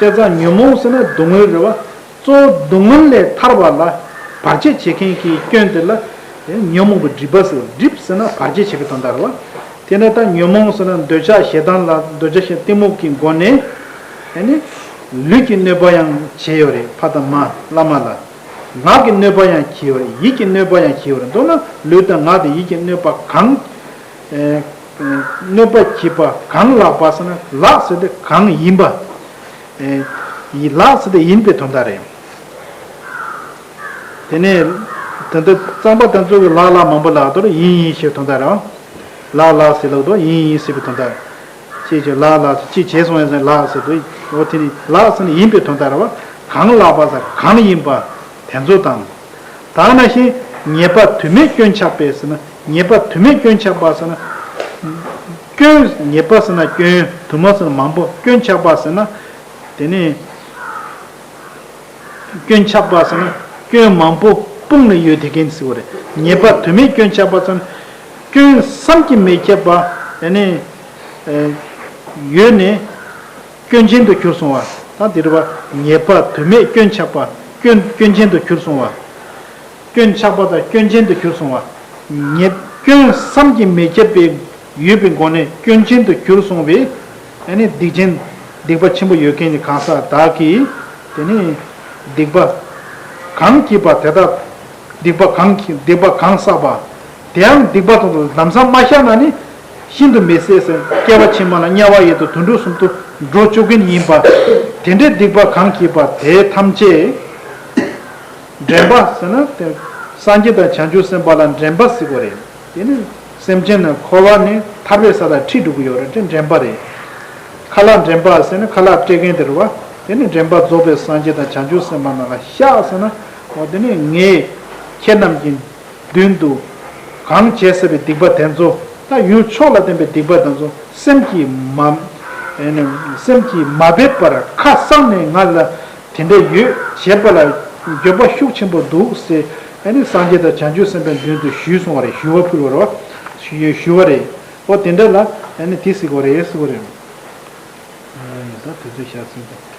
བྱས་ཙང་ཉོན་མོངས་ཟེར་ན་སྡུག་བསྔལ་རེད་བ། གཙོ་བོ་སྡུག་བསྔལ་ལས་ཐར་བ་ལ་བར་ཆད་བྱེད་མཁན་གྱི་སྐྱོན་དེ་ལ་ཉོན་མོངས་པའི་སྒྲིབ་པ་ཟེར། སྒྲིབ་ཟེར་ན་བར་ཆད་བྱེད་པའི་དོན་དག་རེད་བ། དེ་ནས་ད་ཉོན་མོངས་ཟེར་ན་འདོད་ཆགས་ཞེ་སྡང་ལ་འདོད་ཆགས་ཞེ་གཏི་མུག་གི་སྒོ་ནས་ཨ་ནི་ལུས་ཀྱི་གནོད་པ་ཡང་བྱས་ཡོད་རེད། ཕ་དང་མ་བླ་མ་ལ། ངག་གི་གནོད་པ་ཡང་བྱས་ཡོད་རེད། ཡིད་ཀྱི་གནོད་པ་ཡང་བྱས་ཡོད་རེད། མདོར་ན་ལུས་དང་ངག་དང་ཡིད་ཀྱི་གནོད་པ་གང་། ཨེ་གནོད་པ་བྱེད་པ་གང་ལགས་པ་ཟེར་ན་ལགས་ཟེར་ཏེ་གང་ཡིན་པ། ཨེ་ཡི་ལགས་ཟེར་ཏེ་ཡིན་པའི་དོན་དག་རེད། དེ་ནས་ད་ལྟ་གཙང་པ་དེ་ཚོ་གི་ལགས་ལགས་མང་པོ་ལབ་དུས་ཡིན་ཡིན་ཞེས་དོན་དག་རེད། ལགས་ལགས་ཟེར་ལབ་དུས་ཡིན་ཡིན་ཟེར་བའི་དོན་དག་ཅིག་ཅིག་ལགས་ལགས་ཟེར་ཅིག་བྱས་སོང་ཡང་ཟེར་ལགས་ཟེར་དུས་འོ་དེ་ནི་ལགས་ཟེར་ནི་ཡིན་པའི་དོན་དག་རེད་བ། གང་ལགས་པ་ཟེར་གང་ཡིན་པ་དེ་ཚོ་དང་། ད་ནང་བཞིན་ཉེས་པ་དུས་མེད་སྐྱོན་ཆགས་པས་ཟེར་ན་ཉེས་པ་དུས་མེད་སྐྱོན་ཆགས་པ་ཟེར་ན། སྐྱོན་ཉེས་པ་ཟེར་ན་སྐྱོན་དུ་མ་ཟེར་ན་མང་པོ་སྐྱོན་ཆགས་པ་ཟེར་ན། དེ་ནས་སྐྱོན་ཆགས་པ་ཟེར་ན་སྐྱོན་མང་པོ་སྤུངས་ནས་ཡོད་དེ་མཁན་ཟེར་བ་རེད། ཉེས་པ་དུས་མེད་སྐྱོན་ཆགས་པ་ཟེར་ན་སྐྱོན་བསམ་གྱིས་མི་ཁྱབ་པ་དེ་ནས་ཡོད་ནས། སྐྱོན་ཅན་དུ་གྱུར་སོང་བ། ད་འདི་རུ་བ་ཉེས་པ་དུས་མེད་སྐྱོན་ཆགས་པ། སྐྱོན་སྐྱོན་ཅན་དུ་གྱུར་སོང་བ། སྐྱོན་ཆགས་པ་དང་སྐྱོན་ཅན་དུ་གྱུར་སོང་བ། ཉེས་སྐྱོན་བསམ་གྱིས་མི་ཁྱབ་པའི་ཡོད་པའི་སྒོ་ནས་སྐྱོན་ཅན་དུ་གྱུར་སོང་བས། ཨ་ནི་སྡིག་ཅན་སྡིག་པ་ཆེན་པོ་ཡོད་མཁན་གྱི་གང་ཟག་བདག་གིས་དེ་ནི་སྡིག་པ་གང་བགྱིས་པ་དེ་དག་སྡིག་པ་གང་སྡིག་པ་གང་བསགས་པ། དེའང་སྡིག་པ་དང་དུ་ལམ་སང་མ་བཤགས་ན་ནི་ཤིན་ཏུ་མི་བཟད་ཟེར། བསྐལ་པ་ཕྱི་མ་ལ་དམྱལ་བ་ཡི་དྭགས་དུད་འགྲོ་གསུམ་དུ་འགྲོ་བཅུག་གིན་ཡིན་པ། དེ་འདྲའི་སྡིག་པ་གང་བགྱིས་པ་དེ་ཐམས་ཅད་འདྲེན་པ་ཟེར་ན་དེ་སངས་རྒྱས་དང་བྱང་ཆུབ་སེམས་དཔའ་ལ་འདྲེན་པ་ཟེར་དགོས་རེད། དེ་ནི་སེམས་ཅན་ནི་འཁོར་བ་ནས་ཐར་པའི་ས་ལ་ཁྲིད་འགྲོ་གི་ཡོད་རེད། དེ་འདྲེན་པ་རེད། ཁ་ལག་འདྲེན་པ་ཟེར་ན་ཁ་ལག་སྤྲད་མཁན་དེ་རེད་བ། དེ་ནི་འདྲེན་པ་རྫོགས་པའི་སངས་རྒྱས་དང་བྱང་ཆུབ་སེམས་དཔའ་རྣམས་ལ་བཤགས་ཟེར་ན། འོ་དེ་ནི་ངས་ཁྱེད་རྣམས་ཀྱི་མདུན་དུ་གང་བྱས་ཟེར་བའི་སྡིག་པ་དེ་ཚོ། ད་ཡུལ་མཆོག་ལ་བརྟེན་པའི་སྡིག་པ་དེ་ཚོ་སེམས་ཀྱིས་མ། ཨེ་ནི་སེམས་ཀྱིས་མ་འབད་པར་ཁ་གསང་ནས་ང་ལ་དེ་འདྲ་ཡོད་བྱས་པ་ལ་འགྱོད་པ་ཤུགས་ཆེན་པོ་འདུག་ཟེར། ཨེ་ནི་སངས་རྒྱས་དང་བྱང་ཆུབ་སེམས་དཔའི་མདུན་དུ་ཞུས་སོང་བ་རེད། ཞུ་བ་ཕུལ་བ་རེད་བ། ཞུ་ཞུ་བ་རེད། འོ་དེ་འདྲ་ལ་ཨེ་ནི་དེ་ཟེར་གོ་རེད་ཟེར་གོ་རེད། ཨ་ཡིན་ད་དུས་ཚོད་ཤར་སོང་ཙང་།